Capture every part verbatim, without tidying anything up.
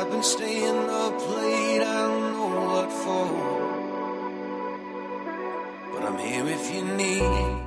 Been staying up late, I don't know what for. But I'm here if you need.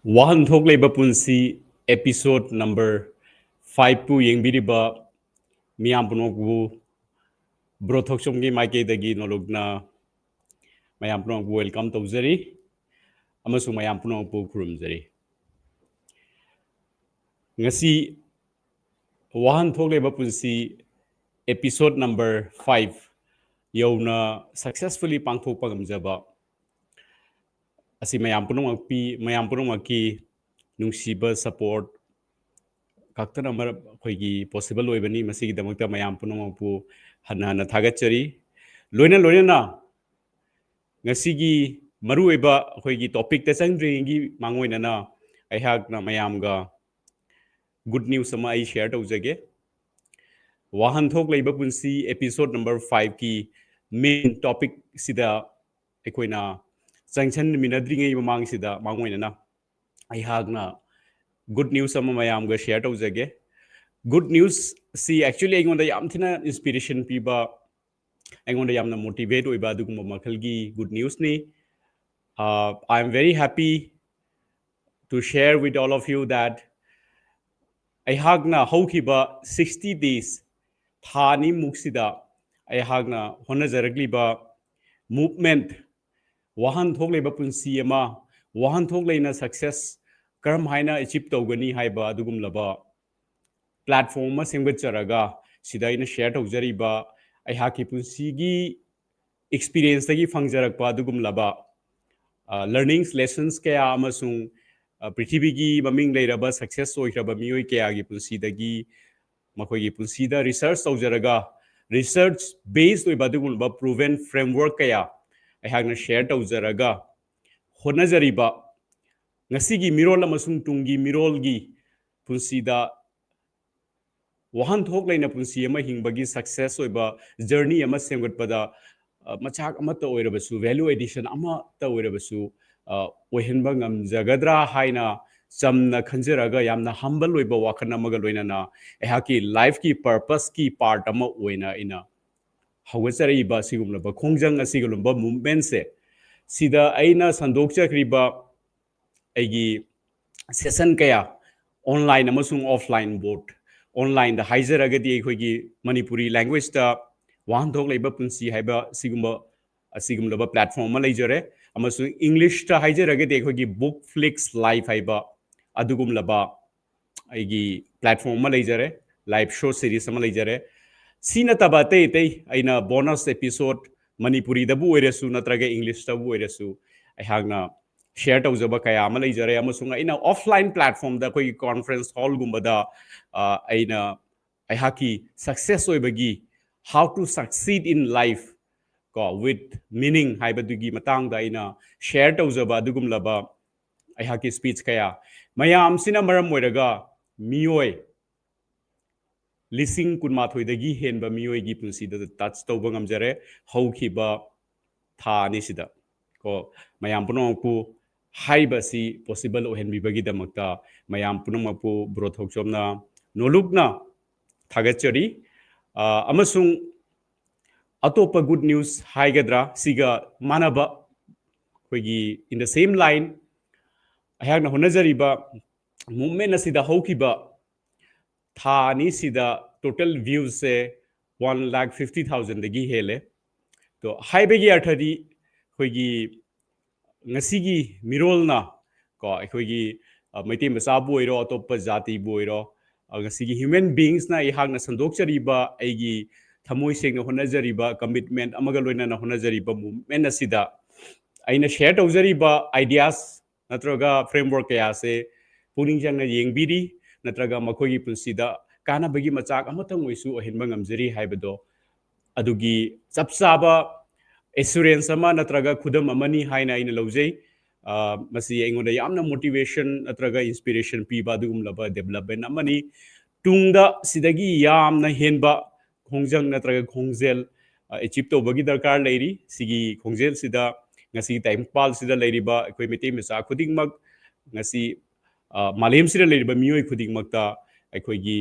ꯋꯥꯍꯟꯊꯣꯛ ꯂꯩꯕ ꯄꯨꯟꯁꯤ episode number five ꯄꯨ ꯌꯦꯡꯕꯤꯔꯤꯕ ꯃꯤꯌꯥꯝ ꯄꯨꯝꯅꯃꯛꯄꯨ ꯕ꯭ꯔꯣ ꯊꯣꯛꯆꯣꯝꯒꯤ ꯃꯥꯏꯀꯩꯗꯒꯤ ꯅꯣꯂꯨꯛꯅ ꯃꯌꯥꯝ ꯄꯨꯝꯅꯃꯛꯄꯨ welcome ꯇꯧꯖꯔꯤ ꯑꯃꯁꯨꯡ ꯃꯌꯥꯝ ꯄꯨꯝꯅꯃꯛꯄꯨ ꯈꯨꯔꯨꯝꯖꯔꯤ꯫ ꯉꯁꯤ ꯋꯥꯍꯟꯊꯣꯛ ꯂꯩꯕ ꯄꯨꯟꯁꯤ episode number five ꯌꯧꯅ successfully ꯄꯥꯡꯊꯣꯛꯄ ꯉꯝꯖꯕ ꯑꯁꯤ ꯃꯌꯥꯝ ꯄꯨꯝꯅꯃꯛꯄꯤ ꯃꯌꯥꯝ ꯄꯨꯝꯅꯃꯛꯀꯤ ꯅꯨꯡꯁꯤꯕ support ꯈꯛꯇꯅ ꯃꯔꯝ ꯑꯩꯈꯣꯏꯒꯤ possible ꯑꯣꯏꯕꯅꯤ꯫ ꯃꯁꯤꯒꯤꯗꯃꯛꯇ ꯃꯌꯥꯝ ꯄꯨꯝꯅꯃꯛꯄꯨ ꯍꯟꯅ ꯍꯟꯅ ꯊꯥꯒꯠꯆꯔꯤ꯫ ꯂꯣꯏꯅ ꯂꯣꯏꯅꯅ ꯉꯁꯤꯒꯤ ꯃꯔꯨꯑꯣꯏꯕ ꯑꯩꯈꯣꯏꯒꯤ topicꯇ ꯆꯪꯗ꯭ꯔꯤꯉꯩꯒꯤ ꯃꯥꯡꯑꯣꯏꯅꯅ ꯑꯩꯍꯥꯛꯅ ꯃꯌꯥꯝꯒ good news ꯑꯃ ꯑꯩ share ꯇꯧꯖꯒꯦ꯫ ꯋꯥꯍꯟꯊꯣꯛ ꯂꯩꯕ ꯄꯨꯟꯁꯤ episode number fiveꯀꯤ main topicꯁꯤꯗ ꯑꯩꯈꯣꯏꯅ ꯆꯪꯁꯤꯟꯃꯤꯟꯅꯗ꯭ꯔꯤꯉꯩ ꯃꯃꯥꯡꯁꯤꯗ ꯃꯥꯡꯑꯣꯏꯅꯅ ꯑꯩꯍꯥꯛꯅ good news ꯑꯃ ꯃꯌꯥꯝꯒ share ꯇꯧꯖꯒꯦ꯫ Good newsꯁꯤ actually ꯑꯩꯉꯣꯟꯗ ꯌꯥꯝ ꯊꯤꯅ inspiration ꯄꯤꯕ, ꯑꯩꯉꯣꯟꯗ ꯌꯥꯝꯅ motivate ꯑꯣꯏꯕ ꯑꯗꯨꯒꯨꯝꯕ ꯃꯈꯜꯒꯤ good newsꯅꯤ꯫ Uh, I am very happy to share with all of you that ꯑꯩꯍꯥꯛꯅ ꯍꯧꯈꯤꯕ sixty days, ꯊꯥ ꯑꯅꯤꯃꯨꯛꯁꯤꯗ ꯑꯩꯍꯥꯛꯅ ꯍꯣꯠꯅꯖꯔꯛꯂꯤꯕ movement, ꯋꯥꯍꯟꯊꯣꯛ ꯂꯩꯕ ꯄꯨꯟꯁꯤ ꯑꯃ, ꯋꯥꯍꯟꯊꯣꯛ ꯂꯩꯅ success ꯀꯔꯝ ꯍꯥꯏꯅ achieve ꯇꯧꯒꯅꯤ ꯍꯥꯏꯕ ꯑꯗꯨꯒꯨꯝꯂꯕ platform ꯑꯃ ꯁꯦꯝꯒꯠꯆꯔꯒ ꯁꯤꯗ ꯑꯩꯅ share ꯇꯧꯖꯔꯤꯕ ꯑꯩꯍꯥꯛꯀꯤ ꯄꯨꯟꯁꯤꯒꯤ experienceꯇꯒꯤ ꯐꯪꯖꯔꯛꯄ ꯑꯗꯨꯒꯨꯝꯂꯕ learnings, lessons ꯀꯌꯥ ꯑꯃꯁꯨꯡ ꯄ꯭ꯔꯤꯊꯤꯕꯤꯒꯤ ꯃꯃꯤꯡ ꯂꯩꯔꯕ success ꯑꯣꯏꯈ꯭ꯔꯕ ꯃꯤꯑꯣꯏ ꯀꯌꯥꯒꯤ ꯄꯨꯟꯁꯤꯗꯒꯤ ꯃꯈꯣꯏꯒꯤ ꯄꯨꯟꯁꯤꯗ research ꯇꯧꯖꯔꯒ research based ꯑꯣꯏꯕ ꯑꯗꯨꯒꯨꯝꯂꯕ proven framework ꯀꯌꯥ ꯑꯩꯍꯥꯛꯅ share ꯇꯧꯖꯔꯒ ꯍꯣꯠꯅꯖꯔꯤꯕ ꯉꯁꯤꯒꯤ ꯃꯤꯔꯣꯜ ꯑꯃꯁꯨꯡ ꯇꯨꯡꯒꯤ ꯃꯤꯔꯣꯜꯒꯤ ꯄꯨꯟꯁꯤꯗ ꯋꯥꯍꯟꯊꯣꯛ ꯂꯩꯅ ꯄꯨꯟꯁꯤ ꯑꯃ ꯍꯤꯡꯕꯒꯤ success ꯑꯣꯏꯕ journey ꯑꯃ ꯁꯦꯝꯒꯠꯄꯗ ꯃꯆꯥꯛ ꯑꯃꯠꯇ ꯑꯣꯏꯔꯕꯁꯨ, value addition ꯑꯃꯠꯇ ꯑꯣꯏꯔꯕꯁꯨ ꯑꯣꯏꯍꯟꯕ ꯉꯝꯖꯒꯗ꯭ꯔꯥ ꯍꯥꯏꯅ ꯆꯝꯅ ꯈꯟꯖꯔꯒ ꯌꯥꯝꯅ humble ꯑꯣꯏꯕ ꯋꯥꯈꯜ ꯑꯃꯒ ꯂꯣꯏꯅꯅ ꯑꯩꯍꯥꯛꯀꯤ lifeꯀꯤ purposeꯀꯤ part ꯑꯃ ꯑꯣꯏꯅ ꯑꯩꯅ ꯍꯧꯒꯠꯆꯔꯛꯏꯕ ꯑꯁꯤꯒꯨꯝꯂꯕ ꯈꯣꯡꯖꯪ, ꯑꯁꯤꯒꯨꯝꯂꯕ movementꯁꯦ, ꯁꯤꯗ ꯑꯩꯅ ꯁꯟꯗꯣꯛꯆꯈ꯭ꯔꯤꯕ ꯑꯩꯒꯤ session ꯀꯌꯥ online ꯑꯃꯁꯨꯡ offline both, onlineꯗ ꯍꯥꯏꯖꯔꯒꯗꯤ ꯑꯩꯈꯣꯏꯒꯤ ꯃꯅꯤꯄꯨꯔꯤ languageꯇ ꯋꯥꯍꯟꯊꯣꯛ ꯂꯩꯕ ꯄꯨꯟꯁꯤ ꯍꯥꯏꯕ ꯁꯤꯒꯨꯝꯕ ꯑꯁꯤꯒꯨꯝꯂꯕ platform ꯑꯃ ꯂꯩꯖꯔꯦ, ꯑꯃꯁꯨꯡ Englishꯇ ꯍꯥꯏꯖꯔꯒꯗꯤ ꯑꯩꯈꯣꯏꯒꯤ Book Flix Live ꯍꯥꯏꯕ ꯑꯗꯨꯒꯨꯝꯂꯕ ꯑꯩꯒꯤ platform ꯑꯃ ꯂꯩꯖꯔꯦ, live show series ꯑꯃ ꯂꯩꯖꯔꯦ꯫ ꯁꯤ ꯅꯠꯇꯕ ꯑꯇꯩ ꯑꯇꯩ ꯑꯩꯅ bonus episode ꯃꯅꯤꯄꯨꯔꯤꯗꯕꯨ ꯑꯣꯏꯔꯁꯨ ꯅꯠꯇ꯭ꯔꯒ Englishꯇꯕꯨ ꯑꯣꯏꯔꯁꯨ ꯑꯩꯍꯥꯛꯅ share ꯇꯧꯖꯕ ꯀꯌꯥ ꯑꯃ ꯂꯩꯖꯔꯦ, ꯑꯃꯁꯨꯡ ꯑꯩꯅ offline platformꯗ ꯑꯩꯈꯣꯏꯒꯤ conference hallꯒꯨꯝꯕꯗ, ꯑ, ꯑꯩꯅ ꯑꯩꯍꯥꯛꯀꯤ success ꯑꯣꯏꯕꯒꯤ, how to succeed in life ꯀꯣ, with meaning ꯍꯥꯏꯕꯗꯨꯒꯤ ꯃꯇꯥꯡꯗ ꯑꯩꯅ share ꯇꯧꯖꯕ ꯑꯗꯨꯒꯨꯝꯂꯕ ꯑꯩꯍꯥꯛꯀꯤ speech ꯀꯌꯥ ꯃꯌꯥꯝꯁꯤꯅ ꯃꯔꯝ ꯑꯣꯏꯔꯒ ꯃꯤꯑꯣꯏ ꯂꯤꯁꯤꯡ ꯀꯨꯟꯃꯥꯊꯣꯏꯗꯒꯤ ꯍꯦꯟꯕ ꯃꯤꯑꯣꯏꯒꯤ ꯄꯨꯟꯁꯤꯗ touch ꯇꯧꯕ ꯉꯝꯖꯔꯦ ꯍꯧꯈꯤꯕ ꯊꯥ ꯑꯅꯤꯁꯤꯗ꯫ ꯀꯣ, ꯃꯌꯥꯝ ꯄꯨꯝꯅꯃꯛꯄꯨ ꯍꯥꯏꯔꯤꯕ ꯑꯁꯤ possible ꯑꯣꯏꯍꯟꯕꯤꯕꯒꯤꯗꯃꯛꯇ ꯃꯌꯥꯝ ꯄꯨꯝꯅꯃꯛꯄꯨ ꯕ꯭ꯔꯣ ꯊꯣꯛꯆꯣꯝꯅ ꯅꯣꯂꯨꯛꯅ ꯊꯥꯒꯠꯆꯔꯤ꯫ ꯑ, ꯑꯃꯁꯨꯡ ꯑꯇꯣꯞꯄ good news ꯍꯥꯏꯒꯗ꯭ꯔꯥ, ꯁꯤꯒ ꯃꯥꯟꯅꯕ ꯑꯩꯈꯣꯏꯒꯤ in the same line ꯑꯩꯍꯥꯛꯅ ꯍꯣꯠꯅꯖꯔꯤꯕ movement ꯑꯁꯤꯗ ꯍꯧꯈꯤꯕ ꯊꯥ ꯑꯅꯤꯁꯤꯗ total viewsꯁꯦ one lakh fifty thousandꯗꯒꯤ ꯍꯦꯜꯂꯦ꯫ ꯑꯗꯣ ꯍꯥꯏꯕꯒꯤ ꯑꯔꯊꯗꯤ ꯑꯩꯈꯣꯏꯒꯤ ꯉꯁꯤꯒꯤ ꯃꯤꯔꯣꯜꯅ ꯀꯣ, ꯑꯩꯈꯣꯏꯒꯤ, ꯑ, ꯃꯩꯇꯩ ꯃꯆꯥꯕꯨ ꯑꯣꯏꯔꯣ, ꯑꯇꯣꯞꯄ ꯖꯥꯇꯤꯕꯨ ꯑꯣꯏꯔꯣ, ꯑ, ꯉꯁꯤꯒꯤ human beingsꯅ ꯑꯩꯍꯥꯛꯅ ꯁꯟꯗꯣꯛꯆꯔꯤꯕ, ꯑꯩꯒꯤ ꯊꯃꯣꯏ ꯁꯦꯡꯅ ꯍꯣꯠꯅꯖꯔꯤꯕ, commitment ꯑꯃꯒ ꯂꯣꯏꯅꯅ ꯍꯣꯠꯅꯖꯔꯤꯕ movement ꯑꯁꯤꯗ ꯑꯩꯅ share ꯇꯧꯖꯔꯤꯕ ideas ꯅꯠꯇ꯭ꯔꯒ framework ꯀꯌꯥꯁꯦ ꯄꯨꯛꯅꯤꯡ ꯆꯪꯅ ꯌꯦꯡꯕꯤꯔꯤ, ꯅꯠꯇ꯭ꯔꯒ ꯃꯈꯣꯏꯒꯤ ꯄꯨꯟꯁꯤꯗ ꯀꯥꯟꯅꯕꯒꯤ ꯃꯆꯥꯛ ꯑꯃꯇꯪ ꯑꯣꯏꯁꯨ ꯑꯣꯏꯍꯟꯕ ꯉꯝꯖꯔꯤ ꯍꯥꯏꯕꯗꯣ ꯑꯗꯨꯒꯤ ꯆꯞ ꯆꯥꯕ assurance ꯑꯃ ꯅꯠꯇ꯭ꯔꯒ ꯈꯨꯗꯝ ꯑꯃꯅꯤ ꯍꯥꯏꯅ ꯑꯩꯅ ꯂꯧꯖꯩ꯫ ꯑ, ꯃꯁꯤ ꯑꯩꯉꯣꯟꯗ ꯌꯥꯝꯅ motivation ꯅꯠꯇ꯭ꯔꯒ inspiration ꯄꯤꯕ ꯑꯗꯨꯒꯨꯝꯂꯕ development ꯑꯃꯅꯤ꯫ ꯇꯨꯡꯗ ꯁꯤꯗꯒꯤ ꯌꯥꯝꯅ ꯍꯦꯟꯕ ꯈꯣꯡꯖꯪ ꯅꯠꯇ꯭ꯔꯒ ꯈꯣꯡꯖꯦꯜ, ꯑ, achieve ꯇꯧꯕꯒꯤ ꯗꯔꯀꯥꯔ ꯂꯩꯔꯤ꯫ ꯁꯤꯒꯤ ꯈꯣꯡꯖꯦꯜꯁꯤꯗ ꯉꯁꯤ ꯇꯥꯏꯕꯪꯄꯥꯜꯁꯤꯗ ꯂꯩꯔꯤꯕ ꯑꯩꯈꯣꯏ ꯃꯩꯇꯩ ꯃꯆꯥ ꯈꯨꯗꯤꯡꯃꯛ, ꯉꯁꯤ, ꯑ, ꯃꯥꯂꯦꯝꯁꯤꯗ ꯂꯩꯔꯤꯕ ꯃꯤꯑꯣꯏ ꯈꯨꯗꯤꯡꯃꯛꯇ ꯑꯩꯈꯣꯏꯒꯤ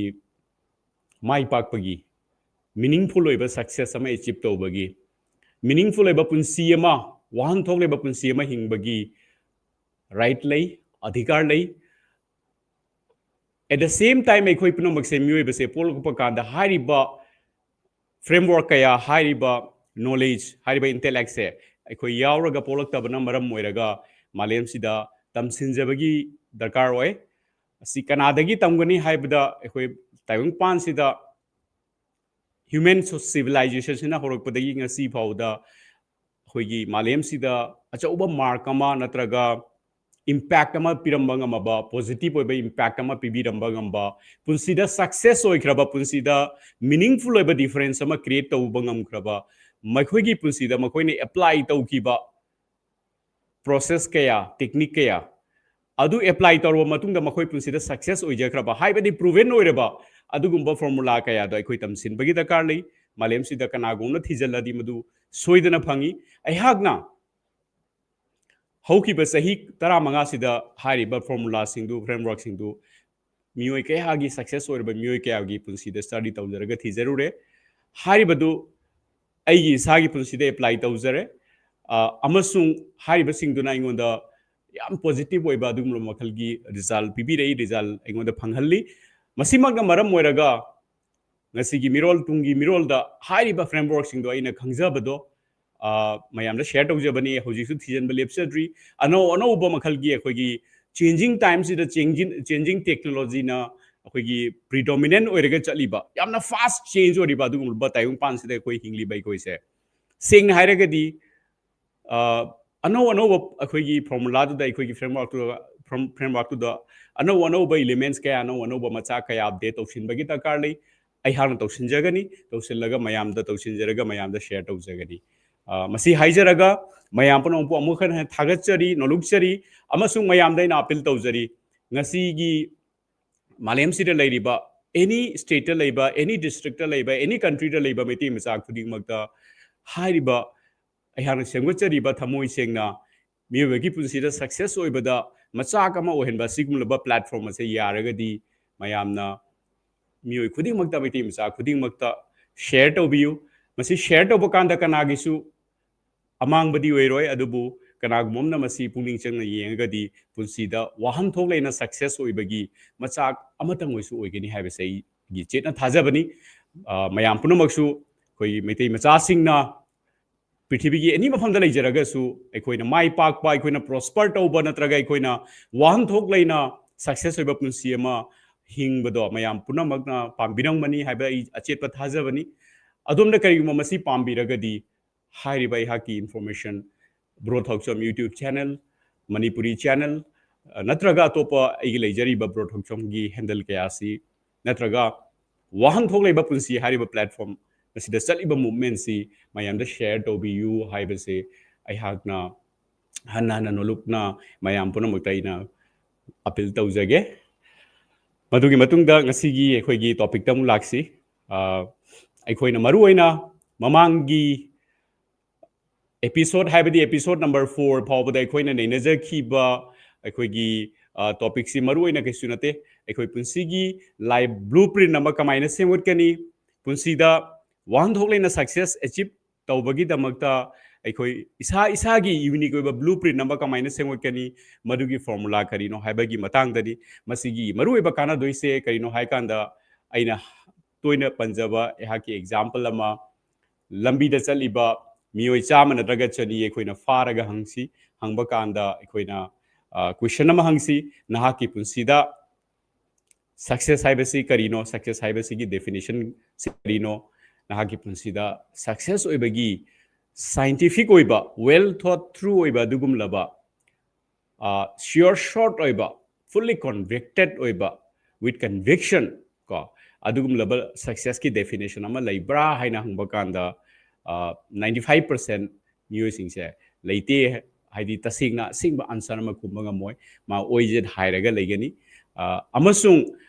ꯃꯥꯏ ꯄꯥꯛꯄꯒꯤ, meaningful ꯑꯣꯏꯕ success ꯑꯃ achieve ꯇꯧꯕꯒꯤ, meaningful ꯑꯣꯏꯕ ꯄꯨꯟꯁꯤ ꯑꯃ, ꯋꯥꯍꯟꯊꯣꯛ ꯂꯩꯕ ꯄꯨꯟꯁꯤ ꯑꯃ ꯍꯤꯡꯕꯒꯤ right ꯂꯩ, ꯑꯙꯤꯀꯥꯔ ꯂꯩ꯫ At the same time, ꯑꯩꯈꯣꯏ ꯄꯨꯝꯅꯃꯛꯁꯦ, ꯃꯤꯑꯣꯏꯕꯁꯦ ꯄꯣꯛꯂꯛꯄ ꯀꯥꯟꯗ ꯍꯥꯏꯔꯤꯕ framework ꯀꯌꯥ, ꯍꯥꯏꯔꯤꯕ knowledge, ꯍꯥꯏꯔꯤꯕ intellectꯁꯦ ꯑꯩꯈꯣꯏ ꯌꯥꯎꯔꯒ ꯄꯣꯛꯂꯛꯇꯕꯅ ꯃꯔꯝ ꯑꯣꯏꯔꯒ ꯃꯥꯂꯦꯝꯁꯤꯗ ꯇꯝꯁꯤꯟꯖꯕꯒꯤ ꯗꯔꯀꯥꯔ ꯑꯣꯏ꯫ ꯑꯁꯤ ꯀꯅꯥꯗꯒꯤ ꯇꯝꯒꯅꯤ ꯍꯥꯏꯕꯗ, ꯑꯩꯈꯣꯏ ꯇꯥꯏꯕꯪꯄꯥꯟꯁꯤꯗ human civilizationꯁꯤꯅ ꯍꯧꯔꯛꯄꯗꯒꯤ ꯉꯁꯤ ꯐꯥꯎꯗ ꯑꯩꯈꯣꯏꯒꯤ ꯃꯥꯂꯦꯝꯁꯤꯗ ꯑꯆꯧꯕ mark ꯑꯃ ꯅꯠꯇ꯭ꯔꯒ impact ꯑꯃ ꯄꯤꯔꯝꯕ ꯉꯝꯃꯕ, positive ꯑꯣꯏꯕ impact ꯑꯃ ꯄꯤꯕꯤꯔꯝꯕ ꯉꯝꯕ, ꯄꯨꯟꯁꯤꯗ success ꯑꯣꯏꯈ꯭ꯔꯕ, ꯄꯨꯟꯁꯤꯗ meaningful ꯑꯣꯏꯕ difference ꯑꯃ create ꯇꯧꯕ ꯉꯝꯈ꯭ꯔꯕ, ꯃꯈꯣꯏꯒꯤ ꯄꯨꯟꯁꯤꯗ ꯃꯈꯣꯏꯅ apply ꯇꯧꯈꯤꯕ process ꯀꯌꯥ, technique ꯀꯌꯥ ꯑꯗꯨ apply ꯇꯧꯔꯕ ꯃꯇꯨꯡꯗ ꯃꯈꯣꯏ ꯄꯨꯟꯁꯤꯗ success ꯑꯣꯏꯖꯈ꯭ꯔꯕ, ꯍꯥꯏꯕꯗꯤ proven ꯑꯣꯏꯔꯕ ꯑꯗꯨꯒꯨꯝꯕ formula ꯀꯌꯥꯗꯣ ꯑꯩꯈꯣꯏ ꯇꯝꯁꯤꯟꯕꯒꯤ ꯗꯔꯀꯥꯔ ꯂꯩ꯫ ꯃꯥꯂꯦꯝꯁꯤꯗ ꯀꯅꯥꯒꯨꯝꯕꯅ ꯊꯤꯖꯤꯜꯂꯗꯤ ꯃꯗꯨ ꯁꯣꯏꯗꯅ ꯐꯪꯉꯤ꯫ ꯑꯩꯍꯥꯛꯅ ꯍꯧꯈꯤꯕ ꯆꯍꯤ ꯇꯔꯥꯃꯉꯥꯁꯤꯗ ꯍꯥꯏꯔꯤꯕ formulaꯁꯤꯡꯗꯨ, frameworkꯁꯤꯡꯗꯨ ꯃꯤꯑꯣꯏ ꯀꯌꯥꯒꯤ, success ꯑꯣꯏꯔꯕ ꯃꯤꯑꯣꯏ ꯀꯌꯥꯒꯤ ꯄꯨꯟꯁꯤꯗ study ꯇꯧꯖꯔꯒ ꯊꯤꯖꯔꯨꯔꯦ꯫ ꯍꯥꯏꯔꯤꯕꯗꯨ ꯑꯩꯒꯤ ꯏꯁꯥꯒꯤ ꯄꯨꯟꯁꯤꯗ apply ꯇꯧꯖꯔꯦ꯫ ꯑ, ꯑꯃꯁꯨꯡ ꯍꯥꯏꯔꯤꯕꯁꯤꯡꯗꯨꯅ ꯑꯩꯉꯣꯟꯗ ꯌꯥꯝ positive ꯑꯣꯏꯕ ꯑꯗꯨꯒꯨꯝꯂꯕ ꯃꯈꯜꯒꯤ result ꯄꯤꯕꯤꯔꯛꯏ, result ꯑꯩꯉꯣꯟꯗ ꯐꯪꯍꯜꯂꯤ꯫ ꯃꯁꯤꯃꯛꯅ ꯃꯔꯝ ꯑꯣꯏꯔꯒ ꯉꯁꯤꯒꯤ ꯃꯤꯔꯣꯜ, ꯇꯨꯡꯒꯤ ꯃꯤꯔꯣꯜꯗ ꯍꯥꯏꯔꯤꯕ frameworkꯁꯤꯡꯗꯣ ꯑꯩꯅ ꯈꯪꯖꯕꯗꯣ, ꯑ, ꯃꯌꯥꯝꯗ share ꯇꯧꯖꯕꯅꯤ꯫ ꯍꯧꯖꯤꯛꯁꯨ ꯊꯤꯖꯤꯟꯕ ꯂꯦꯞꯆꯗ꯭ꯔꯤ꯫ ꯑꯅꯧ ꯑꯅꯧꯕ ꯃꯈꯜꯒꯤ ꯑꯩꯈꯣꯏꯒꯤ changing timesꯁꯤꯗ changing, changing technologyꯅ ꯑꯩꯈꯣꯏꯒꯤ predominant ꯑꯣꯏꯔꯒ ꯆꯠꯂꯤꯕ, ꯌꯥꯝꯅ fast change ꯑꯣꯏꯔꯤꯕ ꯑꯗꯨꯒꯨꯝꯂꯕ ꯇꯥꯏꯕꯪꯄꯥꯟꯁꯤꯗ ꯑꯩꯈꯣꯏ ꯍꯤꯡꯂꯤꯕ ꯑꯩꯈꯣꯏꯁꯦ, ꯁꯦꯡꯅ ꯍꯥꯏꯔꯒꯗꯤ, ꯑ, ꯑꯅꯧ ꯑꯅꯧꯕ ꯑꯩꯈꯣꯏꯒꯤ formulaꯗꯨꯗ, ꯑꯩꯈꯣꯏꯒꯤ frameworkꯇꯨꯗ, from-, frameworkꯇꯨꯗ ꯑꯅꯧ ꯑꯅꯧꯕ elements ꯀꯌꯥ, ꯑꯅꯧ ꯑꯅꯧꯕ ꯃꯆꯥꯛ ꯀꯌꯥ update ꯇꯧꯁꯤꯟꯕꯒꯤ ꯗꯔꯀꯥꯔ ꯂꯩ꯫ ꯑꯩꯍꯥꯛꯅ ꯇꯧꯁꯤꯟꯖꯒꯅꯤ, ꯇꯧꯁꯤꯜꯂꯒ ꯃꯌꯥꯝꯗ, ꯇꯧꯁꯤꯟꯖꯔꯒ ꯃꯌꯥꯝꯗ share ꯇꯧꯖꯒꯅꯤ꯫ ꯑ, ꯃꯁꯤ ꯍꯥꯏꯖꯔꯒ ꯃꯌꯥꯝ ꯄꯨꯝꯅꯃꯛꯄꯨ ꯑꯃꯨꯛ ꯍꯟꯅ ꯊꯥꯒꯠꯆꯔꯤ, ꯅꯣꯂꯨꯛꯆꯔꯤ, ꯑꯃꯁꯨꯡ ꯃꯌꯥꯝꯗ ꯑꯩꯅ appeal ꯇꯧꯖꯔꯤ꯫ ꯉꯁꯤꯒꯤ ꯃꯥꯂꯦꯝꯁꯤꯗ ꯂꯩꯔꯤꯕ any stateꯇ ꯂꯩꯕ, any districtꯇ ꯂꯩꯕ, any countryꯗ ꯂꯩꯕ ꯃꯩꯇꯩ ꯃꯆꯥ ꯈꯨꯗꯤꯡꯃꯛꯇ ꯍꯥꯏꯔꯤꯕ ꯑꯩꯍꯥꯛꯅ ꯁꯦꯝꯒꯠꯆꯔꯤꯕ ꯊꯃꯣꯏ ꯁꯦꯡꯅ ꯃꯤꯑꯣꯏꯕꯒꯤ ꯄꯨꯟꯁꯤꯗ success ꯑꯣꯏꯕꯗ ꯃꯆꯥꯛ ꯑꯃ ꯑꯣꯏꯍꯟꯕ ꯑꯁꯤꯒꯨꯝꯂꯕ platform ꯑꯁꯦ ꯌꯥꯔꯒꯗꯤ ꯃꯌꯥꯝꯅ, ꯃꯤꯑꯣꯏ ꯈꯨꯗꯤꯡꯃꯛꯇ, ꯃꯩꯇꯩ ꯃꯆꯥ ꯈꯨꯗꯤꯡꯃꯛꯇ share ꯇꯧꯕꯤꯌꯨ꯫ ꯃꯁꯤ share ꯇꯧꯕ ꯀꯥꯟꯗ ꯀꯅꯥꯒꯤꯁꯨ ꯑꯃꯥꯡꯕꯗꯤ ꯑꯣꯏꯔꯣꯏ, ꯑꯗꯨꯕꯨ ꯀꯅꯥꯒꯨꯝꯕ ꯑꯃꯅ ꯃꯁꯤ ꯄꯨꯛꯅꯤꯡ ꯆꯪꯅ ꯌꯦꯡꯉꯒꯗꯤ ꯄꯨꯟꯁꯤꯗ ꯋꯥꯍꯟꯊꯣꯛ ꯂꯩꯅ success ꯑꯣꯏꯕꯒꯤ ꯃꯆꯥꯛ ꯑꯃꯇꯪ ꯑꯣꯏꯁꯨ ꯑꯣꯏꯒꯅꯤ ꯍꯥꯏꯕꯁꯦ ꯑꯩꯒꯤ ꯆꯦꯠꯅ ꯊꯥꯖꯕꯅꯤ꯫ ꯑ, ꯃꯌꯥꯝ ꯄꯨꯝꯅꯃꯛꯁꯨ ꯑꯩꯈꯣꯏꯒꯤ ꯃꯩꯇꯩ ꯃꯆꯥꯁꯤꯡꯅ ꯄ꯭ꯔꯤꯊꯤꯕꯤꯒꯤ ꯑꯦꯅꯤ ꯃꯐꯝꯗ ꯂꯩꯖꯔꯒꯁꯨ ꯑꯩꯈꯣꯏꯅ ꯃꯥꯏ ꯄꯥꯛꯄ, ꯑꯩꯈꯣꯏꯅ prosper ꯇꯧꯕ ꯅꯠꯇ꯭ꯔꯒ ꯑꯩꯈꯣꯏꯅ ꯋꯥꯍꯟꯊꯣꯛ ꯂꯩꯅ success ꯑꯣꯏꯕ ꯄꯨꯟꯁꯤ ꯑꯃ ꯍꯤꯡꯕꯗꯣ ꯃꯌꯥꯝ ꯄꯨꯝꯅꯃꯛꯅ ꯄꯥꯝꯕꯤꯔꯝꯒꯅꯤ ꯍꯥꯏꯕ ꯑꯩ ꯑꯆꯦꯠꯄ ꯊꯥꯖꯕꯅꯤ꯫ ꯑꯗꯣꯝꯅ ꯀꯔꯤꯒꯨꯝꯕ ꯃꯁꯤ ꯄꯥꯝꯕꯤꯔꯒꯗꯤ ꯍꯥꯏꯔꯤꯕ ꯑꯩꯍꯥꯛꯀꯤ information Bro Thokchom YouTube channel, Manipuri channel, ꯑ, ꯅꯠꯇ꯭ꯔꯒ ꯑꯇꯣꯞꯄ ꯑꯩꯒꯤ ꯂꯩꯖꯔꯤꯕ Bro Thokchomꯒꯤ handle ꯀꯌꯥ ꯑꯁꯤ ꯅꯠꯇ꯭ꯔꯒ ꯋꯥꯍꯟꯊꯣꯛ ꯂꯩꯕ ꯄꯨꯟꯁꯤ ꯍꯥꯏꯔꯤꯕ platform ꯑꯁꯤꯗ ꯆꯠꯂꯤꯕ movementꯁꯤ ꯃꯌꯥꯝꯗ share ꯇꯧꯕꯤꯌꯨ ꯍꯥꯏꯕꯁꯦ ꯑꯩꯍꯥꯛꯅ ꯍꯟꯅ ꯍꯟꯅ ꯅꯣꯂꯨꯛꯅ ꯃꯌꯥꯝ ꯄꯨꯝꯅꯃꯛꯇ ꯑꯩꯅ appeal ꯇꯧꯖꯒꯦ꯫ ꯃꯗꯨꯒꯤ ꯃꯇꯨꯡꯗ ꯉꯁꯤꯒꯤ ꯑꯩꯈꯣꯏꯒꯤ topicꯇ ꯑꯃꯨꯛ ꯂꯥꯛꯁꯤ꯫ ꯑ, ꯑꯩꯈꯣꯏꯅ ꯃꯔꯨꯑꯣꯏꯅ ꯃꯃꯥꯡꯒꯤ episode, ꯍꯥꯏꯕꯗꯤ episode number four ꯐꯥꯎꯕꯗ ꯑꯩꯈꯣꯏꯅ ꯅꯩꯅꯖꯈꯤꯕ ꯑꯩꯈꯣꯏꯒꯤ, ꯑ, topicꯁꯤ ꯃꯔꯨꯑꯣꯏꯅ ꯀꯩꯁꯨ ꯅꯠꯇꯦ, ꯑꯩꯈꯣꯏ ꯄꯨꯟꯁꯤꯒꯤ life blueprint ꯑꯃ ꯀꯃꯥꯏꯅ ꯁꯦꯝꯒꯠꯀꯅꯤ, ꯄꯨꯟꯁꯤꯗ ꯋꯥꯍꯟꯊꯣꯛ ꯂꯩꯅ success achieve ꯇꯧꯕꯒꯤꯗꯃꯛꯇ ꯑꯩꯈꯣꯏ ꯏꯁꯥ ꯏꯁꯥꯒꯤ unique ꯑꯣꯏꯕ blueprint ꯑꯃ ꯀꯃꯥꯏꯅ ꯁꯦꯝꯒꯠꯀꯅꯤ, ꯃꯗꯨꯒꯤ formula ꯀꯔꯤꯅꯣ ꯍꯥꯏꯕꯒꯤ ꯃꯇꯥꯡꯗꯅꯤ꯫ ꯃꯁꯤꯒꯤ ꯃꯔꯨꯑꯣꯏꯕ ꯀꯥꯟꯅꯗꯣꯏꯁꯦ ꯀꯔꯤꯅꯣ ꯍꯥꯏꯀꯥꯟꯗ, ꯑꯩꯅ ꯇꯣꯏꯅ ꯄꯟꯖꯕ ꯑꯩꯍꯥꯛꯀꯤ example ꯑꯃ, ꯂꯝꯕꯤꯗ ꯆꯠꯂꯤꯕ ꯃꯤꯑꯣꯏ ꯆꯥꯝꯃ ꯅꯠꯇ꯭ꯔꯒ ꯆꯅꯤ ꯑꯩꯈꯣꯏꯅ ꯐꯥꯔꯒ ꯍꯪꯁꯤ꯫ ꯍꯪꯕ ꯀꯥꯟꯗ ꯑꯩꯈꯣꯏꯅ, ꯑ, question ꯑꯃ ꯍꯪꯁꯤ, "ꯅꯍꯥꯛꯀꯤ ꯄꯨꯟꯁꯤꯗ success ꯍꯥꯏꯕꯁꯤ ꯀꯔꯤꯅꯣ? Success ꯍꯥꯏꯕꯁꯤꯒꯤ definition ꯁꯤ ꯀꯔꯤꯅꯣ? ꯅꯍꯥꯛꯀꯤ ꯄꯨꯟꯁꯤꯗ success ꯑꯣꯏꯕꯒꯤ scientific ꯑꯣꯏꯕ, well thought through ꯑꯣꯏꯕ ꯑꯗꯨꯒꯨꯝꯂꯕ, ꯑ, sure shot ꯑꯣꯏꯕ, fully convicted ꯑꯣꯏꯕ, with conviction ꯀꯣ, ꯑꯗꯨꯒꯨꯝꯂꯕ successꯀꯤ definition ꯑꯃ ꯂꯩꯕ꯭ꯔꯥ?" ꯍꯥꯏꯅ ꯍꯪꯕ ꯀꯥꯟꯗ, ꯑ, ninety five percent ꯃꯤꯑꯣꯏꯁꯤꯡꯁꯦ ꯂꯩꯇꯦ, ꯍꯥꯏꯗꯤ ꯇꯁꯦꯡꯅ ꯑꯁꯦꯡꯕ answer ꯑꯃ ꯈꯨꯝꯕ ꯉꯝꯃꯣꯏ, ꯃꯥ ꯑꯣꯏꯖꯦꯠ ꯍꯥꯏꯔꯒ ꯂꯩꯒꯅꯤ꯫ ꯑ, ꯑꯃꯁꯨꯡ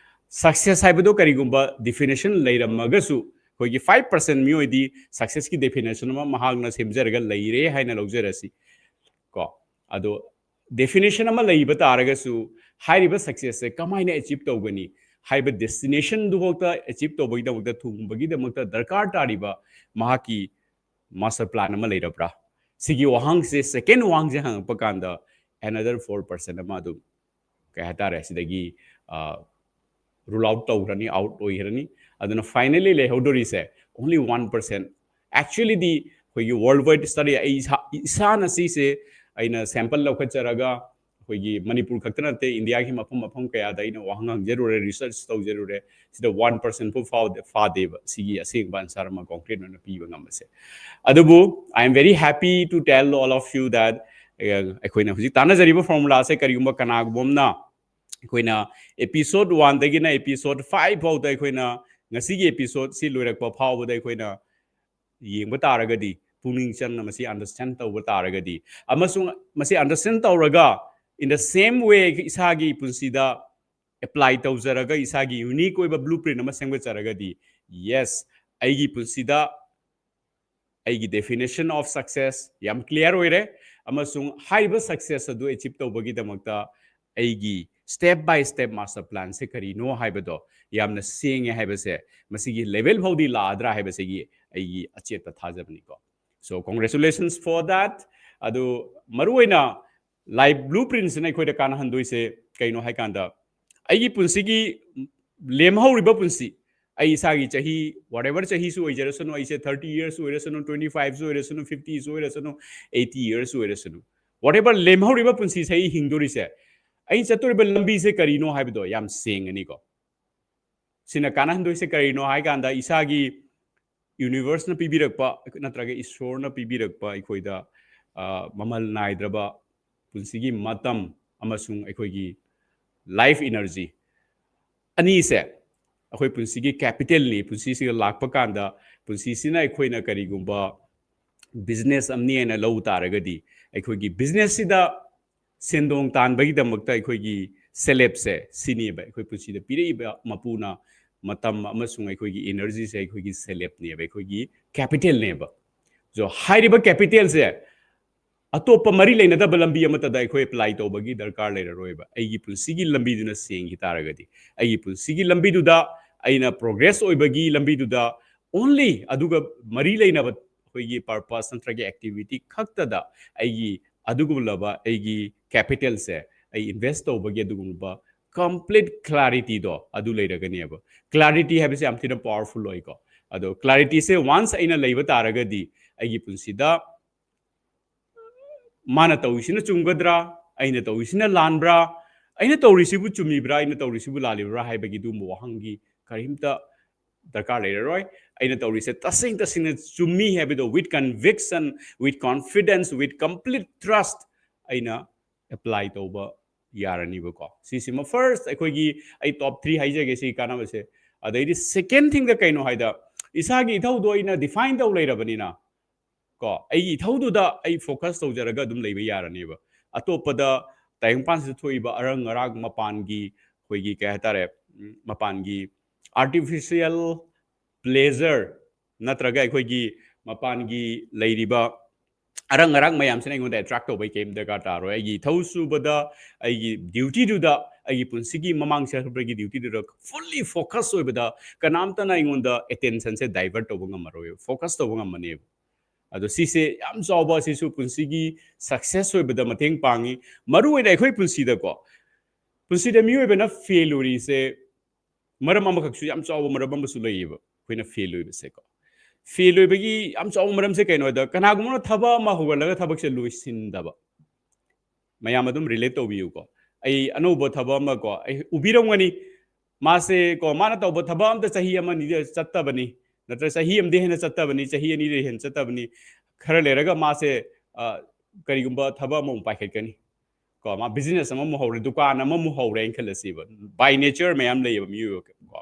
success ꯍꯥꯏꯕꯗꯣ ꯀꯔꯤꯒꯨꯝꯕ definition ꯂꯩꯔꯝꯃꯒꯁꯨ, ꯑꯩꯈꯣꯏꯒꯤ five percent ꯃꯤꯑꯣꯏꯗꯤ successꯀꯤ definition ꯑꯃ ꯃꯍꯥꯛꯅ ꯁꯦꯝꯖꯔꯒ ꯂꯩꯔꯦ ꯍꯥꯏꯅ ꯂꯧꯖꯔꯁꯤ ꯀꯣ꯫ ꯑꯗꯣ definition ꯑꯃ ꯂꯩꯕ ꯇꯥꯔꯒꯁꯨ, ꯍꯥꯏꯔꯤꯕ successꯁꯦ ꯀꯃꯥꯏꯅ achieve ꯇꯧꯒꯅꯤ ꯍꯥꯏꯕ destinationꯗꯨꯐꯥꯎꯗ achieve ꯇꯧꯕꯒꯤꯗꯃꯛꯇ, ꯊꯨꯡꯕꯒꯤꯗꯃꯛꯇ ꯗꯔꯀꯥꯔ ꯇꯥꯔꯤꯕ ꯃꯍꯥꯛꯀꯤ master plan ꯑꯃ ꯂꯩꯔꯕ꯭ꯔꯥ? ꯁꯤꯒꯤ ꯋꯥꯍꯪꯁꯦ, second ꯋꯥꯍꯪꯁꯦ ꯍꯪꯉꯛꯄ ꯀꯥꯟꯗ another four percent ꯑꯃ ꯑꯗꯨꯝ, ꯀꯩ ꯍꯥꯏꯇꯥꯔꯦ, ꯁꯤꯗꯒꯤ rule out ꯇꯧꯈ꯭ꯔꯅꯤ, out ꯑꯣꯏꯈ꯭ꯔꯅꯤ꯫ ꯑꯗꯨꯅ finally ꯂꯩꯍꯧꯗꯣꯔꯤꯁꯦ only one percent꯫ Actuallyꯗꯤ ꯑꯩꯈꯣꯏꯒꯤ world wide study, ꯑꯩ ꯏꯁꯥ, ꯏꯁꯥꯅ ꯁꯤꯁꯦ ꯑꯩꯅ sample ꯂꯧꯈꯠꯆꯔꯒ, ꯑꯩꯈꯣꯏꯒꯤ ꯃꯅꯤꯄꯨꯔ ꯈꯛꯇ ꯅꯠꯇꯦ, ꯏꯟꯗꯤꯌꯥꯒꯤ ꯃꯐꯝ ꯃꯐꯝ ꯀꯌꯥꯗ ꯑꯩꯅ ꯋꯥꯍꯪ ꯍꯪꯖꯔꯨꯔꯦ, research ꯇꯧꯖꯔꯨꯔꯦ, ꯁꯤꯗ one percent ꯐꯥꯎ ꯐꯥꯗꯦ, ꯐꯥꯗꯦꯕ ꯁꯤꯒꯤ ꯑꯁꯦꯡꯕ answer ꯑꯃ concrete ꯑꯣꯏꯅ ꯄꯤꯕ ꯉꯝꯕꯁꯦ꯫ ꯑꯗꯨꯕꯨ I am very happy to tell all of you that, ꯑ, ꯑꯩꯈꯣꯏꯅ ꯍꯧꯖꯤꯛ ꯇꯥꯟꯅꯖꯔꯤꯕ formulaꯁꯦ ꯀꯔꯤꯒꯨꯝꯕ ꯀꯅꯥꯒꯨꯝꯕ ꯑꯃꯅ ꯑꯩꯈꯣꯏꯅ episode oneꯗꯒꯤꯅ episode five ꯐꯥꯎꯗ ꯑꯩꯈꯣꯏꯅ ꯉꯁꯤꯒꯤ episodeꯁꯤ ꯂꯣꯏꯔꯛꯄ ꯐꯥꯎꯕꯗ ꯑꯩꯈꯣꯏꯅ ꯌꯦꯡꯕ ꯇꯥꯔꯒꯗꯤ, ꯄꯨꯛꯅꯤꯡ ꯆꯪꯅ ꯃꯁꯤ understand ꯇꯧꯕ ꯇꯥꯔꯒꯗꯤ, ꯑꯃꯁꯨꯡ ꯃꯁꯤ understand ꯇꯧꯔꯒ in the same way ꯏꯁꯥꯒꯤ ꯄꯨꯟꯁꯤꯗ apply ꯇꯧꯖꯔꯒ ꯏꯁꯥꯒꯤ unique ꯑꯣꯏꯕ blueprint ꯑꯃ ꯁꯦꯝꯒꯠꯆꯔꯒꯗꯤ, yes, ꯑꯩꯒꯤ ꯄꯨꯟꯁꯤꯗ ꯑꯩꯒꯤ definition of success ꯌꯥꯝ clear ꯑꯣꯏꯔꯦ, ꯑꯃꯁꯨꯡ ꯍꯥꯏꯔꯤꯕ success ꯑꯗꯨ achieve ꯇꯧꯕꯒꯤꯗꯃꯛꯇ ꯑꯩꯒꯤ step by step master planꯁꯦ ꯀꯔꯤꯅꯣ ꯍꯥꯏꯕꯗꯣ ꯌꯥꯝꯅ ꯁꯦꯡꯉꯦ ꯍꯥꯏꯕꯁꯦ ꯃꯁꯤꯒꯤ level ꯐꯥꯎꯗꯤ ꯂꯥꯛꯑꯗ꯭ꯔꯥ ꯍꯥꯏꯕꯁꯤꯒꯤ ꯑꯩꯒꯤ ꯑꯆꯦꯠꯄ ꯊꯥꯖꯕꯅꯤꯀꯣ꯫ So congratulations for that꯫ ꯑꯗꯨ ꯃꯔꯨꯑꯣꯏꯅ life blueprintꯁꯤꯅ ꯑꯩꯈꯣꯏꯗ ꯀꯥꯟꯅꯍꯟꯗꯣꯏꯁꯦ ꯀꯩꯅꯣ ꯍꯥꯏ ꯀꯥꯟꯗ, ꯑꯩꯒꯤ ꯄꯨꯟꯁꯤꯒꯤ ꯂꯦꯝꯍꯧꯔꯤꯕ ꯄꯨꯟꯁꯤ, ꯑꯩ ꯏꯁꯥꯒꯤ ꯆꯍꯤ, whatever ꯆꯍꯤꯁꯨ ꯑꯣꯏꯖꯔꯁꯅꯨ, ꯑꯩꯁꯦ thirty years ꯑꯣꯏꯔꯁꯅꯨ, twenty fiveꯁꯨ ꯑꯣꯏꯔꯁꯅꯨ, fiftyꯁꯨ ꯑꯣꯏꯔꯁꯅꯨ, eighty yearsꯁꯨ ꯑꯣꯏꯔꯁꯅꯨ, whatever ꯂꯦꯝꯍꯧꯔꯤꯕ ꯄꯨꯟꯁꯤꯁꯦ ꯑꯩ ꯍꯤꯡꯗꯣꯔꯤꯁꯦ, ꯑꯩ ꯆꯠꯇꯣꯔꯤꯕ ꯂꯝꯕꯤꯁꯦ ꯀꯔꯤꯅꯣ ꯍꯥꯏꯕꯗꯣ ꯌꯥꯝ ꯁꯦꯡꯉꯅꯤꯀꯣ꯫ ꯁꯤꯅ ꯀꯥꯟꯅꯍꯟꯗꯣꯏꯁꯦ ꯀꯔꯤꯅꯣ ꯍꯥꯏ ꯀꯥꯟꯗ, ꯏꯁꯥꯒꯤ universeꯅ ꯄꯤꯕꯤꯔꯛꯄ ꯅꯠꯇ꯭ꯔꯒ ꯏꯁꯣꯔꯅ ꯄꯤꯕꯤꯔꯛꯄ ꯑꯩꯈꯣꯏꯗ, ꯑ, ꯃꯃꯜ ꯅꯥꯏꯗ꯭ꯔꯕ ꯄꯨꯟꯁꯤꯒꯤ ꯃꯇꯝ ꯑꯃꯁꯨꯡ ꯑꯩꯈꯣꯏꯒꯤ life energy ꯑꯅꯤꯁꯦ ꯑꯩꯈꯣꯏ ꯄꯨꯟꯁꯤꯒꯤ capitalꯅꯤ꯫ ꯄꯨꯟꯁꯤꯁꯤꯗ ꯂꯥꯛꯄ ꯀꯥꯟꯗ ꯄꯨꯟꯁꯤꯁꯤꯅ ꯑꯩꯈꯣꯏꯅ ꯀꯔꯤꯒꯨꯝꯕ business ꯑꯃꯅꯤ ꯍꯥꯏꯅ ꯂꯧ ꯇꯥꯔꯒꯗꯤ, ꯑꯩꯈꯣꯏꯒꯤ businessꯁꯤꯗ ꯁꯦꯟꯗꯣꯡ ꯇꯥꯟꯕꯒꯤꯗꯃꯛꯇ ꯑꯩꯈꯣꯏꯒꯤ ꯁꯦꯜꯐꯁꯦ ꯁꯤꯅꯦꯕ, ꯑꯩꯈꯣꯏ ꯄꯨꯟꯁꯤꯗ ꯄꯤꯔꯛꯏꯕ ꯃꯄꯨꯅ ꯃꯇꯝ ꯑꯃꯁꯨꯡ ꯑꯩꯈꯣꯏꯒꯤ energyꯁꯦ ꯑꯩꯈꯣꯏꯒꯤ ꯁꯦꯜꯐꯅꯦꯕ, ꯑꯩꯈꯣꯏꯒꯤ capitalꯅꯦꯕ꯫ So ꯍꯥꯏꯔꯤꯕ capitalꯁꯦ ꯑꯇꯣꯞꯄ ꯃꯔꯤ ꯂꯩꯅꯗꯕ ꯂꯝꯕꯤ ꯑꯃꯠꯇꯗ ꯑꯩꯈꯣꯏ apply ꯇꯧꯕꯒꯤ ꯗꯔꯀꯥꯔ ꯂꯩꯔꯔꯣꯏꯕ꯫ ꯑꯩꯒꯤ ꯄꯨꯟꯁꯤꯒꯤ ꯂꯝꯕꯤꯗꯨꯅ ꯁꯦꯡꯈꯤ ꯇꯥꯔꯒꯗꯤ, ꯑꯩꯒꯤ ꯄꯨꯟꯁꯤꯒꯤ ꯂꯝꯕꯤꯗꯨꯗ, ꯑꯩꯅ progress ꯑꯣꯏꯕꯒꯤ ꯂꯝꯕꯤꯗꯨꯗ only ꯑꯗꯨꯒ ꯃꯔꯤ ꯂꯩꯅꯕ ꯑꯩꯈꯣꯏꯒꯤ purpose ꯅꯠꯇ꯭ꯔꯒ activity ꯈꯛꯇꯗ ꯑꯩꯒꯤ ꯑꯗꯨꯒꯨꯝꯂꯕ ꯑꯩꯒꯤ capital ꯁꯦ ꯑꯩ invest ꯇꯧꯕꯒꯤ ꯑꯗꯨꯒꯨꯝꯂꯕ complete clarity ꯗꯣ ꯑꯗꯨ ꯂꯩꯔꯒꯅꯦꯕ꯫ Clarity ꯍꯥꯏꯕꯁꯦ ꯌꯥꯝ ꯊꯤꯅ powerful ꯑꯣꯏꯀꯣ꯫ ꯑꯗꯣ clarity ꯁꯦ once ꯑꯩꯅ ꯂꯩꯕ ꯇꯥꯔꯒꯗꯤ ꯑꯩꯒꯤ ꯄꯨꯟꯁꯤꯗ ꯃꯥꯅ ꯇꯧꯔꯤꯁꯤꯅ ꯆꯨꯝꯒꯗ꯭ꯔꯥ, ꯑꯩꯅ ꯇꯧꯔꯤꯁꯤꯅ ꯂꯥꯟꯕ꯭ꯔꯥ, ꯑꯩꯅ ꯇꯧꯔꯤꯁꯤꯕꯨ ꯆꯨꯝꯃꯤꯕ꯭ꯔꯥ, ꯑꯩꯅ ꯇꯧꯔꯤꯁꯤꯕꯨ ꯂꯥꯜꯂꯤꯕ꯭ꯔꯥ ꯍꯥꯏꯕꯒꯤ ꯑꯗꯨꯒꯨꯝꯕ ꯋꯥꯍꯪꯒꯤ ꯀꯔꯤꯝꯇ ꯗꯔꯀꯥꯔ ꯂꯩꯔꯔꯣꯏ꯫ ꯑꯩꯅ ꯇꯧꯔꯤꯁꯦ ꯇꯁꯦꯡ ꯇꯁꯦꯡꯅ ꯆꯨꯝꯃꯤ ꯍꯥꯏꯕꯗꯣ with conviction, with confidence, with complete trust ꯑꯩꯅ apply ꯇꯧꯕ ꯌꯥꯔꯅꯤꯕꯀꯣ꯫ ꯁꯤꯁꯤꯃ first ꯑꯩꯈꯣꯏꯒꯤ, ꯑꯩ top three ꯍꯥꯏꯖꯒꯦ ꯁꯤꯒꯤ ꯀꯥꯟꯅꯕꯁꯦ꯫ ꯑꯗꯩꯗꯤ second thing ꯗ ꯀꯩꯅꯣ ꯍꯥꯏꯗ, ꯏꯁꯥꯒꯤ ꯏꯊꯧꯗꯣ ꯑꯩꯅ define ꯇꯧ ꯂꯩꯔꯕꯅꯤꯅ ꯀꯣ, ꯑꯩꯒꯤ ꯏꯊꯧꯗꯨꯗ ꯑꯩ focus ꯇꯧꯖꯔꯒ ꯑꯗꯨꯝ ꯂꯩꯕ ꯌꯥꯔꯅꯦꯕ꯫ ꯑꯇꯣꯞꯄꯗ ꯇꯥꯏꯕꯪꯄꯥꯟꯁꯤꯗ ꯊꯣꯛꯏꯕ ꯑꯔꯪ ꯑꯔꯥꯛ ꯃꯄꯥꯟꯒꯤ ꯑꯩꯈꯣꯏꯒꯤ ꯀꯩ ꯍꯥꯏꯇꯥꯔꯦ, ꯎꯝ, ꯃꯄꯥꯟꯒꯤ artificial pleasure ꯅꯠꯇ꯭ꯔꯒ ꯑꯩꯈꯣꯏꯒꯤ ꯃꯄꯥꯟꯒꯤ ꯂꯩꯔꯤꯕ ꯑꯔꯪ ꯑꯔꯥꯛ ꯃꯌꯥꯝꯁꯤꯅ ꯑꯩꯉꯣꯟꯗ attract ꯇꯧꯕꯩ ꯀꯩꯝ ꯗꯔꯀꯥꯔ ꯇꯥꯔꯣꯏ꯫ ꯑꯩꯒꯤ ꯏꯊꯧ ꯁꯨꯕꯗ, ꯑꯩꯒꯤ duty ꯗꯨꯗ, ꯑꯩꯒꯤ ꯄꯨꯟꯁꯤꯒꯤ ꯃꯃꯥꯡ ꯆꯠꯄꯒꯤ duty ꯗꯨꯗ fully focus ꯑꯣꯏꯕꯗ ꯀꯅꯥꯝꯇꯅ ꯑꯩꯉꯣꯟꯗ attention ꯁꯦ divert ꯇꯧꯕ ꯉꯝꯃꯔꯣꯏꯕ, focus ꯇꯧꯕ ꯉꯝꯃꯅꯦꯕ꯫ ꯑꯗꯣ ꯁꯤꯁꯦ ꯌꯥꯝ ꯆꯥꯎꯕ, ꯁꯤꯁꯨ ꯄꯨꯟꯁꯤꯒꯤ success ꯑꯣꯏꯕꯗ ꯃꯇꯦꯡ ꯄꯥꯡꯉꯤ꯫ ꯃꯔꯨ ꯑꯣꯏꯅ ꯑꯩꯈꯣꯏ ꯄꯨꯟꯁꯤꯗꯀꯣ, ꯄꯨꯟꯁꯤꯗ ꯃꯤꯑꯣꯏꯕꯅ fail ꯑꯣꯏꯔꯤꯁꯦ ꯃꯔꯝ ꯑꯃꯈꯛꯁꯨ, ꯌꯥꯝ ꯆꯥꯎꯕ ꯃꯔꯝ ꯑꯃꯁꯨ ꯂꯩꯌꯦꯕ ꯑꯩꯈꯣꯏꯅ fail ꯑꯣꯏꯕꯁꯦꯀꯣ꯫ Fail ꯑꯣꯏꯕꯒꯤ ꯌꯥꯝ ꯆꯥꯎꯕ ꯃꯔꯝꯁꯦ ꯀꯩꯅꯣ ꯍꯥꯏꯗ, ꯀꯅꯥꯒꯨꯝꯕ ꯑꯃꯅ ꯊꯕꯛ ꯑꯃ ꯍꯧꯒꯠꯂꯒ ꯊꯕꯛꯁꯦ ꯂꯣꯏꯁꯤꯟꯗꯕ꯫ ꯃꯌꯥꯝ ꯑꯗꯨꯝ relate ꯇꯧꯕꯤꯌꯨꯀꯣ꯫ ꯑꯩ ꯑꯅꯧꯕ ꯊꯕꯛ ꯑꯃ ꯀꯣ, ꯑꯩ ꯎꯕꯤꯔꯝꯒꯅꯤ꯫ ꯃꯥꯁꯦ ꯀꯣ, ꯃꯥꯅ ꯇꯧꯕ ꯊꯕꯛ ꯑꯝꯇ ꯆꯍꯤ ꯑꯃ ꯑꯅꯤꯗ ꯆꯠꯇꯕꯅꯤ, ꯅꯠꯇ꯭ꯔ ꯆꯍꯤ ꯑꯃꯗꯤ ꯍꯦꯟꯅ ꯆꯠꯇꯕꯅꯤ, ꯆꯍꯤ ꯑꯅꯤꯗ ꯍꯦꯟꯅ ꯆꯠꯇꯕꯅꯤ꯫ ꯈꯔ ꯂꯩꯔꯒ ꯃꯥꯁꯦ, ꯑ, ꯀꯔꯤꯒꯨꯝꯕ ꯊꯕꯛ ꯑꯃꯃꯨꯛ ꯄꯥꯏꯈꯠꯀꯅꯤ꯫ ꯀꯣ, ꯃꯥ business ꯑꯃꯃꯨꯛ ꯍꯧꯔꯦ, ꯗꯨꯀꯥꯟ ꯑꯃꯃꯨꯛ ꯍꯧꯔꯦ ꯍꯥꯏꯅ ꯈꯜꯂꯁꯤꯕ꯫ By nature ꯃꯌꯥꯝ ꯂꯩꯌꯦꯕ ꯃꯤꯑꯣꯏꯕ ꯀꯣ꯫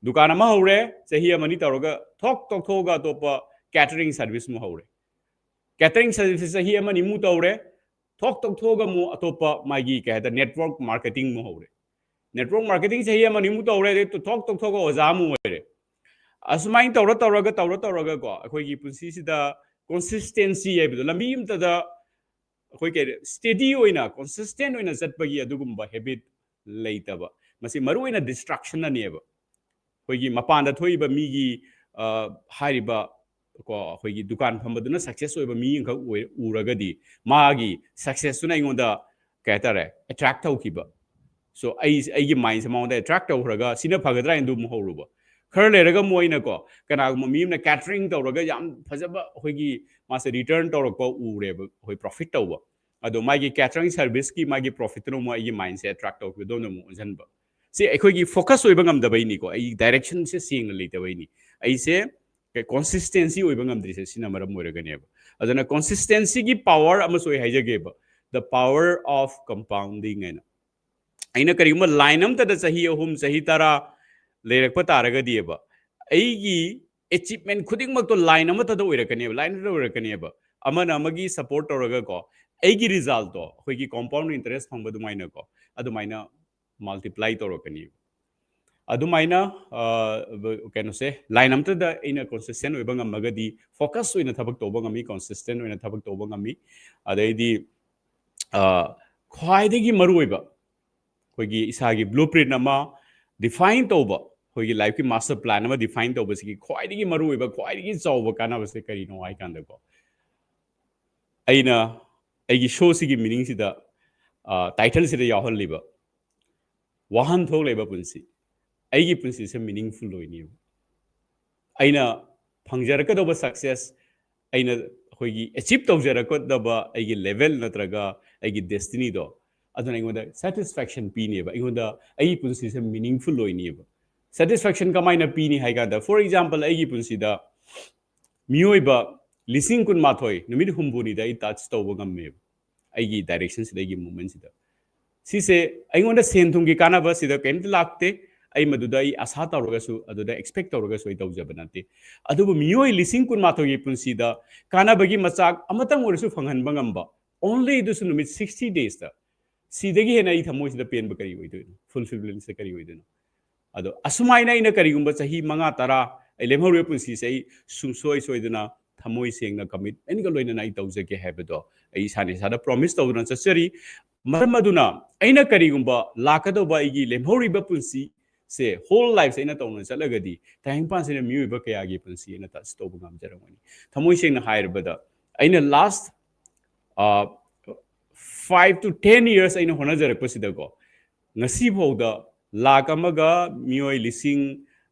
ꯗꯨꯀꯥꯟ ꯑꯃ ꯍꯧꯔꯦ, ꯆꯍꯤ ꯑꯃ ꯑꯅꯤ ꯇꯧꯔꯒ ꯊꯣꯛ ꯇꯣꯛꯊꯣꯛꯑꯒ ꯑꯇꯣꯞꯄ catering service ꯑꯃꯨꯛ ꯍꯧꯔꯦ꯫ Catering service ꯆꯍꯤ ꯑꯃ ꯑꯅꯤꯃꯨꯛ ꯇꯧꯔꯦ, ꯊꯣꯛ ꯇꯣꯛꯊꯣꯛꯑꯒ ꯑꯃꯨꯛ ꯑꯇꯣꯞꯄ ꯃꯥꯒꯤ ꯀꯩ ꯍꯥꯏꯇꯥꯔꯦ, network marketing ꯑꯃꯨꯛ ꯍꯧꯔꯦ꯫ Network marketing ꯆꯍꯤ ꯑꯃ ꯑꯅꯤꯃꯨꯛ ꯇꯧꯔꯦ, ꯑꯗꯩ ꯊꯣꯛ ꯇꯣꯛꯊꯣꯛꯑꯒ ꯑꯣꯖꯥ ꯑꯃꯨꯛ ꯑꯣꯏꯔꯦ꯫ ꯑꯁꯨꯃꯥꯏꯅ ꯇꯧꯔ ꯇꯧꯔꯒ, ꯇꯧꯔ ꯇꯧꯔꯒꯀꯣ, ꯑꯩꯈꯣꯏꯒꯤ ꯄꯨꯟꯁꯤꯁꯤꯗ consistency ꯍꯥꯏꯕꯗꯣ, ꯂꯝꯕꯤ ꯑꯃꯇꯗ ꯑꯩꯈꯣꯏ ꯀꯩ steady ꯑꯣꯏꯅ, consistent ꯑꯣꯏꯅ ꯆꯠꯄꯒꯤ ꯑꯗꯨꯒꯨꯝꯕ habit ꯂꯩꯇꯕ, ꯃꯁꯤ ꯃꯔꯨꯑꯣꯏꯅ distraction ꯅꯅꯦꯕ꯫ ꯑꯩꯈꯣꯏꯒꯤ ꯃꯄꯥꯟꯗ ꯊꯣꯛꯏꯕ ꯃꯤꯒꯤ, ꯑ, ꯍꯥꯏꯔꯤꯕ ꯀꯣ, ꯑꯩꯈꯣꯏꯒꯤ ꯗꯨꯀꯥꯟ ꯐꯝꯕꯗꯨꯅ ꯁꯛꯁꯦꯁ ꯑꯣꯏꯕ ꯃꯤ ꯑꯃꯈꯛ ꯑꯣꯏ ꯎꯔꯒꯗꯤ, ꯃꯥꯒꯤ ꯁꯛꯁꯦꯁꯇꯨꯅ ꯑꯩꯉꯣꯟꯗ, ꯀꯩ ꯍꯥꯏꯇꯥꯔꯦ, ꯑꯦꯇ꯭ꯔꯦꯛ ꯇꯧꯈꯤꯕ꯫ ꯁꯣ ꯑꯩ, ꯑꯩꯒꯤ ꯃꯥꯏꯟꯁꯦ ꯃꯉꯣꯟꯗ ꯑꯦꯇ꯭ꯔꯦꯛ ꯇꯧꯈ꯭ꯔꯒ, ꯁꯤꯅ ꯐꯒꯗ꯭ꯔꯥ ꯍꯥꯏꯅ ꯑꯗꯨꯝ ꯍꯧꯔꯨꯕ꯫ ꯈꯔ ꯂꯩꯔꯒ ꯃꯣꯏꯅꯀꯣ, ꯀꯅꯥꯒꯨꯝꯕ ꯃꯤ ꯑꯃꯅ ꯀꯦꯇꯔꯤꯡ ꯇꯧꯔꯒ ꯌꯥꯝ ꯐꯖꯕ ꯑꯩꯈꯣꯏꯒꯤ ꯃꯥꯁꯦ ꯔꯤꯇꯔꯟ ꯇꯧꯔꯛꯄ ꯎꯔꯦꯕ, ꯑꯩꯈꯣꯏ ꯄ꯭ꯔꯣꯐꯤꯠ ꯇꯧꯕ꯫ ꯑꯗꯣ ꯃꯥꯒꯤ ꯀꯦꯇꯔꯤꯡ ꯁꯔꯚꯤꯁꯀꯤ ꯃꯥꯒꯤ ꯄ꯭ꯔꯣꯐꯤꯠꯇꯨꯅ ꯑꯃꯨꯛ ꯑꯩꯒꯤ ꯃꯥꯏꯟꯁꯦ ꯑꯦꯇ꯭ꯔꯦꯛ ꯇꯧꯈꯤꯕꯗꯣ ꯑꯃꯨꯛ ꯑꯣꯟꯁꯤꯟꯕ꯫ ꯁꯤ ꯑꯩꯈꯣꯏꯒꯤ ꯐꯣꯀꯁ ꯑꯣꯏꯕ ꯉꯝꯗꯕꯩꯅꯤꯀꯣ, ꯑꯩ ꯗꯥꯏꯔꯦꯛꯁꯟꯁꯦ ꯁꯦꯡꯅ ꯂꯩꯇꯕꯩꯅꯤ꯫ ꯑꯩꯁꯦ ꯀꯣꯟꯁꯤꯁꯇꯦꯟꯁꯤ ꯑꯣꯏꯕ ꯉꯝꯗ꯭ꯔꯤꯁꯦ ꯁꯤꯅ ꯃꯔꯝ ꯑꯣꯏꯔꯒꯅꯦꯕ꯫ ꯑꯗꯨꯅ ꯀꯣꯟꯁꯤꯁꯇꯦꯟꯁꯤꯒꯤ ꯄꯥꯋꯔ ꯑꯃꯁꯨ ꯑꯩ ꯍꯥꯏꯖꯒꯦꯕ, the power of compounding ꯍꯥꯏꯅ꯫ ꯑꯩꯅ ꯀꯔꯤꯒꯨꯝꯕ ꯂꯥꯏꯟ ꯑꯃꯠꯇꯗ ꯆꯍꯤ ꯑꯍꯨꯝ, ꯆꯍꯤ ꯇꯔꯥ ꯂꯩꯔꯛꯄ ꯇꯥꯔꯒꯗꯤꯕ, ꯑꯩꯒꯤ ꯑꯦꯆꯤꯞꯃꯦꯟ ꯈꯨꯗꯤꯡꯃꯛꯇꯣ ꯂꯥꯏꯟ ꯑꯃꯠꯇꯗ ꯑꯣꯏꯔꯛꯀꯅꯦꯕ, ꯂꯥꯏꯟ ꯑꯃꯠꯇꯗ ꯑꯣꯏꯔꯛꯀꯅꯦꯕ꯫ ꯑꯃꯅ ꯑꯃꯒꯤ ꯁꯞꯄꯣꯔꯠ ꯇꯧꯔꯒꯀꯣ, ꯑꯩꯒꯤ ꯔꯤꯖꯜꯠꯇꯣ ꯑꯩꯈꯣꯏꯒꯤ ꯀꯣꯝꯄꯥꯎꯟ ꯏꯟꯇꯔꯦꯁ ꯐꯪꯕ ꯑꯗꯨꯃꯥꯏꯅꯀꯣ, ꯑꯗꯨꯃꯥꯏꯅ ꯃꯜꯇꯤꯄ꯭ꯂꯥꯏ ꯇꯧꯔꯛꯀꯅꯤ꯫ ꯑꯗꯨꯃꯥꯏꯅ, ꯑ, ꯀꯩꯅꯣꯁꯦ, ꯂꯥꯏꯟ ꯑꯃꯠꯇꯗ ꯑꯩꯅ ꯀꯣꯟꯁꯤꯁꯇꯦꯟ ꯑꯣꯏꯕ ꯉꯝꯃꯒꯗꯤ, ꯐꯣꯀꯁ ꯑꯣꯏꯅ ꯊꯕꯛ ꯇꯧꯕ ꯉꯝꯃꯤ, ꯀꯣꯟꯁꯤꯁꯇꯦꯟ ꯑꯣꯏꯅ ꯊꯕꯛ ꯇꯧꯕ ꯉꯝꯃꯤ꯫ ꯑꯗꯩꯗꯤ, ꯑ, ꯈ꯭ꯋꯥꯏꯗꯒꯤ ꯃꯔꯨꯑꯣꯏꯕ, ꯑꯩꯈꯣꯏꯒꯤ ꯏꯁꯥꯒꯤ ꯕ꯭ꯂꯨ ꯄ꯭ꯔꯤꯟ ꯑꯃ ꯗꯤꯐꯥꯏꯟ ꯇꯧꯕ, ꯑꯩꯈꯣꯏꯒꯤ ꯂꯥꯏꯐꯀꯤ ꯃꯥꯁꯇꯔ ꯄ꯭ꯂꯥꯟ ꯑꯃ ꯗꯤꯐꯥꯏꯟ ꯇꯧꯕꯁꯤꯒꯤ ꯈ꯭ꯋꯥꯏꯗꯒꯤ ꯃꯔꯨꯑꯣꯏꯕ, ꯈ꯭ꯋꯥꯏꯗꯒꯤ ꯆꯥꯎꯕ ꯀꯥꯟꯅꯕꯁꯦ ꯀꯔꯤꯅꯣ ꯍꯥꯏ ꯀꯥꯟꯗꯀꯣ, ꯑꯩꯅ ꯑꯩꯒꯤ ꯁꯣꯁꯤꯒꯤ ꯃꯤꯅꯤꯡꯁꯤꯗ, ꯑ, ꯇꯥꯏꯇꯜꯁꯤꯗ ꯌꯥꯎꯍꯜꯂꯤꯕ "ꯋꯥꯍꯟꯊꯣꯛ ꯂꯩꯕ ꯄꯨꯟꯁꯤ", ꯑꯩꯒꯤ ꯄꯨꯟꯁꯤꯁꯦ ꯃꯤꯅꯤꯡꯐꯨꯜ ꯑꯣꯏꯅꯦꯕ꯫ ꯑꯩꯅ ꯐꯪꯖꯔꯛꯀꯗꯧꯕ ꯁꯛꯁꯦꯁ, ꯑꯩꯅ ꯑꯩꯈꯣꯏꯒꯤ ꯑꯦꯆꯤꯞ ꯇꯧꯖꯔꯛꯀꯗꯕ ꯑꯩꯒꯤ ꯂꯦꯚꯦꯜ ꯅꯠꯇ꯭ꯔꯒ ꯑꯩꯒꯤ ꯗꯦꯁꯇꯤꯅꯤꯗꯣ, ꯑꯗꯨꯅ ꯑꯩꯉꯣꯟꯗ ꯁꯦꯇꯤꯁꯐꯦꯛꯁꯟ ꯄꯤꯅꯦꯕ, ꯑꯩꯉꯣꯟꯗ ꯑꯩꯒꯤ ꯄꯨꯟꯁꯤꯁꯦ ꯃꯤꯅꯤꯡꯐꯨꯜ ꯑꯣꯏꯅꯦꯕ꯫ ꯁꯦꯇꯤꯁꯐꯦꯛꯁꯟ ꯀꯃꯥꯏꯅ ꯄꯤꯅꯤ ꯍꯥꯏ ꯀꯥꯟꯗ, ꯐꯣꯔ ꯑꯦꯛꯖꯥꯝꯄꯜ, ꯑꯩꯒꯤ ꯄꯨꯟꯁꯤꯗ ꯃꯤꯑꯣꯏꯕ ꯂꯤꯁꯤꯡ ꯀꯨꯟꯃꯥꯊꯣꯏ ꯅꯨꯃꯤꯠ ꯍꯨꯝꯐꯨꯅꯤꯗ ꯑꯩ ꯇꯆ ꯇꯧꯕ ꯉꯝꯃꯦꯕ, ꯑꯩꯒꯤ ꯗꯥꯏꯔꯦꯛꯁꯟꯁꯤꯗ, ꯑꯩꯒꯤ ꯃꯨꯞꯃꯦꯟꯁꯤꯗ꯫ ꯁꯤꯁꯦ ꯑꯩꯉꯣꯟꯗ ꯁꯦꯟ ꯊꯨꯝꯒꯤ ꯀꯥꯟꯅꯕ ꯁꯤꯗ ꯀꯩꯝꯇ ꯂꯥꯛꯇꯦ꯫ ꯑꯩ ꯃꯗꯨꯗ ꯑꯩ ꯑꯁꯥ ꯇꯧꯔꯒꯁꯨ, ꯑꯗꯨꯗ ꯑꯦꯛꯁꯄꯦꯛ ꯇꯧꯔꯒꯁꯨ ꯑꯩ ꯇꯧꯖꯕ ꯅꯠꯇꯦ꯫ ꯑꯗꯨꯕꯨ ꯃꯤꯑꯣꯏ ꯂꯤꯁꯤꯡ ꯀꯨꯟꯃꯥꯊꯣꯏꯒꯤ ꯄꯨꯟꯁꯤꯗ ꯀꯥꯟꯅꯕꯒꯤ ꯃꯆꯥꯛ ꯑꯃꯇꯪ ꯑꯣꯏꯔꯁꯨ ꯐꯪꯍꯟꯕ ꯉꯝꯕ, ꯑꯣꯟꯂꯤ ꯑꯗꯨꯁꯨ ꯅꯨꯃꯤꯠ ꯁꯤꯛꯁꯇꯤ ꯗꯦꯖꯇ, ꯁꯤꯗꯒꯤ ꯍꯦꯟꯅ ꯑꯩ ꯊꯃꯣꯏꯁꯤꯗ ꯄꯦꯟꯕ ꯀꯔꯤ ꯑꯣꯏꯗꯣꯏꯅꯣ? ꯐꯨꯜꯐꯤꯜꯃꯦꯟꯁꯦ ꯀꯔꯤ ꯑꯣꯏꯗꯣꯏꯅꯣ? ꯑꯗꯣ ꯑꯁꯨꯃꯥꯏꯅ ꯑꯩꯅ ꯀꯔꯤꯒꯨꯝꯕ ꯆꯍꯤ ꯃꯉꯥ, ꯇꯔꯥ ꯑꯩ ꯂꯦꯝꯍꯧꯔꯤꯕ ꯄꯨꯟꯁꯤꯁꯦ ꯑꯩ ꯁꯨꯡꯁꯣꯏ ꯁꯣꯏꯗꯅ ꯊꯃꯣꯏ ꯁꯦꯡꯅ ꯀꯃꯤꯠꯃꯦꯟꯒ ꯂꯣꯏꯅꯅ ꯑꯩ ꯇꯧꯖꯒꯦ ꯍꯥꯏꯕꯗꯣ ꯑꯩ ꯏꯁꯥꯅ ꯏꯁꯥꯗ ꯄ꯭ꯔꯣꯃꯤꯁ ꯇꯧꯗꯨꯅ ꯆꯠꯆꯔꯤ꯫ ꯃꯔꯝ ꯑꯗꯨꯅ ꯑꯩꯅ ꯀꯔꯤꯒꯨꯝꯕ ꯂꯥꯛꯀꯗꯧꯕ ꯑꯩꯒꯤ ꯂꯦꯝꯍꯧꯔꯤꯕ ꯄꯨꯟꯁꯤ ꯁꯦ ꯍꯣꯜ ꯂꯥꯏꯐꯁꯦ ꯑꯩꯅ ꯇꯧꯅ ꯆꯠꯂꯒꯗꯤ ꯇꯥꯏꯕꯪꯄꯥꯟꯁꯤꯗ ꯃꯤꯑꯣꯏꯕ ꯀꯌꯥꯒꯤ ꯄꯨꯟꯁꯤ ꯑꯩꯅ ꯇꯆ ꯇꯧꯕ ꯉꯝꯖꯔꯝꯒꯅꯤ? ꯊꯃꯣꯏ ꯁꯦꯡꯅ ꯍꯥꯏꯔꯕꯗ, ꯑꯩꯅ ꯂꯥꯁ ꯐꯥꯏꯚ ꯇꯨ ꯇꯦꯟ ꯏꯌꯔꯁ ꯑꯩꯅ ꯍꯣꯠꯅꯖꯔꯛꯄꯁꯤꯗꯀꯣ, ꯉꯁꯤꯐꯥꯎꯗ ꯂꯥꯛ ꯑꯃꯒ ꯃꯤꯑꯣꯏ ꯂꯤꯁꯤꯡ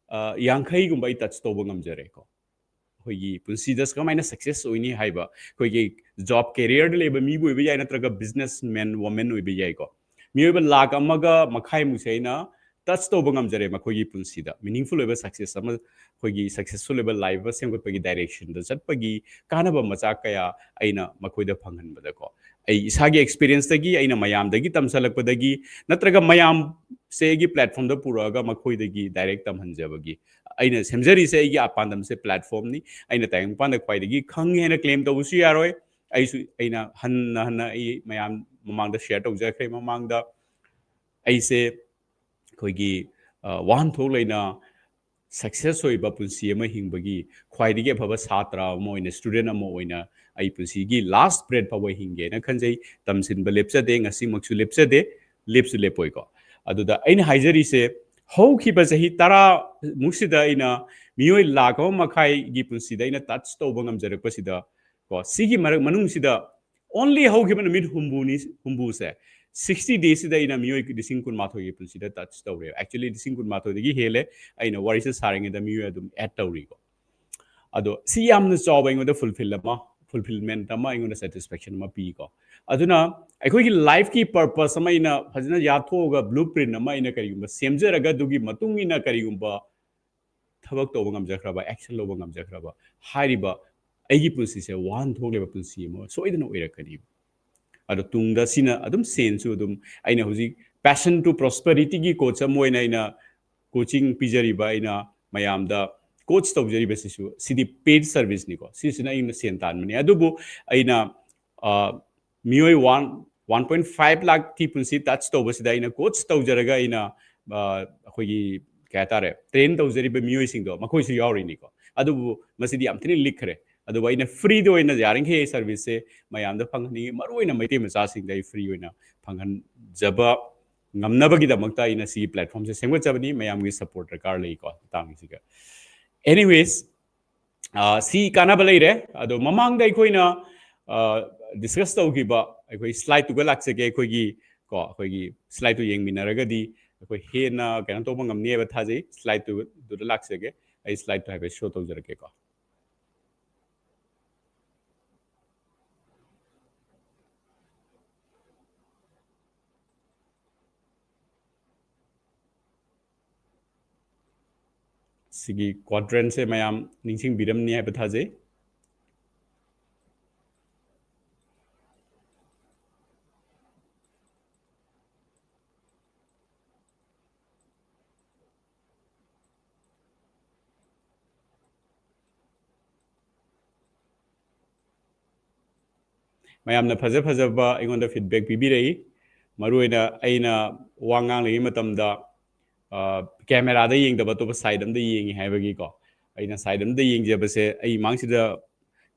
ꯌꯥꯡꯈꯩꯒꯨꯝꯕ ꯑꯩ ꯇꯆ ꯇꯧꯕ ꯉꯝꯖꯔꯦꯀꯣ꯫ ꯑꯩꯈꯣꯏꯒꯤ ꯄꯨꯟꯁꯤꯗ ꯀꯃꯥꯏꯅ ꯁꯛꯁꯦꯁ ꯑꯣꯏꯅꯤ ꯍꯥꯏꯕ, ꯑꯩꯈꯣꯏꯒꯤ ꯖꯣꯕ ꯀꯦꯔꯤꯌꯔꯗ ꯂꯩꯕ ꯃꯤꯕꯨ ꯑꯣꯏꯕ ꯌꯥꯏ, ꯅꯠꯇ꯭ꯔꯒ ꯕꯤꯖꯤꯅꯦꯁ ꯃꯦꯟ ꯋꯨꯃꯦꯟ ꯑꯣꯏꯕ ꯌꯥꯏꯀꯣ꯫ ꯃꯤꯑꯣꯏꯕ ꯂꯥꯛ ꯑꯃꯒ ꯃꯈꯥꯏꯃꯨꯛꯁꯦ ꯑꯩꯅ ꯇꯆ ꯇꯧꯕ ꯉꯝꯖꯔꯦ ꯃꯈꯣꯏꯒꯤ ꯄꯨꯟꯁꯤꯗ꯫ ꯃꯤꯅꯤꯡꯐꯨꯜ ꯑꯣꯏꯕ ꯁꯛꯁꯦꯁ ꯑꯃ, ꯑꯩꯈꯣꯏꯒꯤ ꯁꯛꯁꯦꯁꯐꯨꯜ ꯑꯣꯏꯕ ꯂꯥꯏꯐ ꯑꯃ ꯁꯦꯝꯒꯠꯄꯒꯤ ꯗꯥꯏꯔꯦꯛꯁꯟꯗ ꯆꯠꯄꯒꯤ ꯀꯥꯟꯅꯕ ꯃꯆꯥꯛ ꯀꯌꯥ ꯑꯩꯅ ꯃꯈꯣꯏꯗ ꯐꯪꯍꯟꯕꯗꯀꯣ꯫ ꯑꯩ ꯏꯁꯥꯒꯤ ꯑꯦꯛꯁꯄꯤꯔꯤꯌꯦꯟꯁꯇꯒꯤ, ꯑꯩꯅ ꯃꯌꯥꯝꯗꯒꯤ ꯇꯝꯁꯤꯜꯂꯛꯄꯗꯒꯤ, ꯅꯠꯇ꯭ꯔꯒ ꯃꯌꯥꯝꯁꯦ ꯑꯩꯒꯤ ꯄ꯭ꯂꯦꯠꯐꯣꯝꯗ ꯄꯨꯔꯛꯑꯒ ꯃꯈꯣꯏꯗꯒꯤ ꯗꯥꯏꯔꯦꯛ ꯇꯝꯍꯟꯖꯕꯒꯤ, ꯑꯩꯅ ꯁꯦꯝꯖꯔꯤꯁꯦ ꯑꯩꯒꯤ ꯄꯥꯟꯗꯝꯁꯦ ꯄ꯭ꯂꯦꯠꯐꯣꯝꯅꯤ꯫ ꯑꯩꯅ ꯇꯥꯏꯕꯪꯄꯥꯟꯗ ꯈ꯭ꯋꯥꯏꯗꯒꯤ ꯈꯪꯉꯦ ꯍꯥꯏꯅ ꯀ꯭ꯂꯦꯝ ꯇꯧꯕꯁꯨ ꯌꯥꯔꯣꯏ꯫ ꯑꯩꯁꯨ, ꯑꯩꯅ ꯍꯟꯅ ꯍꯟꯅ ꯑꯩ ꯃꯌꯥꯝ ꯃꯃꯥꯡꯗ ꯁꯤꯌꯔ ꯇꯧꯖꯈ꯭ꯔꯦ꯫ ꯃꯃꯥꯡꯗ ꯑꯩꯁꯦ ꯑꯩꯈꯣꯏꯒꯤ ꯋꯥꯍꯟꯊꯣꯛ ꯂꯩꯅ ꯁꯛꯁꯦꯁ ꯑꯣꯏꯕ ꯄꯨꯟꯁꯤ ꯑꯃ ꯍꯤꯡꯕꯒꯤ ꯈ꯭ꯋꯥꯏꯗꯒꯤ ꯑꯐꯕ ꯁꯥꯇ꯭ꯔ ꯑꯃ ꯑꯣꯏꯅ, ꯁ꯭ꯇꯨꯗꯦꯟ ꯑꯃ ꯑꯣꯏꯅ ꯑꯩ ꯄꯨꯟꯁꯤꯒꯤ ꯂꯥꯁ ꯕ꯭ꯔꯦꯠ ꯐꯥꯎꯕ ꯍꯤꯡꯒꯦꯅ ꯈꯟꯖꯩ꯫ ꯇꯝꯁꯤꯟꯕ ꯂꯦꯞꯆꯗꯦ, ꯉꯁꯤꯃꯛꯁꯨ ꯂꯦꯞꯆꯗꯦ, ꯂꯦꯞꯁꯨ ꯂꯦꯞꯄꯣꯏꯀꯣ꯫ ꯑꯗꯨꯗ ꯑꯩꯅ ꯍꯥꯏꯖꯔꯤꯁꯦ, ꯍꯧꯈꯤꯕ ꯆꯍꯤ ꯇꯔꯥ ꯃꯨꯛꯁꯤꯗ ꯑꯩꯅ ꯃꯤꯑꯣꯏ ꯂꯥꯈ ꯑꯃ ꯃꯈꯥꯏꯒꯤ ꯄꯨꯟꯁꯤꯗ ꯑꯩꯅ ꯇꯆ ꯇꯧꯕ ꯉꯝꯖꯔꯛꯄꯁꯤꯗ ꯀꯣ, ꯁꯤꯒꯤ ꯃꯔꯛ ꯃꯅꯨꯡꯁꯤꯗ ꯑꯣꯟꯂꯤ ꯍꯧꯈꯤꯕ ꯅꯨꯃꯤꯠ ꯍꯨꯝꯐꯨꯅꯤ, ꯍꯨꯝꯐꯨꯁꯦ, ꯁꯤꯛꯁꯇꯤ ꯗꯦꯁꯤꯗ ꯑꯩꯅ ꯃꯤꯑꯣꯏ ꯂꯤꯁꯤꯡ ꯀꯨꯟꯃꯥꯊꯣꯏꯒꯤ ꯄꯨꯟꯁꯤꯗ ꯇꯆ ꯇꯧꯔꯦ꯫ ꯑꯦꯛꯆꯨꯋꯦꯂꯤ ꯂꯤꯁꯤꯡ ꯀꯨꯟꯃꯥꯊꯣꯏꯗꯒꯤ ꯍꯦꯜꯂꯦ꯫ ꯑꯩꯅ ꯋꯥꯔꯤꯁꯦ ꯁꯥꯔꯤꯉꯩꯗ ꯃꯤꯑꯣꯏ ꯑꯗꯨꯝ ꯑꯦꯗ ꯇꯧꯔꯤꯀꯣ꯫ ꯑꯗꯣ ꯁꯤ ꯌꯥꯝꯅ ꯆꯥꯎꯕ ꯑꯩꯉꯣꯟꯗ ꯐꯨꯜꯐꯤꯜ ꯑꯃ, ꯐꯨꯜꯐꯤꯜꯃꯦꯟꯠ ꯑꯃ, ꯑꯩꯉꯣꯟꯗ ꯁꯦꯇꯤꯁꯐꯦꯛꯁꯟ ꯑꯃ ꯄꯤꯀꯣ꯫ ꯑꯗꯨꯅ ꯑꯩꯈꯣꯏꯒꯤ ꯂꯥꯏꯐꯀꯤ ꯄꯔꯄꯁ ꯑꯃ ꯑꯩꯅ ꯐꯖꯅ ꯌꯥꯊꯣꯛꯑꯒ, ꯕ꯭ꯂꯨ ꯄ꯭ꯔꯤꯟ ꯑꯃ ꯑꯩꯅ ꯀꯔꯤꯒꯨꯝꯕ ꯁꯦꯝꯖꯔꯒ, ꯑꯗꯨꯒꯤ ꯃꯇꯨꯡ ꯏꯟꯅ ꯀꯔꯤꯒꯨꯝꯕ ꯊꯕꯛ ꯇꯧꯕ ꯉꯝꯖꯈ꯭ꯔꯕ, ꯑꯦꯛꯁꯟ ꯂꯧꯕ ꯉꯝꯖꯈ꯭ꯔꯕ, ꯍꯥꯏꯔꯤꯕ ꯑꯩꯒꯤ ꯄꯨꯟꯁꯤꯁꯦ ꯋꯥꯍꯟꯊꯣꯛ ꯂꯩꯕ ꯄꯨꯟꯁꯤ ꯑꯃ ꯁꯣꯏꯗꯅ ꯑꯣꯏꯔꯛꯀꯅꯤ꯫ ꯑꯗꯣ ꯇꯨꯡꯗ ꯁꯤꯅ ꯑꯗꯨꯝ ꯁꯦꯟꯁꯨ ꯑꯗꯨꯝ, ꯑꯩꯅ ꯍꯧꯖꯤꯛ Passion to Prosperity ꯒꯤ ꯀꯣꯆ ꯑꯃ ꯑꯣꯏꯅ ꯑꯩꯅ ꯀꯣꯆꯤꯡ ꯄꯤꯖꯔꯤꯕ, ꯑꯩꯅ ꯃꯌꯥꯝꯗ ꯀꯣꯆ ꯇꯧꯖꯔꯤꯕꯁꯤꯁꯨ, ꯁꯤꯗꯤ ꯄꯦꯗ ꯁꯔꯚꯤꯁꯅꯤꯀꯣ꯫ ꯁꯤꯁꯤꯅ ꯑꯩꯅ ꯁꯦꯟ ꯇꯥꯟꯕꯅꯤ꯫ ꯑꯗꯨꯕꯨ ꯑꯩꯅ, ꯑ, ꯃꯤꯑꯣꯏ ꯋꯥꯟ, ꯋꯥꯟ ꯄꯣꯏꯟ ꯐꯥꯏꯚ ꯂꯥꯈꯀꯤ ꯄꯨꯟꯁꯤ ꯇꯆ ꯇꯧꯕꯁꯤꯗ ꯑꯩꯅ ꯀꯣꯆ ꯇꯧꯖꯔꯒ ꯑꯩꯅ, ꯑ, ꯑꯩꯈꯣꯏꯒꯤ, ꯀꯩ ꯍꯥꯏꯇꯥꯔꯦ, ꯇ꯭ꯔꯦꯟ ꯇꯧꯖꯔꯤꯕ ꯃꯤꯑꯣꯏꯁꯤꯡꯗꯣ, ꯃꯈꯣꯏꯁꯨ ꯌꯥꯎꯔꯤꯅꯤꯀꯣ꯫ ꯑꯗꯨꯕꯨ ꯃꯁꯤꯗꯤ ꯌꯥꯝ ꯊꯤꯅ ꯂꯤꯛꯈ꯭ꯔꯦ꯫ ꯑꯗꯨꯕꯨ ꯑꯩꯅ ꯐ꯭ꯔꯤꯗ ꯑꯣꯏꯅ ꯌꯥꯔꯤꯈꯩ ꯁꯔꯚꯤꯁꯁꯦ ꯃꯌꯥꯝꯗ ꯐꯪꯍꯟꯅꯤꯡꯉꯤ, ꯃꯔꯨꯑꯣꯏꯅ ꯃꯩꯇꯩ ꯃꯆꯥꯁꯤꯡꯗ ꯑꯩ ꯐ꯭ꯔꯤ ꯑꯣꯏꯅ ꯐꯪꯍꯟꯖꯕ ꯉꯝꯅꯕꯒꯤꯗꯃꯛꯇ ꯑꯩꯅ ꯁꯤꯒꯤ platformꯁꯦ ꯁꯦꯝꯒꯠꯆꯕꯅꯤ꯫ ꯃꯌꯥꯝꯒꯤ support ꯗꯔꯀꯥꯔ ꯂꯩꯀꯣ ꯃꯇꯥꯡꯁꯤꯒ꯫ Anyways, ꯑ, ꯁꯤ ꯀꯥꯟꯅꯕ ꯂꯩꯔꯦ꯫ ꯑꯗꯣ ꯃꯃꯥꯡꯗ ꯑꯩꯈꯣꯏꯅ, ꯑ, discuss ꯇꯧꯈꯤꯕ ꯑꯩꯈꯣꯏ slideꯇꯨꯒ ꯂꯥꯛꯆꯒꯦ꯫ ꯑꯩꯈꯣꯏꯒꯤ, ꯀꯣ, ꯑꯩꯈꯣꯏꯒꯤ slideꯇꯨ ꯌꯦꯡꯃꯤꯟꯅꯔꯒꯗꯤ ꯑꯩꯈꯣꯏ ꯍꯦꯟꯅ ꯀꯩꯅꯣ ꯇꯧꯕ ꯉꯝꯅꯤ ꯍꯥꯏꯕ ꯊꯥꯖꯩ꯫ Slideꯇꯨ, ꯑꯗꯨꯗ ꯂꯥꯛꯆꯒꯦ꯫ ꯑꯩ slideꯇꯨ ꯍꯥꯏꯐꯦꯠ show ꯇꯧꯖꯔꯛꯀꯦꯀꯣ꯫ ꯁꯤꯒꯤ quadrantꯁꯦ ꯃꯌꯥꯝ ꯅꯤꯡꯁꯤꯡꯕꯤꯔꯝꯅꯤ ꯍꯥꯏꯕ ꯊꯥꯖꯩ꯫ ꯃꯌꯥꯝꯅ ꯐꯖ ꯐꯖꯕ ꯑꯩꯉꯣꯟꯗ feedback ꯄꯤꯕꯤꯔꯛꯏ꯫ ꯃꯔꯨꯑꯣꯏꯅ ꯑꯩꯅ ꯋꯥ ꯉꯥꯡꯂꯤꯉꯩ ꯃꯇꯝꯗ, ꯑ, cameraꯗ ꯌꯦꯡꯗꯕ ꯑꯇꯣꯞꯄ side ꯑꯝꯗ ꯌꯦꯡꯉꯤ ꯍꯥꯏꯕꯒꯤꯀꯣ꯫ ꯑꯩꯅ side ꯑꯝꯗ ꯌꯦꯡꯖꯕꯁꯦ, ꯑꯩ ꯃꯥꯡꯁꯤꯗ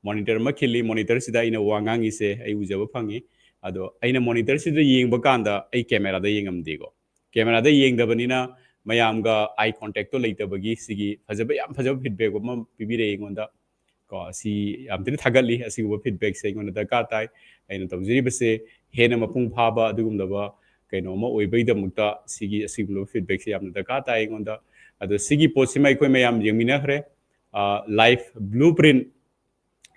monitor ꯑꯃ ꯈꯤꯜꯂꯤ, monitorꯁꯤꯗ ꯑꯩꯅ ꯋꯥ ꯉꯥꯡꯉꯤꯁꯦ ꯑꯩ ꯎꯖꯕ ꯐꯪꯉꯤ꯫ ꯑꯗꯣ ꯑꯩꯅ monitorꯁꯤꯗ ꯌꯦꯡꯕ ꯀꯥꯟꯗ ꯑꯩ cameraꯗ ꯌꯦꯡꯉꯝꯗꯦꯀꯣ꯫ Cameraꯗ ꯌꯦꯡꯗꯕꯅꯤꯅ ꯃꯌꯥꯝꯒ eye contactꯇꯣ ꯂꯩꯇꯕꯒꯤ ꯁꯤꯒꯤ ꯐꯖꯕ, ꯌꯥꯝ ꯐꯖꯕ feedback ꯑꯃ ꯄꯤꯕꯤꯔꯛꯑꯦ ꯑꯩꯉꯣꯟꯗ꯫ ꯀꯣ, ꯁꯤ ꯌꯥꯝ ꯊꯤꯅ ꯊꯥꯒꯠꯂꯤ꯫ ꯑꯁꯤꯒꯨꯝꯕ feedbackꯁꯦ ꯑꯩꯉꯣꯟꯗ ꯗꯔꯀꯥꯔ ꯇꯥꯏ꯫ ꯑꯩꯅ ꯇꯧꯖꯔꯤꯕꯁꯦ ꯍꯦꯟꯅ ꯃꯄꯨꯡ ꯐꯥꯕ ꯑꯗꯨꯒꯨꯝꯂꯕ ꯀꯩꯅꯣ ꯑꯃ ꯑꯣꯏꯕꯒꯤꯗꯃꯛꯇ ꯁꯤꯒꯤ, ꯑꯁꯤꯒꯨꯝꯂꯕ feedbackꯁꯦ ꯌꯥꯝꯅ ꯗꯔꯀꯥꯔ ꯇꯥꯏ ꯑꯩꯉꯣꯟꯗ꯫ ꯑꯗꯣ ꯁꯤꯒꯤ ꯄꯣꯠꯁꯤꯃ ꯑꯩꯈꯣꯏ ꯃꯌꯥꯝ ꯌꯦꯡꯃꯤꯟꯅꯈ꯭ꯔꯦ꯫ ꯑ, life blueprint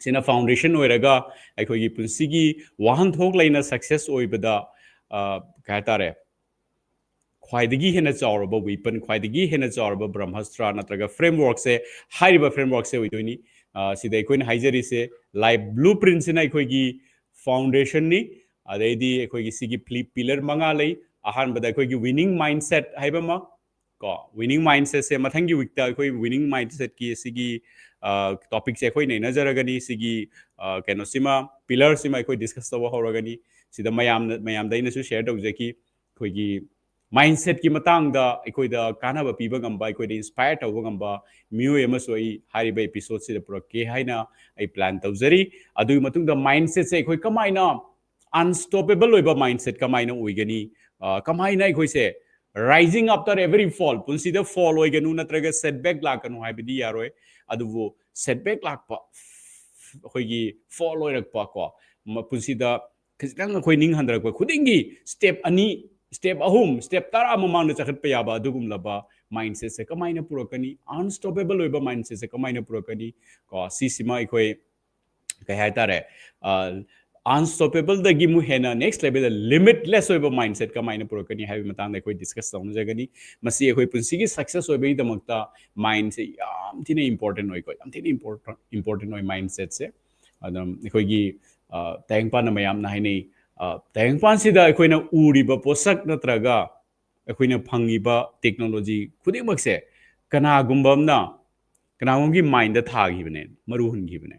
ꯁꯤꯅ foundation ꯑꯣꯏꯔꯒ ꯑꯩꯈꯣꯏꯒꯤ ꯄꯨꯟꯁꯤꯒꯤ ꯋꯥꯍꯟꯊꯣꯛ ꯂꯩꯅ success ꯑꯣꯏꯕꯗ, ꯑ, ꯀꯩ ꯍꯥꯏꯇꯥꯔꯦ, ꯈ꯭ꯋꯥꯏꯗꯒꯤ ꯍꯦꯟꯅ ꯆꯥꯎꯔꯕ weapon, ꯈ꯭ꯋꯥꯏꯗꯒꯤ ꯍꯦꯟꯅ ꯆꯥꯎꯔꯕ ꯕ꯭ꯔꯍꯃꯁꯇ꯭ꯔ ꯅꯠꯇ꯭ꯔꯒ frameworkꯁꯦ, ꯍꯥꯏꯔꯤꯕ frameworkꯁꯦ ꯑꯣꯏꯗꯣꯏꯅꯤ꯫ ꯑ, ꯁꯤꯗ ꯑꯩꯈꯣꯏꯅ ꯍꯥꯏꯖꯔꯤꯁꯦ life blueprintꯁꯤꯅ ꯑꯩꯈꯣꯏꯒꯤ foundationꯅꯤ꯫ ꯑꯗꯩꯗꯤ ꯑꯩꯈꯣꯏꯒꯤ ꯁꯤꯒꯤ ꯄ꯭ꯂꯤ-, pillar ꯃꯉꯥ ꯂꯩ꯫ ꯑꯍꯥꯟꯕꯗ ꯑꯩꯈꯣꯏꯒꯤ winning mindset ꯍꯥꯏꯕ ꯑꯃ, ꯀꯣ, winning mindsetꯁꯦ ꯃꯊꯪꯒꯤ weekꯇ ꯑꯩꯈꯣꯏ winning mindsetꯀꯤ ꯁꯤꯒꯤ, ꯑ, topicꯁꯦ ꯑꯩꯈꯣꯏ ꯅꯩꯅꯖꯔꯒꯅꯤ꯫ ꯁꯤꯒꯤ, ꯑ, ꯀꯩꯅꯣꯁꯤꯃ, pillarꯁꯤꯃ ꯑꯩꯈꯣꯏ discuss ꯇꯧꯕ ꯍꯧꯔꯒꯅꯤ꯫ ꯁꯤꯗ ꯃꯌꯥꯝꯅ, ꯃꯌꯥꯝꯗ ꯑꯩꯅꯁꯨ share ꯇꯧꯖꯈꯤ꯫ ꯑꯩꯈꯣꯏꯒꯤ mindsetꯀꯤ ꯃꯇꯥꯡꯗ ꯑꯩꯈꯣꯏꯗ ꯀꯥꯟꯅꯕ ꯄꯤꯕ ꯉꯝꯕ, ꯑꯩꯈꯣꯏꯗ inspire ꯇꯧꯕ ꯉꯝꯕ ꯃꯤꯑꯣꯏ ꯑꯃꯁꯨ ꯑꯩ ꯍꯥꯏꯔꯤꯕ episodeꯁꯤꯗ ꯄꯨꯔꯛꯀꯦ ꯍꯥꯏꯅ ꯑꯩ plan ꯇꯧꯖꯔꯤ꯫ ꯑꯗꯨꯒꯤ ꯃꯇꯨꯡꯗ mindsetꯁꯦ ꯑꯩꯈꯣꯏ ꯀꯃꯥꯏꯅ unstoppable ꯑꯣꯏꯕ mindset ꯀꯃꯥꯏꯅ ꯑꯣꯏꯒꯅꯤ? ꯀꯃꯥꯏꯅ ꯑꯩꯈꯣꯏꯁꯦ rising after every fall, ꯄꯨꯟꯁꯤꯗ fall ꯑꯣꯏꯒꯅꯨ ꯅꯠꯇ꯭ꯔꯒ setback ꯂꯥꯛꯀꯅꯨ ꯍꯥꯏꯕꯗꯤ ꯌꯥꯔꯣꯏ꯫ ꯑꯗꯨꯕꯨ setback ꯂꯥꯛꯄ, ꯑꯩꯈꯣꯏꯒꯤ fall ꯑꯣꯏꯔꯛꯄ ꯀꯣ, ꯄꯨꯟꯁꯤꯗ ꯈꯤꯇꯪ ꯑꯩꯈꯣꯏ ꯅꯤꯡ ꯍꯟꯊꯔꯛꯄ ꯈꯨꯗꯤꯡꯒꯤ step ꯑꯅꯤ, step ꯑꯍꯨꯝ, step ꯇꯔꯥ ꯃꯃꯥꯡꯗ ꯆꯈꯠꯄ ꯌꯥꯕ ꯑꯗꯨꯒꯨꯝꯂꯕ mindsetꯁꯦ ꯀꯃꯥꯏꯅ ꯄꯨꯔꯛꯀꯅꯤ? Unstoppable ꯑꯣꯏꯕ mindsetꯁꯦ ꯀꯃꯥꯏꯅ ꯄꯨꯔꯛꯀꯅꯤ? ꯀꯣ, ꯁꯤꯁꯤꯃ ꯑꯩꯈꯣꯏ ꯀꯩ ꯍꯥꯏꯇꯥꯔꯦ, unstoppableꯗꯒꯤ ꯑꯃꯨꯛ ꯍꯦꯟꯅ next levelꯗ limitless ꯑꯣꯏꯕ mindset ꯀꯃꯥꯏꯅ ꯄꯨꯔꯛꯀꯅꯤ ꯍꯥꯏꯕꯒꯤ ꯃꯇꯥꯡꯗ ꯑꯩꯈꯣꯏ discuss ꯇꯧꯅꯖꯒꯅꯤ꯫ ꯃꯁꯤ ꯑꯩꯈꯣꯏ ꯄꯨꯟꯁꯤꯒꯤ success ꯑꯣꯏꯕꯒꯤꯗꯃꯛꯇ mindꯁꯦ ꯌꯥꯝ ꯊꯤꯅ important ꯑꯣꯏꯀꯣ, ꯌꯥꯝ ꯊꯤꯅ important important ꯑꯣꯏ mindsetꯁꯦ꯫ ꯑꯗꯨꯝ ꯑꯩꯈꯣꯏꯒꯤ ꯇꯥꯏꯕꯪꯄꯥꯟꯅ ꯃꯌꯥꯝꯅ ꯍꯥꯏꯅꯩ, ꯇꯥꯏꯕꯪꯄꯥꯟꯁꯤꯗ ꯑꯩꯈꯣꯏꯅ ꯎꯔꯤꯕ ꯄꯣꯠꯁꯛ ꯅꯠꯇ꯭ꯔꯒ ꯑꯩꯈꯣꯏꯅ ꯐꯪꯉꯤꯕ technology ꯈꯨꯗꯤꯡꯃꯛꯁꯦ ꯀꯅꯥꯒꯨꯝꯕ ꯑꯃꯅ, ꯀꯅꯥꯒꯨꯝꯕꯒꯤ mindꯗ ꯊꯥꯈꯤꯕꯅꯦ, ꯃꯔꯨ ꯍꯨꯟꯈꯤꯕꯅꯦ꯫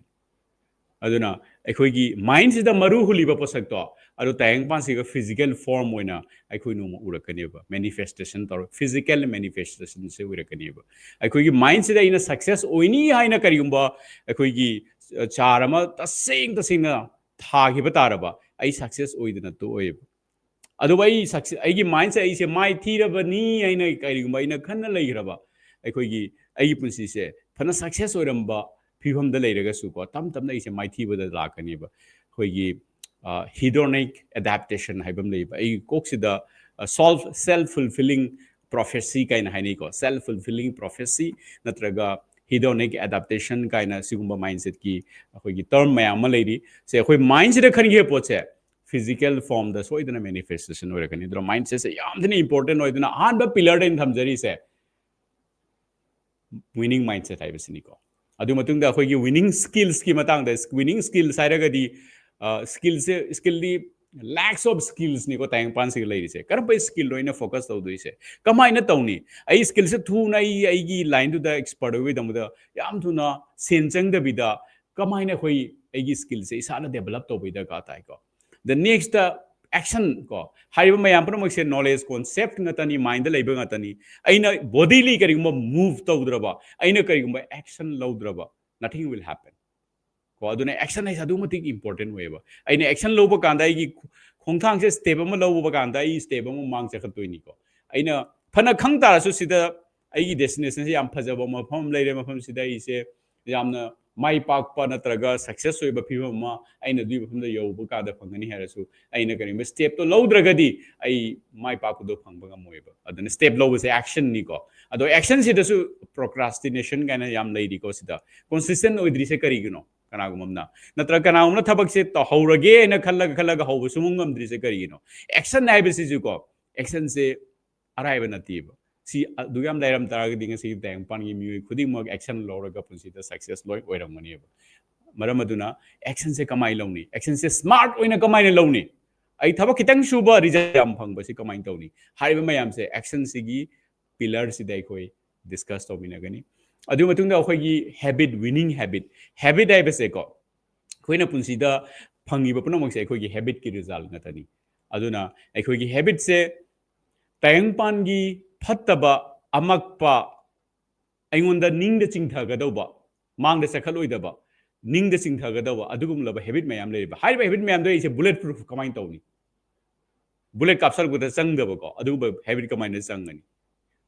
ꯑꯗꯨꯅ ꯑꯩꯈꯣꯏꯒꯤ mindꯁꯤꯗ ꯃꯔꯨ ꯍꯨꯜꯂꯤꯕ ꯄꯣꯠꯁꯛꯇꯣ, ꯑꯗꯨ ꯇꯥꯏꯕꯪꯄꯥꯟꯁꯤꯒ physical form ꯑꯣꯏꯅ ꯑꯩꯈꯣꯏ ꯅꯣꯡꯃ ꯎꯔꯛꯀꯅꯦꯕ, manifestation ꯇꯧꯔ physical manifestationꯁꯦ ꯑꯣꯏꯔꯛꯀꯅꯦꯕ꯫ ꯑꯩꯈꯣꯏꯒꯤ mindꯁꯤꯗ ꯑꯩꯅ success ꯑꯣꯏꯅꯤ ꯍꯥꯏꯅ ꯀꯔꯤꯒꯨꯝꯕ ꯑꯩꯈꯣꯏꯒꯤ ꯆꯥꯔ ꯑꯃ ꯇꯁꯦꯡ ꯇꯁꯦꯡꯅ ꯊꯥꯈꯤꯕ ꯇꯥꯔꯕ, ꯑꯩ success ꯑꯣꯏꯗꯅ ꯇꯣꯛꯑꯣꯏꯕ꯫ ꯑꯗꯨꯕꯨ ꯑꯩ success, ꯑꯩꯒꯤ mindꯁꯦ ꯑꯩꯁꯦ ꯃꯥꯏ ꯊꯤꯔꯕꯅꯤ ꯍꯥꯏꯅ ꯀꯔꯤꯒꯨꯝꯕ ꯑꯩꯅ ꯈꯟꯅ ꯂꯩꯈ꯭ꯔꯕ, ꯑꯩꯈꯣꯏꯒꯤ ꯑꯩꯒꯤ ꯄꯨꯟꯁꯤꯁꯦ ꯐꯅ success ꯑꯣꯏꯔꯝꯕ ꯐꯤꯕꯝꯗ ꯂꯩꯔꯒꯁꯨꯀꯣ, ꯇꯞ ꯇꯞꯅ ꯑꯩꯁꯦ ꯃꯥꯏꯊꯤꯕꯗ ꯂꯥꯛꯀꯅꯦꯕ꯫ ꯑꯩꯈꯣꯏꯒꯤ hedonic adaptation ꯍꯥꯏꯕ ꯑꯃ ꯂꯩꯕ, ꯑꯩꯒꯤ ꯀꯣꯛꯁꯤꯗ self self fulfilling prophecy ꯀꯥꯏꯅ ꯍꯥꯏꯅꯩꯀꯣ, self fulfilling prophecy ꯅꯠꯇ꯭ꯔꯒ hedonic adaptation ꯀꯥꯏꯅ ꯁꯤꯒꯨꯝꯕ mindsetꯀꯤ ꯑꯩꯈꯣꯏꯒꯤ term ꯃꯌꯥꯝ ꯑꯃ ꯂꯩꯔꯤ꯫ ꯁꯦ, ꯑꯩꯈꯣꯏ mindꯁꯤꯗ ꯈꯟꯈꯤꯕ ꯄꯣꯠꯁꯦ physical formꯗ ꯁꯣꯏꯗꯅ manifestation ꯑꯣꯏꯔꯛꯀꯅꯤ꯫ ꯑꯗꯨꯅ mindsetꯁꯦ ꯌꯥꯝ ꯊꯤꯅ important ꯑꯣꯏ꯫ ꯑꯗꯨꯅ ꯑꯍꯥꯟꯕ pillarꯗ ꯑꯩꯅ ꯊꯝꯖꯔꯤꯁꯦ winning mindset ꯍꯥꯏꯕꯁꯤꯅꯤꯀꯣ꯫ ꯑꯗꯨ ꯃꯇꯨꯡꯗ ꯑꯩꯈꯣꯏꯒꯤ winning skillsꯀꯤ ꯃꯇꯥꯡꯗ, winning skills ꯍꯥꯏꯔꯒꯗꯤ skillꯁꯦ, skillꯗꯤ lakhs of skillsꯅꯤꯀꯣ ꯇꯥꯏꯕꯪꯄꯥꯟꯁꯤꯒ ꯂꯩꯔꯤꯁꯦ꯫ ꯀꯔꯝꯕ skillꯗꯣ ꯑꯩꯅ focus ꯇꯧꯗꯣꯏꯁꯦ? ꯀꯃꯥꯏꯅ ꯇꯧꯅꯤ? ꯑꯩ skillꯁꯦ ꯊꯨꯅ ꯑꯩ ꯑꯩꯒꯤ lineꯗꯨꯗ expert ꯑꯣꯏꯕꯒꯤꯗꯃꯛꯇ ꯌꯥꯝ ꯊꯨꯅ ꯁꯦꯟ ꯆꯪꯗꯕꯤꯗ ꯀꯃꯥꯏꯅ ꯑꯩꯈꯣꯏ ꯑꯩꯒꯤ skillꯁꯦ ꯏꯁꯥꯅ develop ꯇꯧꯕꯒꯤ ꯗꯔꯀꯥꯔ ꯇꯥꯏꯀꯣ꯫ The next action ꯀꯣ, ꯍꯥꯏꯔꯤꯕ ꯃꯌꯥꯝ ꯄꯨꯝꯅꯃꯛꯁꯦ knowledge concept ꯉꯥꯛꯇꯅꯤ, mindꯗ ꯂꯩꯕ ꯉꯥꯛꯇꯅꯤ꯫ ꯑꯩꯅ bodily ꯀꯔꯤꯒꯨꯝꯕ move ꯇꯧꯗ꯭ꯔꯕ, ꯑꯩꯅ ꯀꯔꯤꯒꯨꯝꯕ action ꯂꯧꯗ꯭ꯔꯕ, nothing will happen ꯀꯣ꯫ ꯑꯗꯨꯅ action ꯍꯥꯏꯁꯦ ꯑꯗꯨꯛ ꯃꯇꯤꯛ important ꯑꯣꯏꯌꯦꯕ꯫ ꯑꯩꯅ action ꯂꯧꯕ ꯀꯥꯟꯗ ꯑꯩꯒꯤ ꯈꯣꯡꯊꯥꯡꯁꯦ step ꯑꯃ ꯂꯧꯕ ꯀꯥꯟꯗ ꯑꯩ step ꯑꯃ ꯃꯥꯡ ꯆꯠꯈꯠꯇꯣꯏꯅꯤꯀꯣ꯫ ꯑꯩꯅ ꯐꯅ ꯈꯪ ꯇꯥꯔꯁꯨ ꯁꯤꯗ ꯑꯩꯒꯤ destinationꯁꯦ ꯌꯥꯝ ꯐꯖꯕ ꯃꯐꯝ ꯑꯃ ꯂꯩꯔꯦ, ꯃꯐꯝꯁꯤꯗ ꯑꯩꯁꯦ ꯌꯥꯝꯅ ꯃꯥꯏ ꯄꯥꯛꯄ ꯅꯠꯇ꯭ꯔꯒ success ꯑꯣꯏꯕ ꯐꯤꯕꯝ ꯑꯃ ꯑꯩꯅ ꯑꯗꯨꯒꯤ ꯃꯐꯝꯗ ꯌꯧꯕ ꯀꯥꯟꯗ ꯐꯪꯒꯅꯤ ꯍꯥꯏꯔꯁꯨ, ꯑꯩꯅ ꯀꯔꯤꯒꯨꯝꯕ stepꯇꯣ ꯂꯧꯗ꯭ꯔꯒꯗꯤ ꯑꯩ ꯃꯥꯏ ꯄꯥꯛꯄꯗꯣ ꯐꯪꯕ ꯉꯝꯃꯣꯏꯕ꯫ ꯑꯗꯨꯅ step ꯂꯧꯕꯁꯦ actionꯅꯤꯀꯣ꯫ ꯑꯗꯣ actionꯁꯤꯗꯁꯨ procrastination ꯀꯥꯏꯅ ꯌꯥꯝ ꯂꯩꯔꯤꯀꯣ꯫ ꯁꯤꯗ consistent ꯑꯣꯏꯗ꯭ꯔꯤꯁꯦ ꯀꯔꯤꯒꯤꯅꯣ? ꯀꯅꯥꯒꯨꯝꯕ ꯑꯃꯅ, ꯅꯠꯇ꯭ꯔꯒ ꯀꯅꯥꯒꯨꯝꯕ ꯑꯃꯅ ꯊꯕꯛꯁꯦ ꯇꯧꯍꯧꯔꯒꯦ ꯍꯥꯏꯅ ꯈꯜꯂꯒ ꯈꯜꯂꯒ ꯍꯧꯕ ꯁꯨꯡꯉꯝ ꯉꯝꯗ꯭ꯔꯤꯁꯦ ꯀꯔꯤꯒꯤꯅꯣ? Action ꯍꯥꯏꯕꯁꯤꯁꯨꯀꯣ, actionꯁꯦ ꯑꯔꯥꯏꯕ ꯅꯠꯇꯦꯕ꯫ ꯁꯤ ꯑꯗꯨ ꯌꯥꯝ ꯂꯩꯔꯝ ꯇꯥꯔꯒꯗꯤ ꯉꯁꯤꯒꯤ ꯇꯥꯏꯕꯪꯄꯥꯟꯒꯤ ꯃꯤꯑꯣꯏ ꯈꯨꯗꯤꯡꯃꯛ action ꯂꯧꯔꯒ ꯄꯨꯟꯁꯤꯗ success ꯂꯣꯏ ꯑꯣꯏꯔꯝꯒꯅꯦꯕ꯫ ꯃꯔꯝ ꯑꯗꯨꯅ actionꯁꯦ ꯀꯃꯥꯏꯅ ꯂꯧꯅꯤ? Actionꯁꯦ smart ꯑꯣꯏꯅ ꯀꯃꯥꯏꯅ ꯂꯧꯅꯤ? ꯑꯩ ꯊꯕꯛ ꯈꯤꯇꯪ ꯁꯨꯕ result ꯌꯥꯝ ꯐꯪꯕꯁꯤ ꯀꯃꯥꯏꯅ ꯇꯧꯅꯤ? ꯍꯥꯏꯔꯤꯕ ꯃꯌꯥꯝꯁꯦ actionꯁꯤꯒꯤ pillarꯁꯤꯗ ꯑꯩꯈꯣꯏ discuss ꯇꯧꯃꯤꯟꯅꯒꯅꯤ꯫ ꯑꯗꯨꯒꯤ ꯃꯇꯨꯡꯗ ꯑꯩꯈꯣꯏꯒꯤ habit, winning habit꯫ Habit ꯍꯥꯏꯕꯁꯦꯀꯣ, ꯑꯩꯈꯣꯏꯅ ꯄꯨꯟꯁꯤꯗ ꯐꯪꯉꯤꯕ ꯄꯨꯝꯅꯃꯛꯁꯦ ꯑꯩꯈꯣꯏꯒꯤ habitꯀꯤ result ꯉꯥꯛꯇꯅꯤ꯫ ꯑꯗꯨꯅ ꯑꯩꯈꯣꯏꯒꯤ habitꯁꯦ ꯇꯥꯏꯕꯪꯄꯥꯟꯒꯤ ꯐꯠꯇꯕ, ꯑꯃꯛꯄ, ꯑꯩꯉꯣꯟꯗ ꯅꯤꯡꯗ ꯆꯤꯡꯊꯒꯗꯧꯕ, ꯃꯥꯡꯗ ꯆꯠꯈꯠꯂꯣꯏꯗꯕ, ꯅꯤꯡꯗ ꯆꯤꯡꯊꯒꯗꯧꯕ ꯑꯗꯨꯒꯨꯝꯂꯕ habit ꯃꯌꯥꯝ ꯂꯩꯔꯤꯕ꯫ ꯍꯥꯏꯔꯤꯕ habit ꯃꯌꯥꯝꯗꯣ ꯑꯩꯁꯦ bullet proof ꯀꯃꯥꯏꯅ ꯇꯧꯅꯤ? Bullet ꯀꯥꯞꯁꯜꯂꯛꯄꯗ ꯆꯪꯗꯕꯀꯣ ꯑꯗꯨꯒꯨꯝꯕ habit ꯀꯃꯥꯏꯅ ꯆꯪꯒꯅꯤ?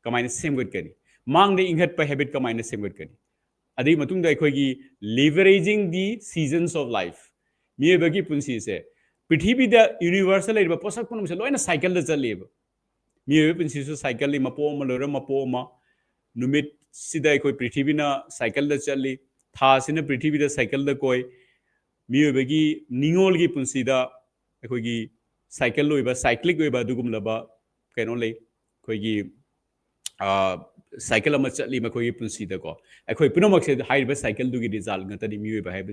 ꯀꯃꯥꯏꯅ ꯁꯦꯝꯒꯠꯀꯅꯤ? ꯃꯥꯡꯗ ꯏꯟꯈꯠꯄ habit ꯀꯃꯥꯏꯅ ꯁꯦꯝꯒꯠꯀꯅꯤ? ꯑꯗꯨꯒꯤ ꯃꯇꯨꯡꯗ ꯑꯩꯈꯣꯏꯒꯤ leveraging the seasons of life꯫ ꯃꯤꯑꯣꯏꯕꯒꯤ ꯄꯨꯟꯁꯤꯁꯦ ꯄ꯭ꯔꯤꯊꯤꯕꯤꯗ, universeꯇ ꯂꯩꯔꯤꯕ ꯄꯣꯠꯁꯛ ꯄꯨꯝꯅꯃꯛꯁꯦ ꯂꯣꯏꯅ cycleꯗ ꯆꯠꯂꯤꯕ꯫ ꯃꯤꯑꯣꯏꯕ ꯄꯨꯟꯁꯤꯁꯨ cycleꯅꯤ, ꯃꯄꯣꯛ ꯑꯃ ꯂꯣꯏꯔ ꯃꯄꯣꯛ ꯑꯃ꯫ ꯅꯨꯃꯤꯠꯁꯤꯗ ꯑꯩꯈꯣꯏ ꯄ꯭ꯔꯤꯊꯤꯕꯤꯅ cycleꯗ ꯆꯠꯂꯤ, ꯊꯥꯁꯤꯅ ꯄ꯭ꯔꯤꯊꯤꯕꯤꯗ cycleꯗ ꯀꯣꯏ꯫ ꯃꯤꯑꯣꯏꯕꯒꯤ ꯅꯤꯡꯉꯣꯜꯒꯤ ꯄꯨꯟꯁꯤꯗ ꯑꯩꯈꯣꯏꯒꯤ cycle ꯑꯣꯏꯕ, cyclic ꯑꯣꯏꯕ ꯑꯗꯨꯒꯨꯝꯂꯕ ꯀꯩꯅꯣ ꯂꯩ꯫ ꯑꯩꯈꯣꯏꯒꯤ cycle ꯑꯃ ꯆꯠꯂꯤ ꯃꯈꯣꯏꯒꯤ ꯄꯨꯟꯁꯤꯗꯀꯣ꯫ ꯑꯩꯈꯣꯏ ꯄꯨꯝꯅꯃꯛꯁꯦ ꯍꯥꯏꯔꯤꯕ cycleꯗꯨꯒꯤ result ꯉꯥꯛꯇꯅꯤ ꯃꯤꯑꯣꯏꯕ ꯍꯥꯏꯕ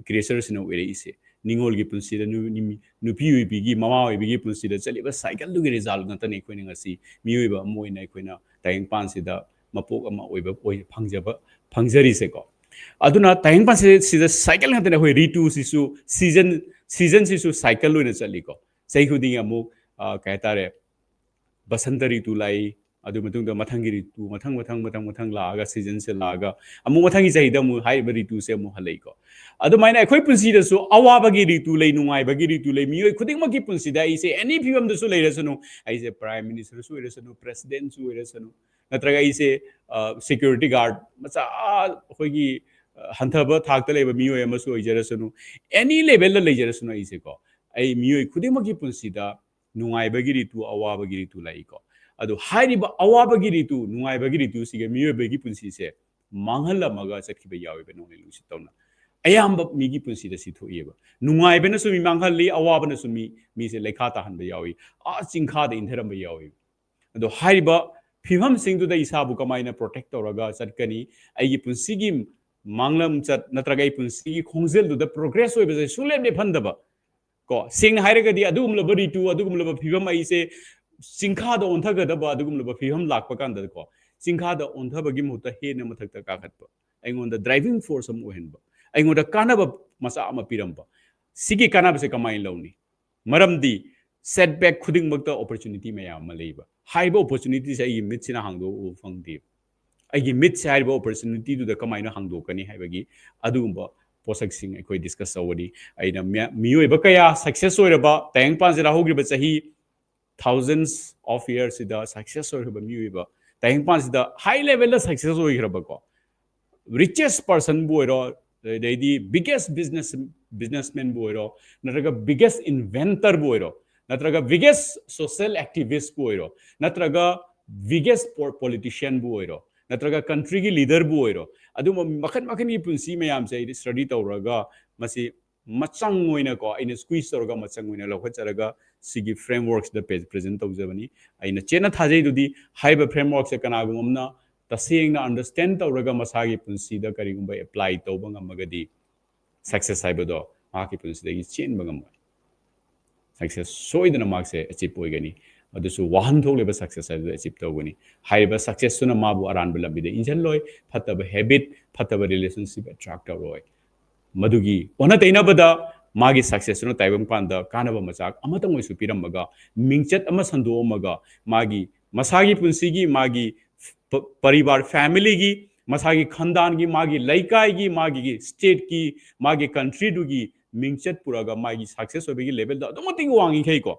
creatureꯁꯤꯅ ꯑꯣꯏꯔꯛꯏꯁꯦ꯫ ꯅꯤꯡꯉꯣꯜꯒꯤ ꯄꯨꯟꯁꯤꯗ ꯅꯨ-, ꯅꯨꯃꯤ-, ꯅꯨꯄꯤ ꯑꯣꯏꯕꯤꯒꯤ, ꯃꯃꯥ ꯑꯣꯏꯕꯤꯒꯤ ꯄꯨꯟꯁꯤꯗ ꯆꯠꯂꯤꯕ cycleꯗꯨꯒꯤ result ꯉꯥꯛꯇꯅꯤ ꯑꯩꯈꯣꯏꯅ ꯉꯁꯤ ꯃꯤꯑꯣꯏꯕ ꯑꯃ ꯑꯣꯏꯅ ꯑꯩꯈꯣꯏꯅ ꯇꯥꯏꯕꯪꯄꯥꯟꯁꯤꯗ ꯃꯄꯣꯛ ꯑꯃ ꯑꯣꯏꯕ, ꯑꯣꯏ ꯐꯪꯖꯕ, ꯐꯪꯖꯔꯤꯁꯦꯀꯣ꯫ ꯑꯗꯨꯅ ꯇꯥꯏꯕꯪꯄꯥꯟꯁꯤꯗ cycle ꯉꯥꯛꯇꯅꯤ꯫ ꯑꯩꯈꯣꯏ ꯔꯤꯇꯨꯁꯤꯁꯨ, season, seasonꯁꯤꯁꯨ cycle ꯑꯣꯏꯅ ꯆꯠꯂꯤꯀꯣ꯫ ꯆꯍꯤ ꯈꯨꯗꯤꯡꯒꯤ ꯑꯃꯨꯛ, ꯑ, ꯀꯩ ꯍꯥꯏꯇꯥꯔꯦ, ꯕꯁꯟꯇ ꯔꯤꯇꯨ ꯂꯥꯛꯏ, ꯑꯗꯨ ꯃꯇꯨꯡꯗ ꯃꯊꯪꯒꯤ ꯔꯤꯇꯨ, ꯃꯊꯪ, ꯃꯊꯪ, ꯃꯊꯪ, ꯃꯊꯪ ꯂꯥꯛꯑꯒ, ꯁꯤꯖꯟꯁꯦ ꯂꯥꯛꯑꯒ, ꯑꯃꯨꯛ ꯃꯊꯪꯒꯤ ꯆꯍꯤꯗ ꯑꯃꯨꯛ ꯍꯥꯏꯔꯤꯕ ꯔꯤꯇꯨꯁꯦ ꯑꯃꯨꯛ ꯍꯜꯂꯛꯏꯀꯣ꯫ ꯑꯗꯨꯃꯥꯏꯅ ꯑꯩꯈꯣꯏ ꯄꯨꯟꯁꯤꯗꯁꯨ ꯑꯋꯥꯕꯒꯤ ꯔꯤꯇꯨ ꯂꯩ, ꯅꯨꯡꯉꯥꯏꯕꯒꯤ ꯔꯤꯇꯨ ꯂꯩ꯫ ꯃꯤꯑꯣꯏ ꯈꯨꯗꯤꯡꯃꯛꯀꯤ ꯄꯨꯟꯁꯤꯗ ꯑꯩꯁꯦ any ꯐꯤꯕꯝꯗꯁꯨ ꯂꯩꯔꯁꯅꯨ, ꯑꯩꯁꯦ Prime Ministerꯁꯨ ꯑꯣꯏꯔꯁꯅꯨ, Presidentꯁꯨ ꯑꯣꯏꯔꯁꯅꯨ, ꯅꯠꯇ꯭ꯔꯒ ꯑꯩꯁꯦ, ꯑ, security guard ꯃꯆꯥ, ꯑꯩꯈꯣꯏꯒꯤ, ꯑ, ꯍꯟꯊꯕ ꯊꯥꯛꯇ ꯂꯩꯕ ꯃꯤꯑꯣꯏ ꯑꯃꯁꯨ ꯑꯣꯏꯖꯔꯁꯅꯨ, any levelꯗ ꯂꯩꯖꯔꯁꯅꯨ, ꯑꯩꯁꯦꯀꯣ, ꯑꯩ ꯃꯤꯑꯣꯏ ꯈꯨꯗꯤꯡꯃꯛꯀꯤ ꯄꯨꯟꯁꯤꯗ ꯅꯨꯡꯉꯥꯏꯕꯒꯤ ꯔꯤꯇꯨ, ꯑꯋꯥꯕꯒꯤ ꯔꯤꯇꯨ ꯂꯥꯛꯏꯀꯣ꯫ ꯑꯗꯣ ꯍꯥꯏꯔꯤꯕ ꯑꯋꯥꯕꯒꯤ ꯔꯤꯇꯨ, ꯅꯨꯡꯉꯥꯏꯕꯒꯤ ꯔꯤꯇꯨꯁꯤꯒ ꯃꯤꯑꯣꯏꯕꯒꯤ ꯄꯨꯟꯁꯤꯁꯦ ꯃꯥꯡꯍꯜꯂꯝꯃꯒ ꯆꯠꯈꯤꯕ ꯌꯥꯎꯋꯦꯕ ꯅꯣꯡꯂꯩ ꯅꯨꯡꯁꯤꯠ ꯇꯧꯅ꯫ ꯑꯌꯥꯝꯕ ꯃꯤꯒꯤ ꯄꯨꯟꯁꯤꯗ ꯁꯤ ꯊꯣꯛꯏꯕ꯫ ꯅꯨꯡꯉꯥꯏꯕꯅꯁꯨ ꯃꯤ ꯃꯥꯡꯍꯜꯂꯤ, ꯑꯋꯥꯕꯅꯁꯨ ꯃꯤ, ꯃꯤꯁꯦ ꯂꯩꯈꯥ ꯇꯥꯍꯟꯕ ꯌꯥꯎꯏ, ꯑꯥ ꯆꯤꯡꯈꯥꯗ ꯏꯟꯊꯔꯝꯕ ꯌꯥꯎꯏ꯫ ꯑꯗꯣ ꯍꯥꯏꯔꯤꯕ ꯐꯤꯕꯝꯁꯤꯡꯗꯨꯗ ꯏꯁꯥꯕꯨ ꯀꯃꯥꯏꯅ protect ꯇꯧꯔꯒ ꯆꯠꯀꯅꯤ? ꯑꯩꯒꯤ ꯄꯨꯟꯁꯤꯒꯤ ꯃꯥꯡꯂꯝꯆꯠ ꯅꯠꯇ꯭ꯔꯒ ꯑꯩ ꯄꯨꯟꯁꯤꯒꯤ ꯈꯣꯡꯖꯦꯜꯗꯨꯗ progress ꯑꯣꯏꯕꯁꯦ ꯁꯨꯡꯂꯦꯞ ꯂꯦꯞꯍꯟꯗꯕ ꯀꯣ꯫ ꯁꯦꯡꯅ ꯍꯥꯏꯔꯒꯗꯤ ꯑꯗꯨꯒꯨꯝꯂꯕ ꯔꯤꯇꯨ, ꯑꯗꯨꯒꯨꯝꯂꯕ ꯐꯤꯕꯝ ꯑꯩꯁꯦ ꯆꯤꯡꯈꯥꯗ ꯑꯣꯟꯊꯒꯗꯕ ꯑꯗꯨꯒꯨꯝꯂꯕ ꯐꯤꯕꯝ ꯂꯥꯛꯄ ꯀꯥꯟꯗ ꯀꯣ, ꯆꯤꯡꯈꯥꯗ ꯑꯣꯟꯊꯕꯒꯤ ꯃꯍꯨꯠꯇ ꯍꯦꯟꯅ ꯃꯊꯛꯇ ꯀꯥꯈꯠꯄ, ꯑꯩꯉꯣꯟꯗ driving force ꯑꯃ ꯑꯣꯏꯍꯟꯕ, ꯑꯩꯉꯣꯟꯗ ꯀꯥꯟꯅꯕ ꯃꯆꯥ ꯑꯃ ꯄꯤꯔꯝꯕ꯫ ꯁꯤꯒꯤ ꯀꯥꯟꯅꯕꯁꯦ ꯀꯃꯥꯏꯅ ꯂꯧꯅꯤ? ꯃꯔꯝꯗꯤ setback ꯈꯨꯗꯤꯡꯃꯛꯇ opportunity ꯃꯌꯥꯝ ꯑꯃ ꯂꯩꯕ꯫ ꯍꯥꯏꯔꯤꯕ opportunityꯁꯦ ꯑꯩꯒꯤ ꯃꯤꯠꯁꯤꯅ ꯍꯥꯡꯗꯣꯛꯎꯕ ꯐꯪꯗꯦ꯫ ꯑꯩꯒꯤ ꯃꯤꯠꯁꯦ ꯍꯥꯏꯔꯤꯕ opportunityꯗꯨꯗ ꯀꯃꯥꯏꯅ ꯍꯥꯡꯗꯣꯛꯀꯅꯤ ꯍꯥꯏꯕꯒꯤ ꯑꯗꯨꯒꯨꯝꯕ ꯄꯣꯠꯁꯛꯁꯤꯡ ꯑꯩꯈꯣꯏ discuss ꯇꯧꯒꯅꯤ꯫ ꯑꯩꯅ ꯃꯤꯌ-, ꯃꯤꯑꯣꯏꯕ ꯀꯌꯥ success ꯑꯣꯏꯔꯕ, ꯇꯥꯏꯕꯪꯄꯥꯟꯁꯤꯗ ꯍꯧꯈ꯭ꯔꯤꯕ ꯆꯍꯤ thousands of yearsꯁꯤꯗ success ꯑꯣꯏꯈ꯭ꯔꯕ ꯃꯤꯑꯣꯏꯕ, ꯇꯥꯏꯕꯪꯄꯥꯟꯁꯤꯗ high levelꯗ success ꯑꯣꯏꯈ꯭ꯔꯕꯀꯣ, richest personꯕꯨ ꯑꯣꯏꯔꯣ, ꯑꯗꯩꯗꯤ biggest business, businessmanꯕꯨ ꯑꯣꯏꯔꯣ, ꯅꯠꯇ꯭ꯔꯒ biggest inventorꯕꯨ ꯑꯣꯏꯔꯣ, ꯅꯠꯇ꯭ꯔꯒ biggest social activistꯕꯨ ꯑꯣꯏꯔꯣ, ꯅꯠꯇ꯭ꯔꯒ biggest po-, politicianꯕꯨ ꯑꯣꯏꯔꯣ, ꯅꯠꯇ꯭ꯔꯒ countryꯒꯤ leaderꯕꯨ ꯑꯣꯏꯔꯣ, ꯑꯗꯨꯝꯕ ꯃꯈꯟ ꯃꯈꯟꯒꯤ ꯄꯨꯟꯁꯤ ꯃꯌꯥꯝꯁꯦ ꯑꯩꯗꯤ study ꯇꯧꯔꯒ ꯃꯁꯤ ꯃꯆꯪ ꯑꯣꯏꯅꯀꯣ, ꯑꯩꯅ squeeze ꯇꯧꯔꯒ ꯃꯆꯪ ꯑꯣꯏꯅ ꯂꯧꯈꯠꯆꯔꯒ ꯁꯤꯒꯤ frameworkꯁꯤꯗ pe-, present ꯇꯧꯖꯕꯅꯤ꯫ ꯑꯩꯅ ꯆꯦꯠꯅ ꯊꯥꯖꯩꯗꯨꯗꯤ ꯍꯥꯏꯔꯤꯕ frameworkꯁꯦ ꯀꯅꯥꯒꯨꯝꯕ ꯑꯃꯅ ꯇꯁꯦꯡꯅ understand ꯇꯧꯔꯒ ꯃꯁꯥꯒꯤ ꯄꯨꯟꯁꯤꯗ ꯀꯔꯤꯒꯨꯝꯕ apply ꯇꯧꯕ ꯉꯝꯃꯒꯗꯤ success ꯍꯥꯏꯕꯗꯣ ꯃꯍꯥꯛꯀꯤ ꯄꯨꯟꯁꯤꯗꯒꯤ ꯆꯦꯟꯕ ꯉꯝꯃꯣꯏ꯫ Success ꯁꯣꯏꯗꯅ ꯃꯍꯥꯛꯁꯦ achieve ꯑꯣꯏꯒꯅꯤ꯫ ꯑꯗꯨꯁꯨ ꯋꯥꯍꯟꯊꯣꯛ ꯂꯩꯕ success ꯍꯥꯏꯕꯗꯨ achieve ꯇꯧꯒꯅꯤ꯫ ꯍꯥꯏꯔꯤꯕ successꯇꯨꯅ ꯃꯥꯕꯨ ꯑꯔꯥꯟꯕ ꯂꯝꯕꯤꯗ ꯏꯟꯁꯤꯜꯂꯣꯏ, ꯐꯠꯇꯕ habit, ꯐꯠꯇꯕ relationship attract ꯇꯧꯔꯣꯏ꯫ ꯃꯗꯨꯒꯤ ꯑꯣꯟꯅ ꯇꯩꯅꯕꯗ ꯃꯥꯒꯤ successꯇꯨꯅ ꯇꯥꯏꯕꯪꯄꯥꯟꯗ ꯀꯥꯟꯅꯕ ꯃꯆꯥꯛ ꯑꯃꯇꯪ ꯑꯣꯏꯁꯨ ꯄꯤꯔꯝꯃꯒ, ꯃꯤꯡꯆꯠ ꯑꯃ ꯁꯟꯗꯣꯛꯑꯝꯃꯒ, ꯃꯥꯒꯤ ꯃꯁꯥꯒꯤ ꯄꯨꯟꯁꯤꯒꯤ, ꯃꯥꯒꯤ ꯄ-, ꯄꯔꯤꯕꯥꯔ, ꯐꯦꯃꯤꯂꯤꯒꯤ, ꯃꯁꯥꯒꯤ ꯈꯟꯗꯥꯟꯒꯤ, ꯃꯥꯒꯤ ꯂꯩꯀꯥꯏꯒꯤ, ꯃꯥꯒꯤ ꯁ꯭ꯇꯦꯠꯀꯤ, ꯃꯥꯒꯤ ꯀꯟꯇ꯭ꯔꯤꯗꯨꯒꯤ ꯃꯤꯡꯆꯠ ꯄꯨꯔꯛꯑꯒ ꯃꯥꯒꯤ ꯁꯛꯁꯦꯁ ꯑꯣꯏꯕꯒꯤ ꯂꯦꯚꯦꯜꯗꯣ ꯑꯗꯨꯛ ꯃꯇꯤꯛ ꯋꯥꯡꯉꯤꯈꯩꯀꯣ,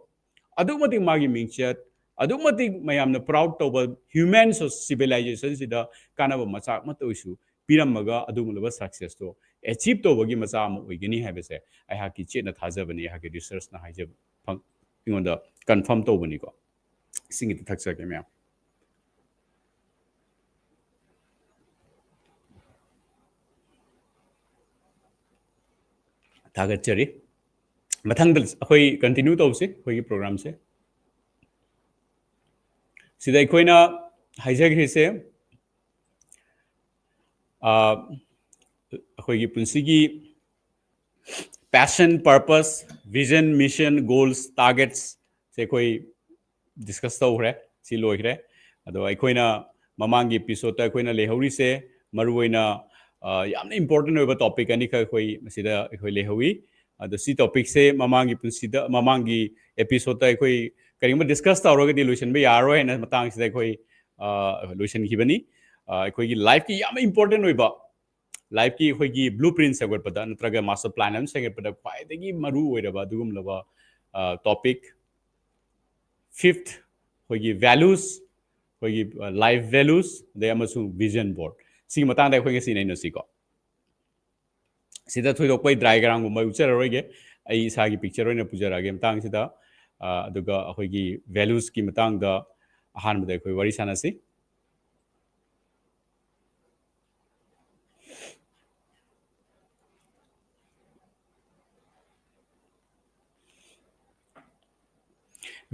ꯑꯗꯨꯛ ꯃꯇꯤꯛ ꯃꯥꯒꯤ ꯃꯤꯡꯆꯠ, ꯑꯗꯨꯛ ꯃꯇꯤꯛ ꯃꯌꯥꯝꯅ ꯄ꯭ꯔꯥꯎꯗ ꯇꯧꯕ ꯍ꯭ꯌꯨꯃꯦꯟ ꯁꯤꯚꯤꯂꯥꯏꯖꯦꯁꯟꯁꯤꯗ ꯀꯥꯟꯅꯕ ꯃꯆꯥꯛ ꯑꯃꯠꯇ ꯑꯣꯏꯁꯨ ꯄꯤꯔꯝꯃꯒ ꯑꯗꯨꯒꯨꯝꯂꯕ ꯁꯛꯁꯦꯁꯇꯣ ꯑꯦꯆꯤꯞ ꯇꯧꯕꯒꯤ ꯃꯆꯥꯛ ꯑꯃ ꯑꯣꯏꯒꯅꯤ ꯍꯥꯏꯕꯁꯦ ꯑꯩꯍꯥꯛꯀꯤ ꯆꯦꯠꯅ ꯊꯥꯖꯕꯅꯤ, ꯑꯩꯍꯥꯛꯀꯤ ꯔꯤꯁꯔꯁꯅ ꯍꯥꯏꯖꯕ ꯐꯪ-, ꯑꯩꯉꯣꯟꯗ ꯀꯟꯐꯥꯔꯝ ꯇꯧꯕꯅꯤꯀꯣ꯫ ꯏꯁꯤꯡꯒꯤꯗ ꯊꯛꯆꯔꯒꯦ ꯃꯌꯥꯝ꯫ ꯊꯥꯒꯠꯆꯔꯤ꯫ ꯃꯊꯪꯗ ꯑꯩꯈꯣꯏ ꯀꯟꯇꯤꯅ꯭ꯌꯨ ꯇꯧꯁꯤ ꯑꯩꯈꯣꯏꯒꯤ ꯄ꯭ꯔꯣꯒ꯭ꯔꯥꯝꯁꯦ꯫ ꯁꯤꯗ ꯑꯩꯈꯣꯏꯅ ꯍꯥꯏꯖꯈ꯭ꯔꯤꯁꯦ, ꯑ, ꯑꯩꯈꯣꯏꯒꯤ ꯄꯨꯟꯁꯤꯒꯤ passion, purpose, vision, mission, goals, targets ꯁꯦ ꯑꯩꯈꯣꯏ ꯗꯤꯁꯀꯁ ꯇꯧꯈ꯭ꯔꯦ꯫ ꯁꯤ ꯂꯣꯏꯈ꯭ꯔꯦ꯫ ꯑꯗꯣ ꯑꯩꯈꯣꯏꯅ ꯃꯃꯥꯡꯒꯤ ꯑꯦꯄꯤꯁꯣꯗꯇ ꯑꯩꯈꯣꯏꯅ ꯂꯩꯍꯧꯔꯤꯁꯦ ꯃꯔꯨꯑꯣꯏꯅ, ꯑ, ꯌꯥꯝꯅ ꯏꯝꯄꯣꯔꯇꯦꯟ ꯑꯣꯏꯕ ꯇꯣꯄꯤꯛ ꯑꯅꯤꯈꯛ ꯑꯩꯈꯣꯏ ꯃꯁꯤꯗ ꯑꯩꯈꯣꯏ ꯂꯩꯍꯧꯋꯤ꯫ ꯑꯗꯣ ꯁꯤ ꯇꯣꯄꯤꯛꯁꯦ ꯃꯃꯥꯡꯒꯤ ꯄꯨꯟꯁꯤꯗ, ꯃꯃꯥꯡꯒꯤ ꯑꯦꯄꯤꯁꯣꯗꯇ ꯑꯩꯈꯣꯏ ꯀꯔꯤꯒꯨꯝꯕ ꯗꯤꯁꯀꯁ ꯇꯧꯔꯒꯗꯤ ꯂꯣꯏꯁꯤꯟꯕ ꯌꯥꯔꯔꯣꯏ ꯍꯥꯏꯅ ꯃꯇꯥꯡꯁꯤꯗ ꯑꯩꯈꯣꯏ, ꯑ, ꯂꯣꯏꯁꯤꯟꯈꯤꯕꯅꯤ꯫ ꯑ, ꯑꯩꯈꯣꯏꯒꯤ ꯂꯥꯏꯐꯀꯤ ꯌꯥꯝꯅ ꯏꯝꯄꯣꯔꯇꯦꯟ ꯑꯣꯏꯕ, ꯂꯥꯏꯐꯀꯤ ꯑꯩꯈꯣꯏꯒꯤ ꯕ꯭ꯂꯨ ꯄ꯭ꯔꯤꯟ ꯁꯦꯝꯒꯠꯄꯗ ꯅꯠꯇ꯭ꯔꯒ ꯃꯥꯁꯇꯔ ꯄ꯭ꯂꯥꯟ ꯑꯃ ꯁꯦꯝꯒꯠꯄꯗ ꯈ꯭ꯋꯥꯏꯗꯒꯤ ꯃꯔꯨ ꯑꯣꯏꯔꯕ ꯑꯗꯨꯒꯨꯝꯂꯕ, ꯑ, ꯇꯣꯄꯤꯛ꯫ ꯐꯤꯐꯠ, ꯑꯩꯈꯣꯏꯒꯤ ꯚꯦꯂꯨꯁ, ꯑꯩꯈꯣꯏꯒꯤ, ꯑ, ꯂꯥꯏꯐ ꯚꯦꯂꯨꯁ, ꯑꯗꯩ ꯑꯃꯁꯨꯡ ꯚꯤꯖꯟ ꯕꯣꯔꯗ꯫ ꯁꯤꯒꯤ ꯃꯇꯥꯡꯗ ꯑꯩꯈꯣꯏ ꯉꯁꯤ ꯅꯩꯅꯁꯤꯀꯣ꯫ ꯁꯤꯗ ꯊꯣꯏꯗꯣꯛꯄ ꯑꯩ ꯗꯥꯏꯒ꯭ꯔꯥꯝꯒꯨꯝꯕ ꯑꯩ ꯎꯠꯆꯔꯔꯣꯏꯒꯦ꯫ ꯑꯩ ꯏꯁꯥꯒꯤ ꯄꯤꯛꯆꯔ ꯑꯣꯏꯅ ꯄꯨꯖꯔꯛꯑꯒꯦ ꯃꯇꯥꯡꯁꯤꯗ꯫ ꯑ, ꯑꯗꯨꯒ ꯑꯩꯈꯣꯏꯒꯤ ꯚꯦꯂꯨꯁꯀꯤ ꯃꯇꯥꯡꯗ ꯑꯍꯥꯟꯕꯗ ꯑꯩꯈꯣꯏ ꯋꯥꯔꯤ ꯁꯥꯟꯅꯁꯤ꯫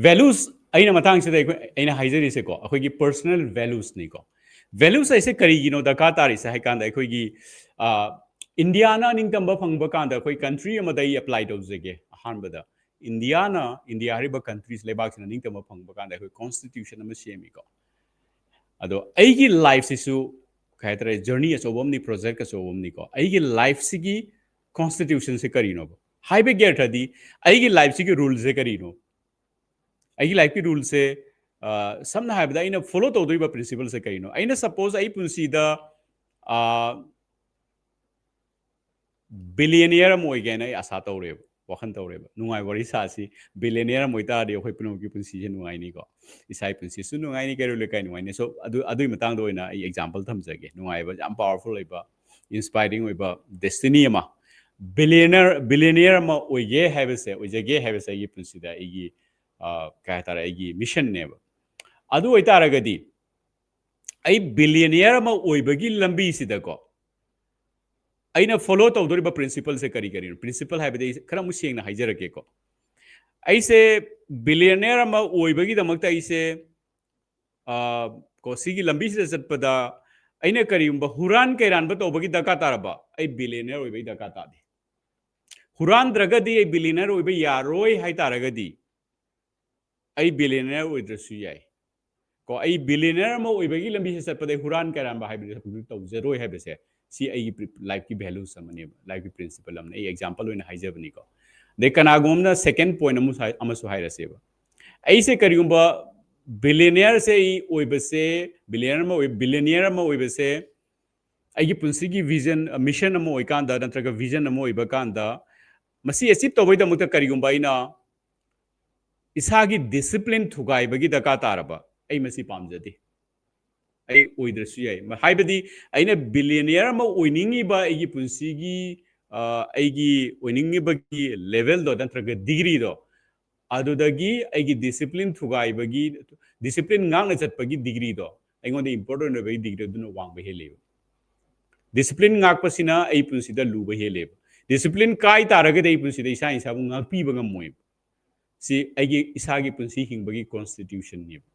ꯚꯦꯂꯨꯁ ꯑꯩꯅ ꯃꯇꯥꯡꯁꯤꯗ ꯑꯩꯈꯣꯏ, ꯑꯩꯅ ꯍꯥꯏꯖꯔꯤꯁꯦꯀꯣ, ꯑꯩꯈꯣꯏꯒꯤ ꯄꯔꯁꯣꯅꯦꯜ ꯚꯦꯂꯨꯁꯅꯤꯀꯣ꯫ ꯚꯦꯂꯨꯁ ꯍꯥꯏꯁꯦ ꯀꯔꯤꯒꯤꯅꯣ ꯗꯔꯀꯥꯔ ꯇꯥꯔꯤꯁꯦ ꯍꯥꯏ ꯀꯥꯟꯗ, ꯑꯩꯈꯣꯏꯒꯤ, ꯑ, ꯏꯟꯗꯤꯌꯥꯅ ꯅꯤꯡꯇꯝꯕ ꯐꯪꯕ ꯀꯥꯟꯗ ꯑꯩꯈꯣꯏ ꯀꯟꯇ꯭ꯔꯤ ꯑꯃꯗ ꯑꯩ ꯑꯦꯄ꯭ꯂꯥꯏ ꯇꯧꯖꯒꯦ꯫ ꯑꯍꯥꯟꯕꯗ ꯏꯟꯗꯤꯌꯥꯅ, ꯏꯟꯗꯤꯌꯥ ꯍꯥꯏꯔꯤꯕ ꯀꯟꯇ꯭ꯔꯤꯁ, ꯂꯩꯕꯥꯛꯁꯤꯅ ꯅꯤꯡꯇꯝꯕ ꯐꯪꯕ ꯀꯥꯟꯗ ꯑꯩꯈꯣꯏ ꯀꯣꯟꯁꯇꯤꯇ꯭ꯌꯨꯁꯟ ꯑꯃ ꯁꯦꯝꯃꯤꯀꯣ꯫ ꯑꯗꯣ ꯑꯩꯒꯤ ꯂꯥꯏꯐꯁꯤꯁꯨ ꯀꯩ ꯍꯥꯏꯇꯥꯔꯦ, ꯖꯔꯅꯤ ꯑꯆꯧꯕ ꯑꯃꯅꯤ, ꯄ꯭ꯔꯣꯖꯦꯛ ꯑꯆꯧꯕ ꯑꯃꯅꯤꯀꯣ꯫ ꯑꯩꯒꯤ ꯂꯥꯏꯐꯁꯤꯒꯤ ꯀꯣꯟꯁꯇꯤꯇ꯭ꯌꯨꯁꯟꯁꯦ ꯀꯔꯤꯅꯣꯕ? ꯍꯥꯏꯕꯒꯤ ꯑꯔꯊꯗꯤ ꯑꯩꯒꯤ ꯂꯥꯏꯐꯁꯤꯒꯤ ꯔꯨꯜꯁꯦ ꯀꯔꯤꯅꯣ? ꯑꯩꯒꯤ ꯂꯥꯏꯐꯀꯤ ꯔꯨꯜꯁꯦ ꯁꯝꯅ ꯍꯥꯏꯔꯕꯗ ꯑꯩꯅ ꯐꯣꯂꯣ ꯇꯧꯗꯣꯔꯤꯕ ꯄ꯭ꯔꯤꯟꯁꯤꯄꯜꯁꯦ ꯀꯩꯅꯣ? ꯑꯩꯅ ꯁꯄꯣꯁ ꯑꯩ ꯄꯨꯟꯁꯤꯗ ꯕꯤꯂꯤꯌꯅꯤꯌꯔ ꯑꯃ ꯑꯣꯏꯒꯦꯅ ꯑꯩ ꯑꯁꯥ ꯇꯧꯔꯦꯕ, ꯋꯥꯈꯜ ꯇꯧꯔꯦꯕ꯫ ꯅꯨꯡꯉꯥꯏ, ꯋꯥꯔꯤ ꯁꯥꯁꯤ꯫ ꯕꯤꯂꯤꯌꯅꯤꯌꯔ ꯑꯃ ꯑꯣꯏꯇꯥꯔꯗꯤ ꯑꯩꯈꯣꯏ ꯄꯨꯝꯅꯃꯛꯀꯤ ꯄꯨꯟꯁꯤꯁꯦ ꯅꯨꯡꯉꯥꯏꯅꯤꯀꯣ, ꯏꯁꯥꯒꯤ ꯄꯨꯟꯁꯤꯁꯨ ꯅꯨꯡꯉꯥꯏꯅꯤ, ꯀꯩꯔꯣꯏ ꯂꯩꯀꯥꯏ ꯅꯨꯡꯉꯥꯏꯅꯤ꯫ ꯁꯣ ꯑꯗꯨ, ꯑꯗꯨꯒꯤ ꯃꯇꯥꯡꯗ ꯑꯣꯏꯅ ꯑꯩ ꯑꯦꯛꯖꯥꯝꯄꯜ ꯊꯝꯖꯒꯦ꯫ ꯅꯨꯡꯉꯥꯏꯕ, ꯌꯥꯝ ꯄꯥꯋꯔꯐꯨꯜ ꯑꯣꯏꯕ, ꯏꯟꯁꯄꯥꯏꯔꯤꯡ ꯑꯣꯏꯕ ꯗꯦꯁꯇꯤꯅꯤ ꯑꯃ꯫ ꯕꯤꯂꯤꯌꯅꯔ ꯕꯤꯂꯤꯌꯅꯤꯌꯔ ꯑꯃ ꯑꯣꯏꯒꯦ ꯍꯥꯏꯕꯁꯦ, ꯑꯣꯏꯖꯒꯦ ꯍꯥꯏꯕꯁꯦ ꯑꯩꯒꯤ ꯄꯨꯟꯁꯤꯗ ꯑꯩꯒꯤ ꯀꯩ ꯍꯥꯏꯇꯥꯔꯦ, ꯑꯩꯒꯤ ꯃꯤꯁꯟꯅꯦꯕ꯫ ꯑꯗꯨ ꯑꯣꯏꯇꯥꯔꯒꯗꯤ ꯑꯩ ꯕꯤꯂꯤꯌꯅꯤꯌꯔ ꯑꯃ ꯑꯣꯏꯕꯒꯤ ꯂꯝꯕꯤꯁꯤꯗꯀꯣ ꯑꯩꯅ ꯐꯣꯂꯣ ꯇꯧꯗꯣꯔꯤꯕ ꯄ꯭ꯔꯤꯟꯁꯤꯄꯜꯁꯦ ꯀꯔꯤ ꯀꯔꯤꯅꯣ? ꯄ꯭ꯔꯤꯟꯁꯤꯄꯜ ꯍꯥꯏꯕꯗꯤ ꯑꯩ ꯈꯔ ꯑꯃꯨꯛ ꯁꯦꯡꯅ ꯍꯥꯏꯖꯔꯛꯀꯦꯀꯣ꯫ ꯑꯩꯁꯦ ꯕꯤꯂꯤꯌꯅꯤꯌꯔ ꯑꯃ ꯑꯣꯏꯕꯒꯤꯗꯃꯛꯇ ꯑꯩꯁꯦ ꯀꯣ ꯁꯤꯒꯤ ꯂꯝꯕꯤꯁꯤꯗ ꯆꯠꯄꯗ ꯑꯩꯅ ꯀꯔꯤꯒꯨꯝꯕ ꯍꯨꯔꯥꯟ ꯀꯩꯔꯥꯟꯕ ꯇꯧꯕꯒꯤ ꯗꯔꯀꯥꯔ ꯇꯥꯔꯕ, ꯑꯩ ꯕꯤꯂꯤꯌꯅꯤꯌꯔ ꯑꯣꯏꯕꯒꯤ ꯗꯔꯀꯥꯔ ꯇꯥꯗꯦ꯫ ꯍꯨꯔꯥꯟꯗ꯭ꯔꯒꯗꯤ ꯑꯩ ꯕꯤꯂꯤꯌꯅꯤꯌꯔ ꯑꯣꯏꯕ ꯌꯥꯔꯣꯏ ꯍꯥꯏꯇꯥꯔꯒꯗꯤ ꯑꯩ ꯕꯤꯂꯤꯌꯅꯤꯌꯔ ꯑꯣꯏꯗ꯭ꯔꯁꯨ ꯌꯥꯏ꯫ ꯀꯣ ꯑꯩ ꯕꯤꯂꯤꯌꯅꯤꯌꯔ ꯑꯃ ꯑꯣꯏꯕꯒꯤ ꯂꯝꯕꯤꯁꯦ ꯆꯠꯄꯗ ꯑꯩ ꯍꯨꯔꯥꯟ ꯀꯩꯔꯥꯟꯕ ꯍꯥꯏꯕꯗꯨ ꯇꯧꯖꯔꯣꯏ ꯍꯥꯏꯕꯁꯦ, ꯁꯤ ꯑꯩꯒꯤ ꯂꯥꯏꯐꯀꯤ ꯚꯦꯂꯨꯁ ꯑꯃꯅꯦꯕ, ꯂꯥꯏꯐꯀꯤ ꯄ꯭ꯔꯤꯟꯁꯤꯄꯜ ꯑꯃꯅꯤ꯫ ꯑꯩ ꯑꯦꯛꯖꯥꯝꯄꯜ ꯑꯣꯏꯅ ꯍꯥꯏꯖꯕꯅꯤꯀꯣ꯫ ꯑꯗꯩ ꯀꯅꯥꯒꯨꯝꯕ ꯑꯃꯅ ꯁꯦꯀꯦꯟ ꯄꯣꯏꯟ ꯑꯃꯁꯨ ꯍꯥꯏ-, ꯑꯃꯁꯨ ꯍꯥꯏꯔꯁꯦꯕ꯫ ꯑꯩꯁꯦ ꯀꯔꯤꯒꯨꯝꯕ ꯕꯤꯂꯤꯌꯅꯤꯌꯔꯁꯦ ꯑꯩ ꯑꯣꯏꯕꯁꯦ, ꯕꯤꯂꯤꯌꯅꯤꯌꯔ ꯑꯃ ꯑꯣꯏ-, ꯕꯤꯂꯤꯌꯅꯤꯌꯔ ꯑꯃ ꯑꯣꯏꯕꯁꯦ ꯑꯩꯒꯤ ꯄꯨꯟꯁꯤꯒꯤ ꯚꯤꯖꯟ, ꯃꯤꯁꯟ ꯑꯃ ꯑꯣꯏꯀꯥꯟꯗ ꯅꯠꯇ꯭ꯔꯒ ꯚꯤꯖꯟ ꯑꯃ ꯑꯣꯏꯕ ꯀꯥꯟꯗ ꯃꯁꯤ ꯑꯦꯆꯤꯞ ꯇꯧꯕꯒꯤꯗꯃꯛꯇ ꯀꯔꯤꯒꯨꯝꯕ ꯑꯩꯅ ꯏꯁꯥꯒꯤ ꯗꯤꯁꯤꯄ꯭ꯂꯤꯟ ꯊꯨꯒꯥꯏꯕꯒꯤ ꯗꯔꯀꯥꯔ ꯇꯥꯔꯕ, ꯑꯩ ꯃꯁꯤ ꯄꯥꯝꯖꯗꯦ꯫ ꯑꯩ ꯑꯣꯏꯗ꯭ꯔꯁꯨ ꯌꯥꯏ꯫ ꯃ-, ꯍꯥꯏꯕꯗꯤ ꯑꯩꯅ ꯕꯤꯂꯤꯌꯅꯤꯌꯔ ꯑꯃ ꯑꯣꯏꯅꯤꯡꯉꯤꯕ ꯑꯩꯒꯤ ꯄꯨꯟꯁꯤꯒꯤ, ꯑ, ꯑꯩꯒꯤ ꯑꯣꯏꯅꯤꯡꯉꯤꯕꯒꯤ ꯂꯦꯚꯦꯜꯗꯣ ꯅꯠꯇ꯭ꯔꯒ ꯗꯤꯒ꯭ꯔꯤꯗꯣ, ꯑꯗꯨꯗꯒꯤ ꯑꯩꯒꯤ ꯗꯤꯁꯤꯄ꯭ꯂꯤꯟ ꯊꯨꯒꯥꯏꯕꯒꯤ, ꯗꯤꯁꯤꯄ꯭ꯂꯤꯟ ꯉꯥꯛꯅ ꯆꯠꯄꯒꯤ ꯗꯤꯒ꯭ꯔꯤꯗꯣ, ꯑꯩꯉꯣꯟꯗ ꯏꯝꯄꯣꯔꯇꯦꯟ ꯑꯣꯏꯕꯒꯤ ꯗꯤꯒ꯭ꯔꯤ ꯑꯗꯨꯅ ꯋꯥꯡꯕ ꯍꯦꯜꯂꯦꯕ꯫ ꯗꯤꯁꯤꯄ꯭ꯂꯤꯟ ꯉꯥꯛꯄꯁꯤꯅ ꯑꯩ ꯄꯨꯟꯁꯤꯗ ꯂꯨꯕ ꯍꯦꯜꯂꯦꯕ꯫ ꯗꯤꯁꯤꯄ꯭ꯂꯤꯟ ꯀꯥꯏ ꯇꯥꯔꯒꯗꯤ ꯑꯩ ꯄꯨꯟꯁꯤꯗ ꯏꯁꯥ ꯏꯁꯥꯕꯨ ꯉꯥꯛꯄꯤꯕ ꯉꯝꯃꯣꯏꯕ꯫ ꯁꯤ ꯑꯩꯒꯤ ꯏꯁꯥꯒꯤ ꯄꯨꯟꯁꯤ ꯍꯤꯡꯕꯒꯤ ꯀꯣꯟꯁꯇꯤꯇ꯭ꯌꯨꯁꯟꯅꯦꯕ꯫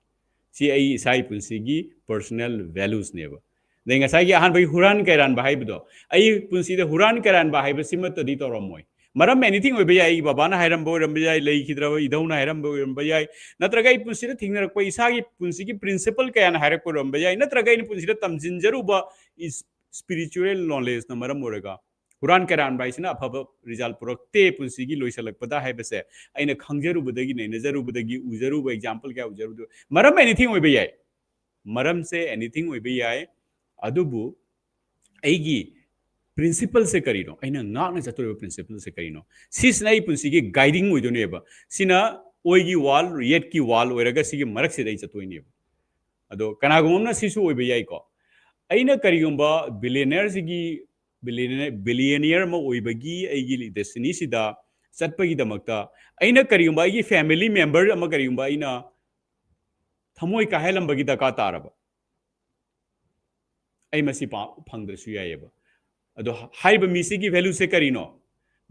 ꯁꯤ ꯑꯩ ꯏꯁꯥꯒꯤ ꯄꯨꯟꯁꯤꯒꯤ ꯄꯔꯁꯣꯅꯦꯜ ꯚꯦꯂꯨꯁꯅꯦꯕ꯫ ꯑꯗꯩ ꯉꯁꯥꯏꯒꯤ ꯑꯍꯥꯟꯕꯒꯤ ꯍꯨꯔꯥꯟ ꯀꯩꯔꯥꯟꯕ ꯍꯥꯏꯕꯗꯣ, ꯑꯩ ꯄꯨꯟꯁꯤꯗ ꯍꯨꯔꯥꯟ ꯀꯩꯔꯥꯟꯕ ꯍꯥꯏꯕꯁꯤꯃꯠꯇꯗꯤ ꯇꯧꯔꯝꯃꯣꯏ꯫ ꯃꯔꯝ ꯑꯦꯅꯤꯊꯤꯡ ꯑꯣꯏꯕ ꯌꯥꯏ, ꯑꯩꯒꯤ ꯕꯕꯥꯅ ꯍꯥꯏꯔꯝꯕ ꯑꯣꯏꯔꯝꯕ ꯌꯥꯏ, ꯂꯩꯈꯤꯗ꯭ꯔꯕ ꯏꯙꯧꯅ ꯍꯥꯏꯔꯝꯕ ꯑꯣꯏꯔꯝꯕ ꯌꯥꯏ, ꯅꯠꯇ꯭ꯔꯒ ꯑꯩ ꯄꯨꯟꯁꯤꯗ ꯊꯦꯡꯅꯔꯛꯄ ꯏꯁꯥꯒꯤ ꯄꯨꯟꯁꯤꯒꯤ ꯄ꯭ꯔꯤꯟꯁꯤꯄꯜ ꯀꯌꯥꯅ ꯍꯥꯏꯔꯛꯄ ꯑꯣꯏꯔꯝꯕ ꯌꯥꯏ, ꯅꯠꯇ꯭ꯔꯒ ꯑꯩꯅ ꯄꯨꯟꯁꯤꯗ ꯇꯝꯁꯤꯟꯖꯔꯨꯕ ꯏꯁ-, ꯁ꯭ꯄꯤꯔꯤꯆꯨꯋꯦꯜ ꯅꯣꯂꯦꯖꯅ ꯃꯔꯝ ꯑꯣꯏꯔꯒ ꯍꯨꯔꯥꯟ ꯀꯩꯔꯥꯟꯕ ꯍꯥꯏꯁꯤꯅ ꯑꯐꯕ ꯔꯤꯖꯜ ꯄꯨꯔꯛꯇꯦ ꯄꯨꯟꯁꯤꯒꯤ ꯂꯣꯏꯁꯤꯜꯂꯛꯄꯗ ꯍꯥꯏꯕꯁꯦ ꯑꯩꯅ ꯈꯪꯖꯔꯨꯕꯗꯒꯤ, ꯅꯩꯅꯖꯔꯨꯕꯗꯒꯤ, ꯎꯖꯔꯨꯕ, ꯑꯦꯛꯖꯥꯝꯄꯜ ꯀꯌꯥ ꯎꯖꯔꯨꯕꯗ, ꯃꯔꯝ ꯑꯦꯅꯤꯊꯤꯡ ꯑꯣꯏꯕ ꯌꯥꯏ꯫ ꯃꯔꯝꯁꯦ ꯑꯦꯅꯤꯊꯤꯡ ꯑꯣꯏꯕ ꯌꯥꯏ, ꯑꯗꯨꯕꯨ ꯑꯩꯒꯤ ꯄ꯭ꯔꯤꯟꯁꯤꯄꯜꯁꯦ ꯀꯔꯤꯅꯣ? ꯑꯩꯅ ꯉꯥꯛꯅ ꯆꯠꯇꯣꯔꯤꯕ ꯄ꯭ꯔꯤꯟꯁꯤꯄꯜꯁꯦ ꯀꯔꯤꯅꯣ? ꯁꯤꯁꯤꯅ ꯑꯩ ꯄꯨꯟꯁꯤꯒꯤ ꯒꯥꯏꯗꯤꯡ ꯑꯣꯏꯗꯣꯏꯅꯦꯕ꯫ ꯁꯤꯅ ꯑꯣꯏꯒꯤ ꯋꯥꯜ, ꯌꯦꯠꯀꯤ ꯋꯥꯜ ꯑꯣꯏꯔꯒ ꯁꯤꯒꯤ ꯃꯔꯛꯁꯤꯗ ꯑꯩ ꯆꯠꯇꯣꯏꯅꯦꯕ꯫ ꯑꯗꯣ ꯀꯅꯥꯒꯨꯝꯕ ꯑꯃꯅ ꯁꯤꯁꯨ ꯑꯣꯏꯕ ꯌꯥꯏꯀꯣ꯫ ꯑꯩꯅ ꯀꯔꯤꯒꯨꯝꯕ ꯕꯤꯂꯤꯌꯅꯔꯁꯤꯒꯤ, ꯕꯤꯂꯤꯌꯅꯤꯌꯔ ꯑꯃ ꯑꯣꯏꯕꯒꯤ ꯑꯩꯒꯤ ꯗꯦꯁꯇꯤꯅꯤꯁꯤꯗ ꯆꯠꯄꯒꯤꯗꯃꯛꯇ ꯑꯩꯅ ꯀꯔꯤꯒꯨꯝꯕ ꯑꯩꯒꯤ ꯐꯦꯃꯤꯂꯤ ꯃꯦꯝꯕꯔ ꯑꯃ ꯀꯔꯤꯒꯨꯝꯕ ꯑꯩꯅ ꯊꯃꯣꯏ ꯀꯥꯏꯍꯜꯂꯝꯕꯒꯤ ꯗꯔꯀꯥꯔ ꯇꯥꯔꯕ, ꯑꯩ ꯃꯁꯤ ꯄꯥ-, ꯐꯪꯗ꯭ꯔꯁꯨ ꯌꯥꯏꯑꯕ꯫ ꯑꯗꯣ ꯍꯥꯏꯔꯤꯕ ꯃꯤꯁꯤꯒꯤ ꯚꯦꯂꯨꯁꯦ ꯀꯔꯤꯅꯣ?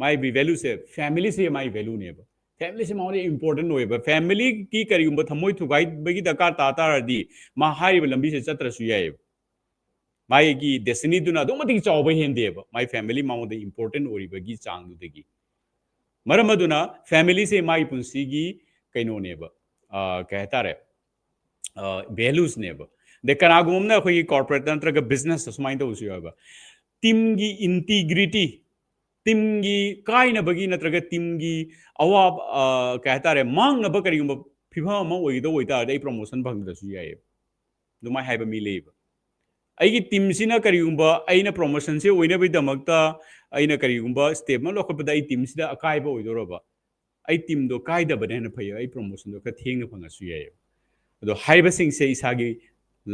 ꯃꯥꯒꯤ ꯚꯦꯂꯨꯁꯦ, ꯐꯦꯃꯤꯂꯤꯁꯦ ꯃꯥꯒꯤ ꯚꯦꯂꯨꯅꯦꯕ꯫ ꯐꯦꯃꯤꯂꯤꯁꯦ ꯃꯉꯣꯟꯗ ꯏꯝꯄꯣꯔꯇꯦꯟ ꯑꯣꯏꯌꯦꯕ꯫ ꯐꯦꯃꯤꯂꯤꯒꯤ ꯀꯔꯤꯒꯨꯝꯕ ꯊꯃꯣꯏ ꯊꯨꯒꯥꯏꯕꯒꯤ ꯗꯔꯀꯥꯔ ꯇꯥ ꯇꯥꯔꯗꯤ ꯃꯥ ꯍꯥꯏꯔꯤꯕ ꯂꯝꯕꯤꯁꯦ ꯆꯠꯇ꯭ꯔꯁꯨ ꯌꯥꯏꯑꯕ꯫ ꯃꯥꯒꯤ ꯗꯦꯁꯇꯤꯅꯤꯗꯨꯅ ꯑꯗꯨꯛ ꯃꯇꯤꯛ ꯆꯥꯎꯕ ꯍꯦꯟꯗꯦꯕ꯫ ꯃꯥꯒꯤ ꯐꯦꯃꯤꯂꯤ ꯃꯉꯣꯟꯗ ꯏꯝꯄꯣꯔꯇꯦꯟ ꯑꯣꯏꯔꯤꯕꯒꯤ ꯆꯥꯡꯗꯨꯗꯒꯤ꯫ ꯃꯔꯝ ꯑꯗꯨꯅ ꯐꯦꯃꯤꯂꯤꯁꯦ ꯃꯥꯒꯤ ꯄꯨꯟꯁꯤꯒꯤ ꯀꯩꯅꯣꯅꯦꯕ, ꯑ, ꯀꯩ ꯍꯥꯏꯇꯥꯔꯦ, ꯚꯦꯂꯨꯁꯅꯦꯕ꯫ ꯑꯗꯩ ꯀꯅꯥꯒꯨꯝꯕ ꯑꯃꯅ ꯑꯩꯈꯣꯏꯒꯤ ꯀꯣꯔꯄꯣꯔꯦꯠꯇ ꯅꯠꯇ꯭ꯔꯒ ꯕꯤꯖꯤꯅꯦꯁꯇ ꯁꯨꯃꯥꯏꯅ ꯇꯧꯕꯁꯨ ꯌꯥꯎꯋꯦꯕ꯫ ꯇꯤꯝꯒꯤ ꯏꯟꯇꯤꯒ꯭ꯔꯤꯇꯤ, ꯇꯤꯝꯒꯤ ꯀꯥꯏꯅꯕꯒꯤ ꯅꯠꯇ꯭ꯔꯒ ꯇꯤꯝꯒꯤ ꯑꯋꯥꯕ, ꯑ, ꯀꯩ ꯍꯥꯏꯇꯥꯔꯦ, ꯃꯥꯡꯅꯕ ꯀꯔꯤꯒꯨꯝꯕ ꯐꯤꯕꯝ ꯑꯃ ꯑꯣꯏꯒꯗꯧꯕ ꯑꯣꯏꯇꯥꯔꯗꯤ ꯑꯩ ꯄ꯭ꯔꯣꯃꯣꯁꯟ ꯐꯪꯗ꯭ꯔꯁꯨ ꯌꯥꯏꯑꯕ꯫ ꯑꯗꯨꯃꯥꯏꯅ ꯍꯥꯏꯕ ꯃꯤ ꯂꯩꯌꯦꯕ꯫ ꯑꯩꯒꯤ ꯇꯤꯝꯁꯤꯅ ꯀꯔꯤꯒꯨꯝꯕ ꯑꯩꯅ ꯄ꯭ꯔꯣꯃꯣꯁꯟꯁꯦ ꯑꯣꯏꯅꯕꯒꯤꯗꯃꯛꯇ ꯑꯩꯅ ꯀꯔꯤꯒꯨꯝꯕ ꯁ꯭ꯇꯦꯞ ꯑꯃ ꯂꯧꯈꯠꯄꯗ ꯑꯩ ꯇꯤꯝꯁꯤꯗ ꯑꯀꯥꯏꯕ ꯑꯣꯏꯗꯧꯔꯕ, ꯑꯩ ꯇꯤꯝꯗꯣ ꯀꯥꯏꯗꯕꯅ ꯍꯦꯟꯅ ꯐꯩ, ꯑꯩ ꯄ꯭ꯔꯣꯃꯣꯁꯟꯗꯣ ꯈꯔ ꯊꯦꯡꯅ ꯐꯪꯉꯁꯨ ꯌꯥꯏꯑꯕ꯫ ꯑꯗꯣ ꯍꯥꯏꯔꯤꯕꯁꯤꯡꯁꯦ ꯏꯁꯥꯒꯤ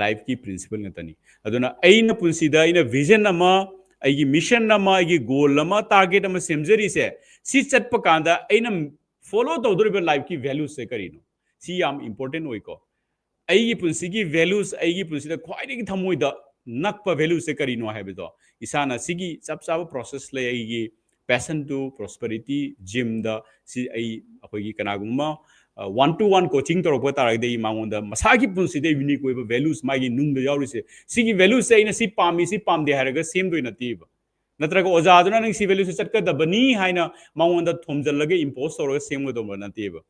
ꯂꯥꯏꯐꯀꯤ ꯄ꯭ꯔꯤꯟꯁꯤꯄꯜ ꯉꯥꯛꯇꯅꯤ꯫ ꯑꯗꯨꯅ ꯑꯩꯅ ꯄꯨꯟꯁꯤꯗ ꯑꯩꯅ ꯚꯤꯖꯟ ꯑꯃ, ꯑꯩꯒꯤ ꯃꯤꯁꯟ ꯑꯃ, ꯑꯩꯒꯤ ꯒꯣꯜ ꯑꯃ, ꯇꯥꯔꯒꯦꯠ ꯑꯃ ꯁꯦꯝꯖꯔꯤꯁꯦ, ꯁꯤ ꯆꯠꯄ ꯀꯥꯟꯗ ꯑꯩꯅ ꯐꯣꯂꯣ ꯇꯧꯗꯧꯔꯤꯕ ꯂꯥꯏꯐꯀꯤ ꯚꯦꯂꯨꯁꯦ ꯀꯔꯤꯅꯣ? ꯁꯤ ꯌꯥꯝ ꯏꯝꯄꯣꯔꯇꯦꯟ ꯑꯣꯏꯀꯣ꯫ ꯑꯩꯒꯤ ꯄꯨꯟꯁꯤꯒꯤ ꯚꯦꯂꯨꯁ, ꯑꯩꯒꯤ ꯄꯨꯟꯁꯤꯗ ꯈ꯭ꯋꯥꯏꯗꯒꯤ ꯊꯃꯣꯏꯗ ꯅꯛꯄ ꯚꯦꯂꯨꯁꯦ ꯀꯔꯤꯅꯣ ꯍꯥꯏꯕꯗꯣ ꯏꯁꯥꯅ ꯁꯤꯒꯤ ꯆꯞ ꯆꯥꯕ ꯄ꯭ꯔꯣꯁꯦꯁ ꯂꯩ꯫ ꯑꯩꯒꯤ passion to prosperity, ꯖꯤꯝꯗ ꯁꯤ ꯑꯩ, ꯑꯩꯈꯣꯏꯒꯤ ꯀꯅꯥꯒꯨꯝꯕ ꯋꯥꯟ ꯇꯨ ꯋꯥꯟ ꯀꯣꯆꯤꯡ ꯇꯧꯔꯛꯄ ꯇꯥꯔꯒꯗꯤ ꯑꯩ ꯃꯉꯣꯟꯗ ꯃꯁꯥꯒꯤ ꯄꯨꯟꯁꯤꯗ ꯌꯨꯅꯤꯛ ꯑꯣꯏꯕ ꯚꯦꯂꯨꯁ, ꯃꯥꯒꯤ ꯅꯨꯡꯗ ꯌꯥꯎꯔꯤꯁꯦ, ꯁꯤꯒꯤ ꯚꯦꯂꯨꯁꯦ ꯑꯩꯅ ꯁꯤ ꯄꯥꯝꯃꯤ, ꯁꯤ ꯄꯥꯝꯗꯦ ꯍꯥꯏꯔꯒ ꯁꯦꯝꯗꯣꯏ ꯅꯠꯇꯦꯕ꯫ ꯅꯠꯇ꯭ꯔꯒ ꯑꯣꯖꯥꯗꯨꯅ ꯅꯪ ꯁꯤ ꯚꯦꯂꯨꯁꯦ ꯆꯠꯀꯗꯕꯅꯤ ꯍꯥꯏꯅ ꯃꯉꯣꯟꯗ ꯊꯣꯝꯖꯤꯜꯂꯒ ꯏꯝꯄꯣꯁ ꯇꯧꯔꯒ ꯁꯦꯝꯒꯗꯧꯕ ꯅꯠꯇꯦꯕ꯫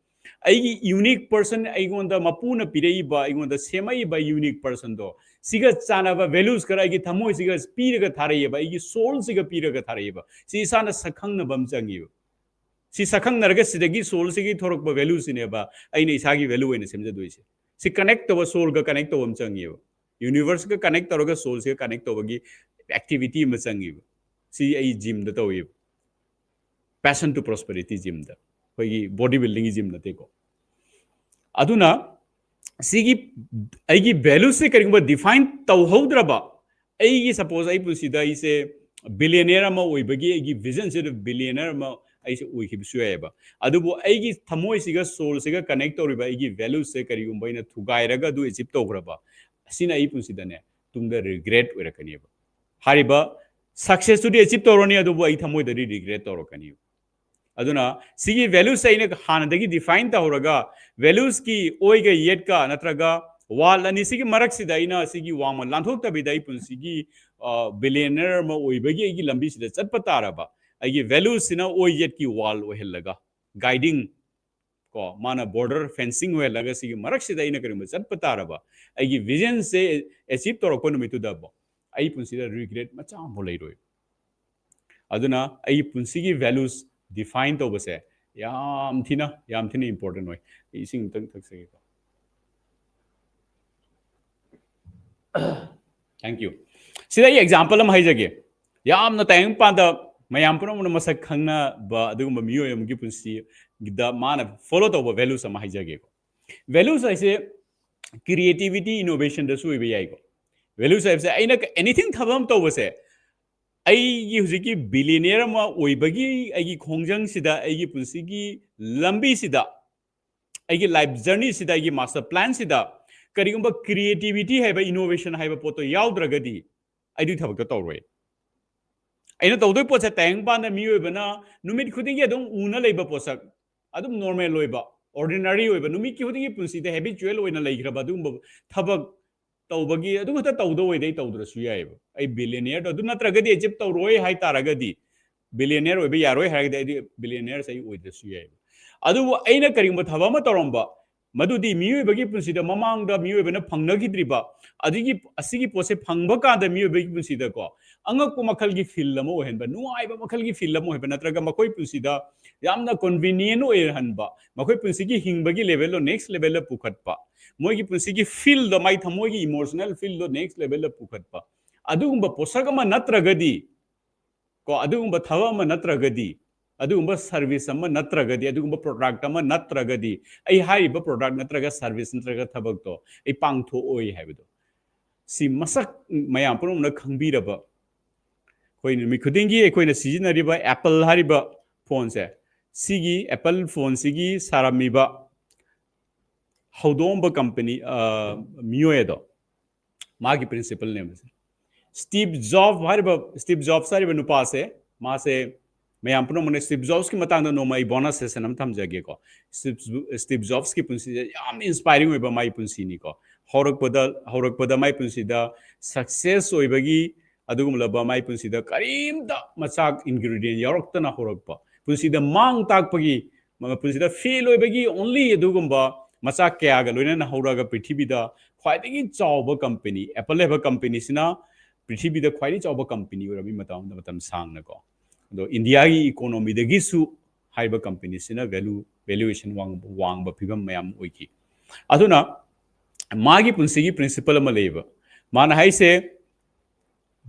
ꯑꯩꯒꯤ unique person, ꯑꯩꯉꯣꯟꯗ ꯃꯄꯨꯅ ꯄꯤꯔꯛꯏꯕ, ꯑꯩꯉꯣꯟꯗ ꯁꯦꯝꯃꯛꯏꯕ unique personꯗꯣ, ꯁꯤꯒ ꯆꯥꯟꯅꯕ values ꯈꯔ ꯑꯩꯒꯤ ꯊꯃꯣꯏꯁꯤꯒ ꯄꯤꯔꯒ ꯊꯥꯔꯛꯑꯦꯕ, ꯑꯩꯒꯤ soulꯁꯤꯒ ꯄꯤꯔꯒ ꯊꯥꯔꯛꯑꯦꯕ꯫ ꯁꯤ ꯏꯁꯥꯅ ꯁꯛꯈꯪꯅꯕ ꯑꯃ ꯆꯪꯉꯦꯕ꯫ ꯁꯤ ꯁꯛꯈꯪꯅꯔꯒ ꯁꯤꯗꯒꯤ soulꯁꯤꯒꯤ ꯊꯣꯔꯛꯄ valueꯁꯤꯅꯦꯕ ꯑꯩꯅ ꯏꯁꯥꯒꯤ value ꯑꯣꯏꯅ ꯁꯦꯝꯖꯗꯣꯏꯁꯦ꯫ ꯁꯤ connect ꯇꯧꯕ, soulꯒ connect ꯇꯧꯕ ꯑꯃ ꯆꯪꯉꯦꯕ꯫ Universeꯀ connect ꯇꯧꯔꯒ soulꯁꯤꯒ connect ꯇꯧꯕꯒꯤ activity ꯑꯃ ꯆꯪꯉꯦꯕ꯫ ꯁꯤ ꯑꯩ gymꯗ ꯇꯧꯋꯦꯕ꯫ Passion to Prosperity gymꯗ, ꯑꯩꯈꯣꯏꯒꯤ body buildingꯒꯤ gym ꯅꯠꯇꯦꯀꯣ꯫ ꯑꯗꯨꯅ ꯁꯤꯒꯤ ꯑꯩꯒꯤ valueꯁꯦ ꯀꯔꯤꯒꯨꯝꯕ define ꯇꯧꯍꯧꯗ꯭ꯔꯕ, ꯑꯩꯒꯤ suppose ꯑꯩ ꯄꯨꯟꯁꯤꯗ ꯑꯩꯁꯦ billionaire ꯑꯃ ꯑꯣꯏꯕꯒꯤ ꯑꯩꯒꯤ visionꯁꯦ billionaire ꯑꯃ ꯑꯩꯁꯦ ꯑꯣꯏꯈꯤꯕꯁꯨ ꯌꯥꯏꯑꯕ꯫ ꯑꯗꯨꯕꯨ ꯑꯩꯒꯤ ꯊꯃꯣꯏꯁꯤꯒ soulꯁꯤꯒ connect ꯇꯧꯔꯤꯕ ꯑꯩꯒꯤ valueꯁꯦ ꯀꯔꯤꯒꯨꯝꯕ ꯑꯩꯅ ꯊꯨꯒꯥꯏꯔꯒ ꯑꯗꯨ achieve ꯇꯧꯈ꯭ꯔꯕ, ꯑꯁꯤꯅ ꯑꯩ ꯄꯨꯟꯁꯤꯗꯅꯦ ꯇꯨꯡꯗ regret ꯑꯣꯏꯔꯛꯀꯅꯦꯕ꯫ ꯍꯥꯏꯔꯤꯕ successꯇꯨꯗꯤ achieve ꯇꯧꯔꯅꯤ, ꯑꯗꯨꯕꯨ ꯑꯩ ꯊꯃꯣꯏꯗꯗꯤ regret ꯇꯧꯔꯛꯀꯅꯤ꯫ ꯑꯗꯨꯅ ꯁꯤꯒꯤ valueꯁꯦ ꯑꯩꯅ ꯍꯥꯟꯅꯗꯒꯤ define ꯇꯧꯍꯧꯔꯒ, valuesꯀꯤ ꯑꯣꯏꯒ ꯌꯦꯠꯀ ꯅꯠꯇ꯭ꯔꯒ wall ꯑꯅꯤꯁꯤꯒꯤ ꯃꯔꯛꯁꯤꯗ ꯑꯩꯅ ꯁꯤꯒꯤ ꯋꯥꯡꯃ ꯂꯥꯟꯊꯣꯛꯇꯕꯤꯗ ꯑꯩ ꯄꯨꯟꯁꯤꯒꯤ, ꯑ, billionaire ꯑꯃ ꯑꯣꯏꯕꯒꯤ ꯑꯩꯒꯤ ꯂꯝꯕꯤꯁꯤꯗ ꯆꯠꯄ ꯇꯥꯔꯕ, ꯑꯩꯒꯤ valuesꯁꯤꯅ ꯑꯣꯏ ꯌꯦꯠꯀꯤ wall ꯑꯣꯏꯍꯜꯂꯒ, guiding ꯀꯣ, ꯃꯥꯅ border fencing ꯑꯣꯏꯍꯜꯂꯒ ꯁꯤꯒꯤ ꯃꯔꯛꯁꯤꯗ ꯑꯩꯅ ꯀꯔꯤꯒꯨꯝꯕ ꯆꯠꯄ ꯇꯥꯔꯕ, ꯑꯩꯒꯤ visionꯁꯦ achieve ꯇꯧꯔꯛꯄ ꯅꯨꯃꯤꯠꯇꯨꯗꯕꯣ ꯑꯩ ꯄꯨꯟꯁꯤꯗ regret ꯃꯆꯥ ꯑꯃꯐꯥꯎ ꯂꯩꯔꯣꯏ꯫ ꯑꯗꯨꯅ ꯑꯩꯒꯤ ꯄꯨꯟꯁꯤꯒꯤ values define ꯇꯧꯕꯁꯦ ꯌꯥꯝ ꯊꯤꯅ, ꯌꯥꯝ ꯊꯤꯅ important ꯑꯣꯏ꯫ ꯑꯩ ꯏꯁꯤꯡ ꯑꯝꯇꯪ ꯊꯛꯆꯒꯦꯀꯣ꯫ Thank you. ꯁꯤꯗ ꯑꯩ example ꯑꯃ ꯍꯥꯏꯖꯒꯦ꯫ ꯌꯥꯝꯅ ꯇꯥꯏꯕꯪꯄꯥꯟꯗ ꯃꯌꯥꯝ ꯄꯨꯝꯅꯃꯛꯅ ꯃꯁꯛ ꯈꯪꯅꯕ ꯑꯗꯨꯒꯨꯝꯕ ꯃꯤꯑꯣꯏ ꯑꯃꯒꯤ ꯄꯨꯟꯁꯤꯗ ꯃꯥꯅ follow ꯇꯧꯕ values ꯑꯃ ꯍꯥꯏꯖꯒꯦꯀꯣ꯫ Values ꯍꯥꯏꯁꯦ creativity, innovationꯗꯁꯨ ꯑꯣꯏꯕ ꯌꯥꯏꯀꯣ꯫ Values ꯍꯥꯏꯕꯁꯦ ꯑꯩꯅ anything ꯊꯕꯛ ꯑꯃ ꯇꯧꯕꯁꯦ, ꯑꯩꯒꯤ ꯍꯧꯖꯤꯛꯀꯤ billionaire ꯑꯃ ꯑꯣꯏꯕꯒꯤ ꯑꯩꯒꯤ ꯈꯣꯡꯖꯪꯁꯤꯗ, ꯑꯩꯒꯤ ꯄꯨꯟꯁꯤꯒꯤ ꯂꯝꯕꯤꯁꯤꯗ, ꯑꯩꯒꯤ life journeyꯁꯤꯗ, ꯑꯩꯒꯤ master planꯁꯤꯗ ꯀꯔꯤꯒꯨꯝꯕ creativity ꯍꯥꯏꯕ, innovation ꯍꯥꯏꯕ ꯄꯣꯠꯇꯣ ꯌꯥꯎꯗ꯭ꯔꯒꯗꯤ ꯑꯩ ꯑꯗꯨꯒꯤ ꯊꯕꯛꯇꯣ ꯇꯧꯔꯣꯏ꯫ ꯑꯩꯅ ꯇꯧꯗꯣꯏ ꯄꯣꯠꯁꯦ ꯇꯥꯏꯕꯪꯄꯥꯟꯗ ꯃꯤꯑꯣꯏꯕꯅ ꯅꯨꯃꯤꯠ ꯈꯨꯗꯤꯡꯒꯤ ꯑꯗꯨꯝ ꯎꯅ ꯂꯩꯕ ꯄꯣꯠꯁꯛ, ꯑꯗꯨꯝ normal ꯑꯣꯏꯕ, ordinary ꯑꯣꯏꯕ, ꯅꯨꯃꯤꯠꯀꯤ ꯈꯨꯗꯤꯡꯒꯤ ꯄꯨꯟꯁꯤꯗ habitual ꯑꯣꯏꯅ ꯂꯩꯈ꯭ꯔꯕ ꯑꯗꯨꯒꯨꯝꯕ ꯊꯕꯛ ꯇꯧꯕꯒꯤ ꯑꯗꯨ ꯈꯛꯇ ꯇꯧꯗ ꯑꯣꯏꯔꯗꯤ ꯑꯩ ꯇꯧꯗ꯭ꯔꯁꯨ ꯌꯥꯏꯑꯕ꯫ ꯑꯩ billionaireꯗꯣ ꯑꯗꯨ ꯅꯠꯇ꯭ꯔꯒꯗꯤ achieve ꯇꯧꯔꯣꯏ ꯍꯥꯏ ꯇꯥꯔꯒꯗꯤ, billionaire ꯑꯣꯏꯕ ꯌꯥꯔꯣꯏ ꯍꯥꯏꯔꯒꯗꯤ ꯑꯩꯗꯤ billionaireꯁꯦ ꯑꯩ ꯑꯣꯏꯗ꯭ꯔꯁꯨ ꯌꯥꯏꯑꯕ꯫ ꯑꯗꯨꯕꯨ ꯑꯩꯅ ꯀꯔꯤꯒꯨꯝꯕ ꯊꯕꯛ ꯑꯃ ꯇꯧꯔꯝꯕ, ꯃꯗꯨꯗꯤ ꯃꯤꯑꯣꯏꯕꯒꯤ ꯄꯨꯟꯁꯤꯗ ꯃꯃꯥꯡꯗ ꯃꯤꯑꯣꯏꯕꯅ ꯐꯪꯅꯈꯤꯗ꯭ꯔꯤꯕ, ꯑꯗꯒꯤ ꯑꯁꯤꯒꯤ ꯄꯣꯠꯁꯦ ꯐꯪꯕ ꯀꯥꯟꯗ ꯃꯤꯑꯣꯏꯕꯒꯤ ꯄꯨꯟꯁꯤꯗꯀꯣ ꯑꯉꯛꯄ ꯃꯈꯜꯒꯤ ꯐꯤꯜ ꯑꯃ ꯑꯣꯏꯍꯟꯕ, ꯅꯨꯡꯉꯥꯏꯕ ꯃꯈꯜꯒꯤ ꯐꯤꯜ ꯑꯃ ꯑꯣꯏꯍꯟꯕ, ꯅꯠꯇ꯭ꯔꯒ ꯃꯈꯣꯏ ꯄꯨꯟꯁꯤꯗ ꯌꯥꯝꯅ ꯀꯟꯚꯤꯅꯤꯌꯦꯟ ꯑꯣꯏꯍꯟꯕ, ꯃꯈꯣꯏ ꯄꯨꯟꯁꯤꯒꯤ ꯍꯤꯡꯕꯒꯤ ꯂꯦꯚꯦꯜꯗꯣ ꯅꯦꯛꯁ ꯂꯦꯚꯦꯜꯗ ꯄꯨꯈꯠꯄ, ꯃꯣꯏꯒꯤ ꯄꯨꯟꯁꯤꯒꯤ ꯐꯤꯜꯗꯣ, ꯃꯥꯏ ꯊꯃꯣꯏꯒꯤ ꯏꯃꯣꯁꯅꯦꯜ ꯐꯤꯜꯗꯣ ꯅꯦꯛꯁ ꯂꯦꯚꯦꯜꯗ ꯄꯨꯈꯠꯄ, ꯑꯗꯨꯒꯨꯝꯕ ꯄꯣꯠꯁꯛ ꯑꯃ ꯅꯠꯇ꯭ꯔꯒꯗꯤ, ꯀꯣ, ꯑꯗꯨꯒꯨꯝꯕ ꯊꯕꯛ ꯑꯃ ꯅꯠꯇ꯭ꯔꯒꯗꯤ, ꯑꯗꯨꯒꯨꯝꯕ ꯁꯔꯚꯤꯁ ꯑꯃ ꯅꯠꯇ꯭ꯔꯒꯗꯤ, ꯑꯗꯨꯒꯨꯝꯕ ꯄ꯭ꯔꯣꯗꯛ ꯑꯃ ꯅꯠꯇ꯭ꯔꯒꯗꯤ, ꯑꯩ ꯍꯥꯏꯔꯤꯕ ꯄ꯭ꯔꯣꯗꯛ ꯅꯠꯇ꯭ꯔꯒ ꯁꯔꯚꯤꯁ ꯅꯠꯇ꯭ꯔꯒ ꯊꯕꯛꯇꯣ ꯑꯩ ꯄꯥꯡꯊꯣꯛꯑꯣꯏ ꯍꯥꯏꯕꯗꯣ, ꯁꯤ ꯃꯁꯛ ꯃꯌꯥꯝ ꯄꯨꯝꯅꯃꯛꯅ ꯈꯪꯕꯤꯔꯕ, ꯑꯩꯈꯣꯏ ꯅꯨꯃꯤꯠ ꯈꯨꯗꯤꯡꯒꯤ ꯑꯩꯈꯣꯏꯅ ꯁꯤꯖꯤꯟꯅꯔꯤꯕ ꯑꯦꯄꯜ ꯍꯥꯏꯔꯤꯕ ꯐꯣꯟꯁꯦ, ꯁꯤꯒꯤ ꯑꯦꯄꯜ ꯐꯣꯟꯁꯤꯒꯤ ꯁꯥꯔꯝꯃꯤꯕ ꯍꯧꯗꯣꯛꯑꯝꯕ ꯀꯝꯄꯅꯤ, ꯑ, ꯃꯤꯑꯣꯏ ꯑꯗꯣ, ꯃꯥꯒꯤ ꯄ꯭ꯔꯤꯟꯁꯤꯄꯜꯅꯦꯕ ꯁꯦ꯫ ꯁ꯭ꯇꯤꯚ ꯖꯣꯕ ꯍꯥꯏꯔꯤꯕ, ꯁ꯭ꯇꯤꯚ ꯖꯣꯕꯁ ꯍꯥꯏꯔꯤꯕ ꯅꯨꯄꯥꯁꯦ, ꯃꯥꯁꯦ, ꯃꯌꯥꯝ ꯄꯨꯝꯅꯃꯛꯅ ꯁ꯭ꯇꯤꯚ ꯖꯣꯕꯁꯀꯤ ꯃꯇꯥꯡꯗ ꯅꯣꯡꯃ ꯑꯩ ꯕꯣꯅꯁ ꯁꯦꯁꯟ ꯑꯃ ꯊꯝꯖꯒꯦꯀꯣ꯫ ꯁ꯭ꯇꯤꯚ, ꯁ꯭ꯇꯤꯚ ꯖꯣꯕꯁꯀꯤ ꯄꯨꯟꯁꯤꯁꯦ ꯌꯥꯝꯅ ꯏꯟꯁꯄꯥꯏꯔꯤꯡ ꯑꯣꯏꯕ ꯃꯥꯏ ꯄꯨꯟꯁꯤꯅꯤꯀꯣ꯫ ꯍꯧꯔꯛꯄꯗ, ꯍꯧꯔꯛꯄꯗ ꯃꯥꯏ ꯄꯨꯟꯁꯤꯗ ꯁꯛꯁꯦꯁ ꯑꯣꯏꯕꯒꯤ, ꯑꯗꯨꯒꯨꯝꯂꯕ ꯃꯥꯏ ꯄꯨꯟꯁꯤꯗ ꯀꯔꯤꯝꯇ ꯃꯆꯥꯛ ꯏꯟꯒ꯭ꯔꯤꯗꯤꯌꯦꯟ ꯌꯥꯎꯔꯛꯇꯅ ꯍꯧꯔꯛꯄ, ꯄꯨꯟꯁꯤꯗ ꯃꯥꯡ ꯇꯥꯛꯄꯒꯤ, ꯃ-, ꯄꯨꯟꯁꯤꯗ ꯐꯦꯜ ꯑꯣꯏꯕꯒꯤ ꯑꯣꯟꯂꯤ ꯑꯗꯨꯒꯨꯝꯕ ꯃꯆꯥꯛ ꯀꯌꯥꯒ ꯂꯣꯏꯅꯅ ꯍꯧꯔꯒ ꯄ꯭ꯔꯤꯊꯤꯕꯤꯗ ꯈ꯭ꯋꯥꯏꯗꯒꯤ ꯆꯥꯎꯕ ꯀꯝꯄꯅꯤ, ꯑꯦꯄꯜ ꯍꯥꯏꯕ ꯀꯝꯄꯅꯤꯁꯤꯅ ꯄ꯭ꯔꯤꯊꯤꯕꯤꯗ ꯈ꯭ꯋꯥꯏꯗꯒꯤ ꯆꯥꯎꯕ ꯀꯝꯄꯅꯤ ꯑꯣꯏꯔꯝꯃꯤ ꯃꯇꯝ, ꯃꯇꯝ ꯁꯥꯡꯅꯀꯣ꯫ ꯑꯗꯣ ꯏꯟꯗꯤꯌꯥꯒꯤ ꯏꯀꯣꯅꯣꯃꯤꯗꯒꯤꯁꯨ ꯍꯥꯏꯔꯤꯕ ꯀꯝꯄꯅꯤꯁꯤꯅ ꯚꯦꯂꯨ, ꯚꯦꯂꯨꯑꯦꯁꯟ ꯋꯥꯡ-, ꯋꯥꯡꯕ ꯐꯤꯕꯝ ꯃꯌꯥꯝ ꯑꯣꯏꯈꯤ꯫ ꯑꯗꯨꯅ ꯃꯥꯒꯤ ꯄꯨꯟꯁꯤꯒꯤ ꯄ꯭ꯔꯤꯟꯁꯤꯄꯜ ꯑꯃ ꯂꯩꯌꯦꯕ꯫ ꯃꯥꯅ ꯍꯥꯏꯁꯦ,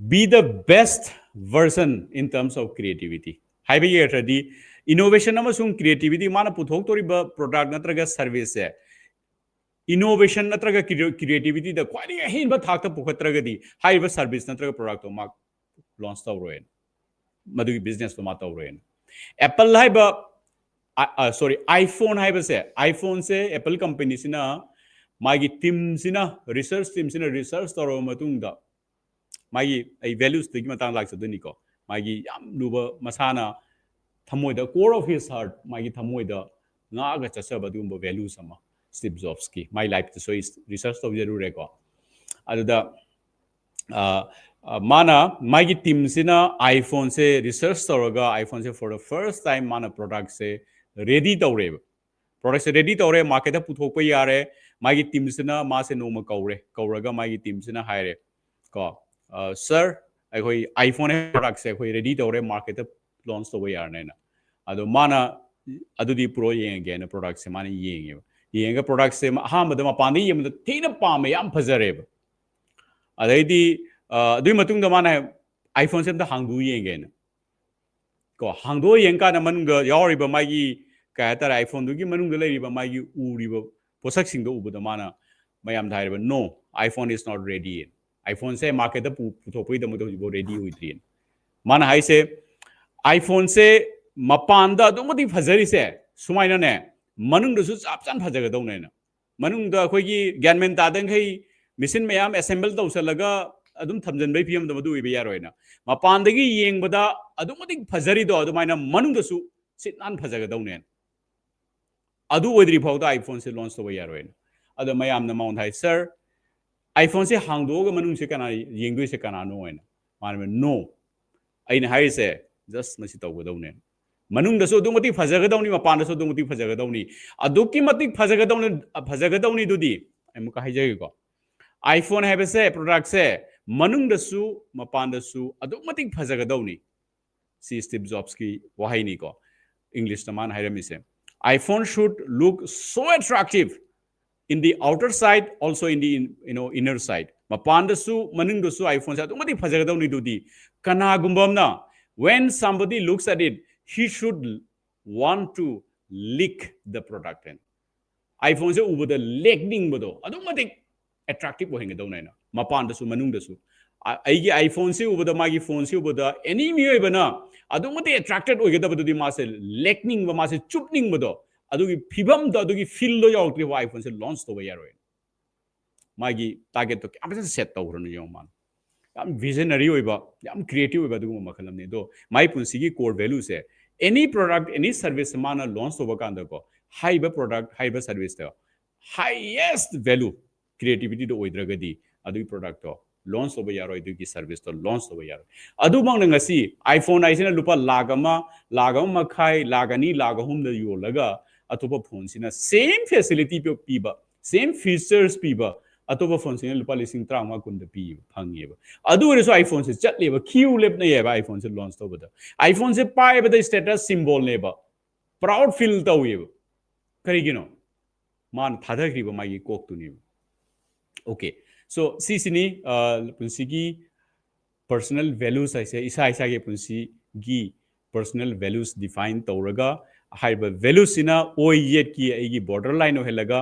"Be the best version in terms of creativity." ꯍꯥꯏꯕꯒꯤ ꯑꯔꯊꯗꯤ, ꯏꯅꯣꯚꯦꯁꯟ ꯑꯃꯁꯨꯡ ꯀ꯭ꯔꯤꯌꯦꯇꯤꯚꯤꯇꯤ, ꯃꯥꯅ ꯄꯨꯊꯣꯛꯇꯧꯔꯤꯕ ꯄ꯭ꯔꯣꯗꯛ ꯅꯠꯇ꯭ꯔꯒ ꯁꯔꯚꯤꯁꯁꯦ ꯏꯅꯣꯚꯦꯁꯟ ꯅꯠꯇ꯭ꯔꯒ ꯀ꯭ꯔꯤꯌꯦꯇꯤꯚꯤꯇꯤꯗ ꯈ꯭ꯋꯥꯏꯗꯒꯤ ꯑꯍꯦꯟꯕ ꯊꯥꯛꯇ ꯄꯨꯈꯠꯇ꯭ꯔꯒꯗꯤ ꯍꯥꯏꯔꯤꯕ ꯁꯔꯚꯤꯁ ꯅꯠꯇ꯭ꯔꯒ ꯄ꯭ꯔꯣꯗꯛꯇꯣ ꯃꯥ ꯂꯣꯟꯆ ꯇꯧꯔꯣꯏꯅ, ꯃꯗꯨꯒꯤ ꯕꯤꯖꯤꯅꯦꯁꯇꯣ ꯃꯥ ꯇꯧꯔꯣꯏꯅ꯫ ꯑꯦꯄꯜ ꯍꯥꯏꯕ, ꯁꯣꯔꯤ, ꯑꯥꯏꯐꯣꯟ ꯍꯥꯏꯕꯁꯦ, ꯑꯥꯏꯐꯣꯟꯁꯦ ꯑꯦꯄꯜ ꯀꯝꯄꯅꯤꯁꯤꯅ, ꯃꯥꯒꯤ ꯇꯤꯝꯁꯤꯅ, ꯔꯤꯁꯔꯆ ꯇꯤꯝꯁꯤꯅ ꯔꯤꯁꯔꯆ ꯇꯧꯔꯕ ꯃꯇꯨꯡꯗ, ꯃꯥꯒꯤ, ꯑꯩ ꯚꯦꯂꯨꯁꯇꯒꯤ ꯃꯇꯥꯡ ꯂꯥꯛꯆꯗꯣꯏꯅꯤꯀꯣ, ꯃꯥꯒꯤ ꯌꯥꯝ ꯂꯨꯕ, ꯃꯁꯥꯅ ꯊꯃꯣꯏꯗ, core of his heart, ꯃꯥꯒꯤ ꯊꯃꯣꯏꯗ ꯉꯥꯛꯑꯒ ꯆꯠꯆꯕ ꯑꯗꯨꯒꯨꯝꯕ ꯚꯦꯂꯨꯁ ꯑꯃ, ꯁ꯭ꯇꯤꯚ ꯖꯣꯕꯁꯀꯤ, ꯃꯥꯏ ꯂꯥꯏꯐꯇꯁꯨ ꯑꯩ ꯔꯤꯁꯔꯆ ꯇꯧꯖꯔꯨꯔꯦꯀꯣ꯫ ꯑꯗꯨꯗ, ꯑ, ꯑ, ꯃꯥꯅ, ꯃꯥꯒꯤ ꯇꯤꯝꯁꯤꯅ ꯑꯥꯏꯐꯣꯟꯁꯦ ꯔꯤꯁꯔꯆ ꯇꯧꯔꯒ, ꯑꯥꯏꯐꯣꯟꯁꯦ for the first time ꯃꯥꯅ ꯄ꯭ꯔꯣꯗꯛꯁꯦ ꯔꯦꯗꯤ ꯇꯧꯔꯦꯕ꯫ ꯄ꯭ꯔꯣꯗꯛꯁꯦ ꯔꯦꯗꯤ ꯇꯧꯔꯦ, ꯃꯥꯔꯀꯦꯠꯇ ꯄꯨꯊꯣꯛꯄ ꯌꯥꯔꯦ꯫ ꯃꯥꯒꯤ ꯇꯤꯝꯁꯤꯅ ꯃꯥꯁꯦ ꯅꯣꯡꯃ ꯀꯧꯔꯦ, ꯀꯧꯔꯒ ꯃꯥꯒꯤ ꯇꯤꯝꯁꯤꯅ ꯍꯥꯏꯔꯦ ꯀꯣ, "ꯁꯥꯔ, ꯑꯩꯈꯣꯏ ꯑꯥꯏꯐꯣꯟ ꯄ꯭ꯔꯣꯗꯛꯁꯦ ꯑꯩꯈꯣꯏ ꯔꯦꯗꯤ ꯇꯧꯔꯦ, ꯃꯥꯔꯀꯦꯠꯇ ꯂꯣꯟꯆ ꯇꯧꯕ ꯌꯥꯔꯅꯦꯅ"꯫ ꯑꯗꯣ ꯃꯥꯅ ꯑꯗꯨꯗꯤ ꯄꯨꯔꯛꯑꯣ ꯌꯦꯡꯉꯒꯦꯅ ꯄ꯭ꯔꯣꯗꯛꯁꯦ ꯃꯥꯅ ꯌꯦꯡꯉꯦꯕ꯫ ꯌꯦꯡꯉꯒ ꯄ꯭ꯔꯣꯗꯛꯁꯦ ꯑꯍꯥꯟꯕꯗ ꯃꯄꯥꯟꯗ ꯌꯦꯡꯕꯗ ꯊꯤꯅ ꯄꯥꯝꯃꯦ, ꯌꯥꯝ ꯐꯖꯔꯦꯕ꯫ ꯑꯗꯩꯗꯤ ꯑ, ꯑꯗꯨꯒꯤ ꯃꯇꯨꯡꯗ ꯃꯥꯅ ꯑꯥꯏꯐꯣꯟꯁꯦ ꯑꯝꯇ ꯍꯥꯡꯗꯣꯛꯑ ꯌꯦꯡꯒꯦꯅ ꯀꯣ, ꯍꯥꯡꯗꯣꯛꯑ ꯌꯦꯡꯀꯥꯟꯗ ꯃꯅꯨꯡꯗ ꯌꯥꯎꯔꯤꯕ ꯃꯥꯒꯤ, ꯀꯩ ꯍꯥꯏꯇꯥꯔꯦ, ꯑꯥꯏꯐꯣꯟꯗꯨꯒꯤ ꯃꯅꯨꯡꯗ ꯂꯩꯔꯤꯕ ꯃꯥꯒꯤ ꯎꯔꯤꯕ ꯄꯣꯠꯁꯛꯁꯤꯡꯗꯣ ꯎꯕꯗ ꯃꯥꯅ ꯃꯌꯥꯝꯗ ꯍꯥꯏꯔꯤꯕ, "No, iPhone is not ready." ꯑꯥꯏꯐꯣꯟꯁꯦ ꯃꯥꯔꯀꯦꯠꯇ ꯄꯨ-, ꯄꯨꯊꯣꯛꯄꯒꯤꯗꯃꯛꯇ ꯍꯧꯖꯤꯛꯐꯥꯎ ꯔꯦꯗꯤ ꯑꯣꯏꯗ꯭ꯔꯤ꯫ ꯃꯥꯅ ꯍꯥꯏꯁꯦ, ꯑꯥꯏꯐꯣꯟꯁꯦ ꯃꯄꯥꯟꯗ ꯑꯗꯨꯛ ꯃꯇꯤꯛ ꯐꯖꯔꯤꯁꯦ ꯁꯨꯃꯥꯏꯅꯅꯦ, ꯃꯅꯨꯡꯗꯁꯨ ꯆꯞ ꯆꯥꯅ ꯐꯖꯒꯗꯧꯅꯦꯅ꯫ ꯃꯅꯨꯡꯗ ꯑꯩꯈꯣꯏꯒꯤ ꯒ꯭ꯌꯥꯟ ꯃꯦꯟ ꯇꯥꯗꯈꯩ ꯃꯦꯆꯤꯟ ꯃꯌꯥꯝ ꯑꯦꯁꯦꯝꯕꯜ ꯇꯧꯁꯜꯂꯒ ꯑꯗꯨꯝ ꯊꯝꯖꯤꯟꯕꯒꯤ ꯐꯤꯕꯝꯗꯣ ꯃꯗꯨ ꯑꯣꯏꯕ ꯌꯥꯔꯣꯏꯅ꯫ ꯃꯄꯥꯟꯗꯒꯤ ꯌꯦꯡꯕꯗ ꯑꯗꯨꯛ ꯃꯇꯤꯛ ꯐꯖꯔꯤꯗꯣ ꯑꯗꯨꯃꯥꯏꯅ ꯃꯅꯨꯡꯗꯁꯨ ꯁꯤꯠ ꯅꯥꯟ ꯐꯖꯒꯗꯧꯅꯦꯅ꯫ ꯑꯗꯨ ꯑꯣꯏꯗ꯭ꯔꯤ ꯐꯥꯎꯗ ꯑꯥꯏꯐꯣꯟꯁꯦ ꯂꯣꯟꯆ ꯇꯧꯕ ꯌꯥꯔꯣꯏꯅ꯫ ꯑꯗꯣ ꯃꯌꯥꯝꯅ ꯃꯉꯣꯟꯗ ꯍꯥꯏ, "ꯁꯥꯔ, ꯑꯥꯏꯐꯣꯟꯁꯦ ꯍꯥꯡꯗꯣꯛꯑꯒ ꯃꯅꯨꯡꯁꯦ ꯀꯅꯥ ꯌꯦꯡꯗꯣꯏꯁꯦ ꯀꯅꯥꯅꯣ?" ꯍꯥꯏꯅ꯫ ꯃꯥꯅ, "No, ꯑꯩꯅ ꯍꯥꯏꯔꯤꯁꯦ ꯖꯁ ꯃꯁꯤ ꯇꯧꯒꯗꯧꯅꯦ꯫ ꯃꯅꯨꯡꯗꯁꯨ ꯑꯗꯨꯛ ꯃꯇꯤꯛ ꯐꯖꯒꯗꯧꯅꯤ, ꯃꯄꯥꯟꯗꯁꯨ ꯑꯗꯨꯛ ꯃꯇꯤꯛ ꯐꯖꯒꯗꯧꯅꯤ, ꯑꯗꯨꯛꯀꯤ ꯃꯇꯤꯛ ꯐꯖꯒꯗꯧꯅꯤ, ꯐꯖꯒꯗꯧꯅꯤꯗꯨꯗꯤ ꯑꯩ ꯑꯃꯨꯛꯀ ꯍꯥꯏꯖꯒꯦꯀꯣ, ꯑꯥꯏꯐꯣꯟ ꯍꯥꯏꯕꯁꯦ, ꯄ꯭ꯔꯣꯗꯛꯁꯦ ꯃꯅꯨꯡꯗꯁꯨ ꯃꯄꯥꯟꯗꯁꯨ ꯑꯗꯨꯛ ꯃꯇꯤꯛ ꯐꯖꯒꯗꯧꯅꯤ"꯫ ꯁꯤ ꯁ꯭ꯇꯤꯚ ꯖꯣꯕꯁꯀꯤ ꯋꯥꯍꯩꯅꯤꯀꯣ, ꯏꯪꯂꯤꯁꯇ ꯃꯥꯅ ꯍꯥꯏꯔꯝꯃꯤꯁꯦ꯫ "iPhone should look so attractive in the outer side, also in the in-, you know, inner side." ꯃꯄꯥꯟꯗꯁꯨ ꯃꯅꯨꯡꯗꯁꯨ ꯑꯥꯏꯐꯣꯟꯁꯦ ꯑꯗꯨꯛ ꯃꯇꯤꯛ ꯐꯖꯒꯗꯧꯅꯤꯗꯨꯗꯤ꯫ ꯀꯅꯥꯒꯨꯝꯕ ꯑꯃꯅ, "When somebody looks at it, he should want to lick the product." ꯑꯥꯏꯐꯣꯟꯁꯦ ꯎꯕꯗ ꯂꯦꯛꯅꯤꯡꯕꯗꯣ, ꯑꯗꯨꯛ ꯃꯇꯤꯛ ꯑꯦꯇ꯭ꯔꯦꯛꯇꯤꯚ ꯑꯣꯏꯍꯟꯒꯗꯧꯅꯦꯅ, ꯃꯄꯥꯟꯗꯁꯨ ꯃꯅꯨꯡꯗꯁꯨ꯫ ꯑ-, ꯑꯩꯒꯤ ꯑꯥꯏꯐꯣꯟꯁꯦ ꯎꯕꯗ, ꯃꯥꯒꯤ ꯐꯣꯟꯁꯦ ꯎꯕꯗ ꯑꯦꯅꯤ ꯃꯤꯑꯣꯏꯕꯅ ꯑꯗꯨꯛ ꯃꯇꯤꯛ ꯑꯦꯇ꯭ꯔꯦꯛꯇꯦꯗ ꯑꯣꯏꯒꯗꯕꯗꯨꯗꯤ ꯃꯥꯁꯦ ꯂꯦꯛꯅꯤꯡꯕ, ꯃꯥꯁꯦ ꯆꯨꯞꯅꯤꯡꯕꯗꯣ, ꯑꯗꯨꯒꯤ ꯐꯤꯕꯝꯗꯣ, ꯑꯗꯨꯒꯤ ꯐꯤꯜꯗꯣ ꯌꯧꯔꯛꯇ꯭ꯔꯤꯐꯥꯎ ꯑꯥꯏꯐꯣꯟꯁꯦ ꯂꯣꯟꯆ ꯇꯧꯕ ꯌꯥꯔꯣꯏ꯫ ꯃꯥꯒꯤ ꯇꯥꯔꯒꯦꯠꯇꯣ ꯀꯌꯥꯝ ꯐꯖꯅ ꯁꯦꯠ ꯇꯧꯈ꯭ꯔꯅꯣ ꯌꯦꯡꯉꯣ ꯃꯥꯅ꯫ ꯌꯥꯝ ꯚꯤꯖꯅꯔꯤ ꯑꯣꯏꯕ, ꯌꯥꯝ ꯀ꯭ꯔꯤꯌꯦꯇꯤꯚ ꯑꯣꯏꯕ ꯑꯗꯨꯒꯨꯝꯕ ꯃꯈꯜ ꯑꯃꯅꯤ꯫ ꯑꯗꯣ ꯃꯥꯏ ꯄꯨꯟꯁꯤꯒꯤ core value ꯁꯦ, ꯑꯦꯅꯤ ꯄ꯭ꯔꯣꯗꯛ, ꯑꯦꯅꯤ ꯁꯔꯚꯤꯁ ꯃꯥꯅ ꯂꯣꯟꯆ ꯇꯧꯕ ꯀꯥꯟꯗꯀꯣ, ꯍꯥꯏꯔꯤꯕ ꯄ꯭ꯔꯣꯗꯛ, ꯍꯥꯏꯔꯤꯕ ꯁꯔꯚꯤꯁꯇ highest value, ꯀ꯭ꯔꯤꯌꯦꯇꯤꯚꯤꯇꯤꯗꯣ ꯑꯣꯏꯗ꯭ꯔꯒꯗꯤ ꯑꯗꯨꯒꯤ ꯄ꯭ꯔꯣꯗꯛꯇꯣ launch ꯇꯧꯕ ꯌꯥꯔꯣꯏ, ꯑꯗꯨꯒꯤ service ꯇꯣ launch ꯇꯧꯕ ꯌꯥꯔꯣꯏ꯫ ꯑꯗꯨꯃꯛꯅ ꯉꯁꯤ iPhone ꯍꯥꯏꯁꯤꯅ ꯂꯨꯄꯥ ꯂꯥꯈ ꯑꯃ, ꯂꯥꯈ ꯑꯃ ꯃꯈꯥꯏ, ꯂꯥꯈ ꯑꯅꯤ, ꯂꯥꯈ ꯑꯍꯨꯝꯗ ꯌꯣꯜꯂꯒ ꯑꯇꯣꯞꯄ phone ꯁꯤꯅ same facility ꯄꯤ-, ꯄꯤꯕ, same features ꯄꯤꯕ ꯑꯇꯣꯞꯄ phone ꯁꯤꯅ ꯂꯨꯄꯥ ꯂꯤꯁꯤꯡ ꯇꯔꯥꯃꯉꯥ ꯀꯨꯟꯗ ꯄꯤꯕ ꯐꯪꯉꯦꯕ꯫ ꯑꯗꯨ ꯑꯣꯏꯔꯁꯨ iPhone ꯁꯦ ꯆꯠꯂꯦꯕ, queue ꯂꯦꯞꯅꯩꯌꯦꯕ iPhone ꯁꯦ launch ꯇꯧꯕꯗ꯫ iPhone ꯁꯦ ꯄꯥꯏꯕꯗ status symbol ꯅꯦꯕ, proud feel ꯇꯧꯋꯦꯕ꯫ ꯀꯔꯤꯒꯤꯅꯣ? ꯃꯥꯅ ꯊꯥꯗꯈ꯭ꯔꯤꯕ ꯃꯥꯒꯤ ꯀꯣꯛꯇꯨꯅꯦꯕ꯫ Okay, so ꯁꯤꯁꯤꯅꯤ, ꯑ, ꯄꯨꯟꯁꯤꯒꯤ personal values ꯍꯥꯏꯁꯦ, ꯏꯁꯥ ꯏꯁꯥꯒꯤ ꯄꯨꯟꯁꯤꯒꯤ personal values define ꯇꯧꯔꯒ, ꯍꯥꯏꯔꯤꯕ values ꯁꯤꯅ ꯑꯣꯏ ꯌꯦꯠꯀꯤ ꯑꯩꯒꯤ border line ꯑꯣꯏꯍꯜꯂꯒ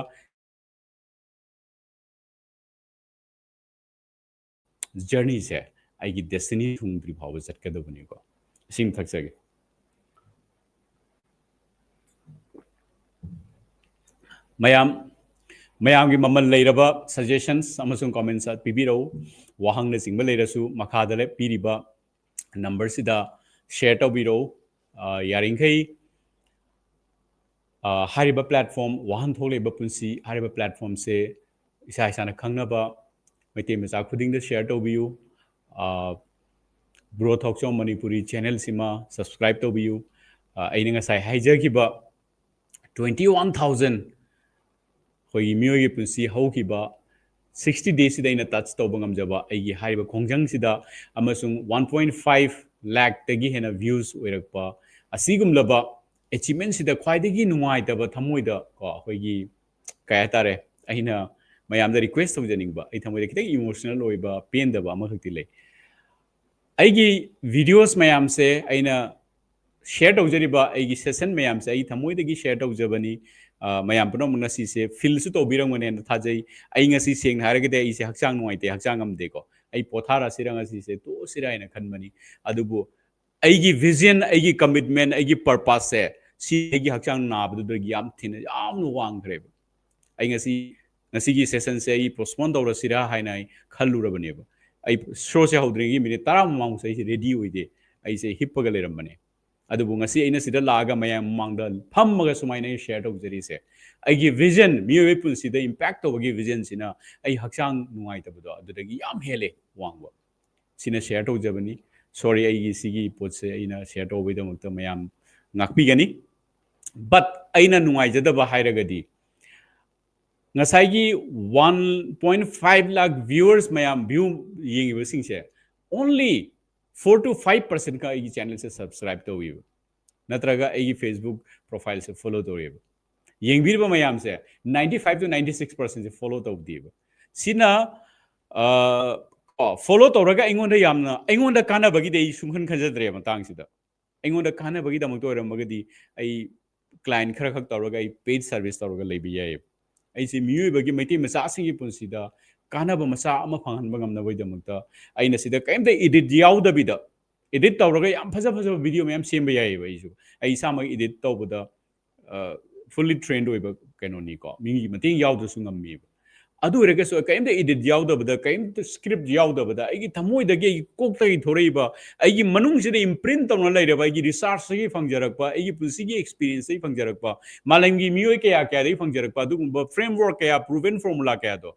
journey ꯁꯦ ꯑꯩꯒꯤ destiny ꯊꯨꯡꯗ꯭ꯔꯤ ꯐꯥꯎꯕ ꯆꯠꯀꯗꯕꯅꯤꯀꯣ꯫ ꯏꯁꯤꯡ ꯊꯛꯆꯒꯦ꯫ ꯃꯌꯥꯝ, ꯃꯌꯥꯝꯒꯤ ꯃꯃꯜ ꯂꯩꯔꯕ suggestions ꯑꯃꯁꯨꯡ comments ꯄꯤꯕꯤꯔꯛꯎ꯫ ꯋꯥꯍꯪꯅꯆꯤꯡꯕ ꯂꯩꯔꯁꯨ ꯃꯈꯥꯗ ꯂꯦꯞ-, ꯄꯤꯔꯤꯕ number ꯁꯤꯗ share ꯇꯧꯕꯤꯔꯛꯎ꯫ ꯑ, ꯌꯥꯔꯤꯈꯩ, ꯑ, ꯍꯥꯏꯔꯤꯕ platform, ꯋꯥꯍꯟꯊꯣꯛ ꯂꯩꯕ ꯄꯨꯟꯁꯤ ꯍꯥꯏꯔꯤꯕ platform ꯁꯦ ꯏꯁꯥ ꯏꯁꯥꯅ ꯈꯪꯅꯕ ꯃꯩꯇꯩ ꯃꯆꯥ ꯈꯨꯗꯤꯡꯗ share ꯇꯧꯕꯤꯌꯨ꯫ ꯑ, Bro Thougchom Manipuri channel ꯁꯤꯃ subscribe ꯇꯧꯕꯤꯌꯨ꯫ ꯑ, ꯑꯩꯅ ꯉꯁꯥꯏ ꯍꯥꯏꯖꯈꯤꯕ twenty one thousand ꯑꯩꯈꯣꯏꯒꯤ ꯃꯤꯑꯣꯏꯒꯤ ꯄꯨꯟꯁꯤ ꯍꯧꯈꯤꯕ sixty days ꯁꯤꯗ ꯑꯩꯅ touch ꯇꯧꯕ ꯉꯝꯖꯕ ꯑꯩꯒꯤ ꯍꯥꯏꯔꯤꯕ ꯈꯣꯡꯖꯪꯁꯤꯗ ꯑꯃꯁꯨꯡ one point five ꯂꯥꯈꯇꯒꯤ ꯍꯦꯟꯅ views ꯑꯣꯏꯔꯛꯄ ꯑꯁꯤꯒꯨꯝꯂꯕ achievement ꯁꯤꯗ ꯈ꯭ꯋꯥꯏꯗꯒꯤ ꯅꯨꯡꯉꯥꯏꯇꯕ ꯊꯃꯣꯏꯗ ꯀꯣ ꯑꯩꯈꯣꯏꯒꯤ ꯀꯩ ꯍꯥꯏꯇꯥꯔꯦ, ꯑꯩꯅ ꯃꯌꯥꯝꯗ request ꯇꯧꯖꯅꯤꯡꯕ, ꯑꯩ ꯊꯃꯣꯏꯗ ꯈꯤꯇꯪ emotional ꯑꯣꯏꯕ, ꯄꯦꯟꯗꯕ ꯑꯃꯈꯛꯇꯤ ꯂꯩ꯫ ꯑꯩꯒꯤ videos ꯃꯌꯥꯝꯁꯦ ꯑꯩꯅ share ꯇꯧꯖꯔꯤꯕ ꯑꯩꯒꯤ session ꯃꯌꯥꯝꯁꯦ ꯑꯩ ꯊꯃꯣꯏꯗꯒꯤ share ꯇꯧꯖꯕꯅꯤ꯫ ꯑ, ꯃꯌꯥꯝ ꯄꯨꯝꯅꯃꯛꯅ ꯁꯤꯁꯦ feel ꯁꯨ ꯇꯧꯕꯤꯔꯝꯒꯅꯦꯅ ꯊꯥꯖꯩ꯫ ꯑꯩ ꯉꯁꯤ ꯁꯦꯡꯅ ꯍꯥꯏꯔꯒꯗꯤ ꯑꯩꯁꯦ ꯍꯛꯆꯥꯡ ꯅꯨꯡꯉꯥꯏꯇꯦ, ꯍꯛꯆꯥꯡ ꯉꯝꯗꯦꯀꯣ꯫ ꯑꯩ ꯄꯣꯊꯥꯔꯁꯤꯔ ꯉꯁꯤꯁꯦ, ꯇꯣꯛꯑꯁꯤꯔ ꯍꯥꯏꯅ ꯈꯟꯕꯅꯤ꯫ ꯑꯗꯨꯕꯨ ꯑꯩꯒꯤ vision, ꯑꯩꯒꯤ commitment, ꯑꯩꯒꯤ purpose ꯁꯦ ꯁꯤ ꯑꯩꯒꯤ ꯍꯛꯆꯥꯡ ꯅꯥꯕꯗꯨꯗꯒꯤ ꯌꯥꯝ ꯊꯤꯅ, ꯌꯥꯝꯅ ꯋꯥꯡꯈ꯭ꯔꯦꯕ꯫ ꯑꯩ ꯉꯁꯤ, ꯉꯁꯤꯒꯤ session ꯁꯦ ꯑꯩ postpone ꯇꯧꯔꯁꯤꯔꯥ ꯍꯥꯏꯅ ꯑꯩ ꯈꯜꯂꯨꯔꯕꯅꯦꯕ꯫ ꯑꯩ show ꯁꯦ ꯍꯧꯗ꯭ꯔꯤꯉꯩꯒꯤ minute ꯇꯔꯥ ꯃꯃꯥꯡꯁꯦ ꯑꯩꯁꯦ ready ꯑꯣꯏꯗꯦ, ꯑꯩꯁꯦ ꯍꯤꯞꯄꯒ ꯂꯩꯔꯝꯕꯅꯦ꯫ ꯑꯗꯨꯕꯨ ꯉꯁꯤ ꯑꯩꯅ ꯁꯤꯗ ꯂꯥꯛꯑꯒ ꯃꯌꯥꯝ ꯃꯃꯥꯡꯗ ꯐꯝꯃꯒ ꯁꯨꯃꯥꯏꯅ ꯑꯩ ꯁꯤꯌꯔ ꯇꯧꯖꯔꯤꯁꯦ, ꯑꯩꯒꯤ ꯚꯤꯖꯟ, ꯃꯤꯑꯣꯏꯕꯒꯤ ꯄꯨꯟꯁꯤꯗ ꯏꯝꯄꯦꯛ ꯇꯧꯕꯒꯤ ꯚꯤꯖꯟꯁꯤꯅ ꯑꯩ ꯍꯛꯆꯥꯡ ꯅꯨꯡꯉꯥꯏꯇꯕꯗꯣ ꯑꯗꯨꯗꯒꯤ ꯌꯥꯝ ꯍꯦꯜꯂꯦ ꯋꯥꯡꯕ꯫ ꯁꯤꯅ ꯁꯤꯌꯔ ꯇꯧꯖꯕꯅꯤ꯫ ꯁꯣꯔꯤ, ꯑꯩꯒꯤ ꯁꯤꯒꯤ ꯄꯣꯠꯁꯦ ꯑꯩꯅ ꯁꯤꯌꯔ ꯇꯧꯕꯒꯤꯗꯃꯛꯇ ꯃꯌꯥꯝ ꯉꯥꯛꯄꯤꯒꯅꯤ꯫ ꯕꯠ ꯑꯩꯅ ꯅꯨꯡꯉꯥꯏꯖꯗꯕ ꯍꯥꯏꯔꯒꯗꯤ, ꯉꯁꯥꯏꯒꯤ one point five lakh viewers ꯃꯌꯥꯝ, view ꯌꯦꯡꯉꯤꯕꯁꯤꯡꯁꯦ, only four to five percent ꯈꯛ ꯑꯩꯒꯤ ꯆꯦꯅꯦꯜꯁꯦ ꯁꯕꯁꯀ꯭ꯔꯥꯏꯕ ꯇꯧꯕꯤꯕ, ꯅꯠꯇ꯭ꯔꯒ ꯑꯩꯒꯤ ꯐꯦꯁꯕꯨꯛ ꯄ꯭ꯔꯣꯐꯥꯏꯜꯁꯦ ꯐꯣꯂꯣ ꯇꯧꯔꯤꯕ꯫ ꯌꯦꯡꯕꯤꯔꯤꯕ ꯃꯌꯥꯝꯁꯦ ninety five to ninety six percent say follow ꯇꯧꯗꯦꯕ꯫ ꯁꯤꯅ, ꯑ, ꯀꯣ, ꯐꯣꯂꯣ ꯇꯧꯔꯒ ꯑꯩꯉꯣꯟꯗ ꯌꯥꯝꯅ, ꯑꯩꯉꯣꯟꯗ ꯀꯥꯟꯅꯕꯒꯤꯗꯤ ꯑꯩ ꯁꯨꯡꯈꯟ ꯈꯟꯖꯗ꯭ꯔꯦ ꯃꯇꯥꯡꯁꯤꯗ꯫ ꯑꯩꯉꯣꯟꯗ ꯀꯥꯟꯅꯕꯒꯤꯗꯃꯛꯇ ꯑꯣꯏꯔꯝꯃꯒꯗꯤ ꯑꯩ ꯀ꯭ꯂꯥꯏꯟ ꯈꯔ ꯈꯛ ꯇꯧꯔꯒ ꯑꯩ ꯄꯦꯗ ꯁꯔꯚꯤꯁ ꯇꯧꯔꯒ ꯂꯩꯕ ꯌꯥꯏꯌꯦꯕ꯫ ꯑꯩꯁꯦ ꯃꯤꯑꯣꯏꯕꯒꯤ, ꯃꯩꯇꯩ ꯃꯆꯥꯁꯤꯡꯒꯤ ꯄꯨꯟꯁꯤꯗ ꯀꯥꯟꯅꯕ ꯃꯆꯥ ꯑꯃ ꯐꯪꯍꯟꯕ ꯉꯝꯅꯕꯒꯤꯗꯃꯛꯇ ꯑꯩꯅ ꯁꯤꯗ ꯀꯔꯤꯝꯇ ꯏꯗꯤꯠ ꯌꯥꯎꯗꯕꯤꯗ, ꯏꯗꯤꯠ ꯇꯧꯔꯒ ꯌꯥꯝ ꯐꯖ ꯐꯖꯕ ꯚꯤꯗꯤꯑꯣ ꯃꯌꯥꯝ ꯁꯦꯝꯕ ꯌꯥꯏꯌꯦꯕ꯫ ꯑꯩꯁꯨ, ꯑꯩ ꯏꯁꯥꯃꯛ ꯏꯗꯤꯠ ꯇꯧꯕꯗ, ꯑ, ꯐꯨꯜꯂꯤ ꯇ꯭ꯔꯦꯟ ꯑꯣꯏꯕ ꯀꯩꯅꯣꯅꯤꯀꯣ, ꯃꯤꯒꯤ ꯃꯇꯦꯡ ꯌꯥꯎꯗ꯭ꯔꯁꯨ ꯉꯝꯃꯦꯕ꯫ ꯑꯗꯨ ꯑꯣꯏꯔꯒꯁꯨ ꯀꯔꯤꯝꯇ ꯏꯗꯤꯠ ꯌꯥꯎꯗꯕꯗ, ꯀꯔꯤꯝꯇ ꯁ꯭ꯀ꯭ꯔꯤꯞ ꯌꯥꯎꯗꯕꯗ, ꯑꯩꯒꯤ ꯊꯃꯣꯏꯗꯒꯤ, ꯑꯩꯒꯤ ꯀꯣꯛꯇꯒꯤ ꯊꯣꯔꯛꯏꯕ, ꯑꯩꯒꯤ ꯃꯅꯨꯡꯁꯤꯗ ꯏꯝꯄ꯭ꯔꯤꯟ ꯇꯧꯅ ꯂꯩꯔꯕ, ꯑꯩꯒꯤ ꯔꯤꯁꯥꯔꯆꯇꯒꯤ ꯐꯪꯖꯔꯛꯄ, ꯑꯩꯒꯤ ꯄꯨꯟꯁꯤꯒꯤ ꯑꯦꯛꯁꯄꯤꯔꯤꯌꯦꯟꯁꯇꯒꯤ ꯐꯪꯖꯔꯛꯄ, ꯃꯥꯂꯦꯝꯒꯤ ꯃꯤꯑꯣꯏ ꯀꯌꯥ ꯀꯌꯥꯗꯒꯤ ꯐꯪꯖꯔꯛꯄ ꯑꯗꯨꯒꯨꯝꯕ ꯐ꯭ꯔꯦꯝꯋꯥꯔꯛ ꯀꯌꯥ, ꯄ꯭ꯔꯨꯚꯟ ꯐꯣꯔꯃꯨꯂꯥ ꯀꯌꯥꯗꯣ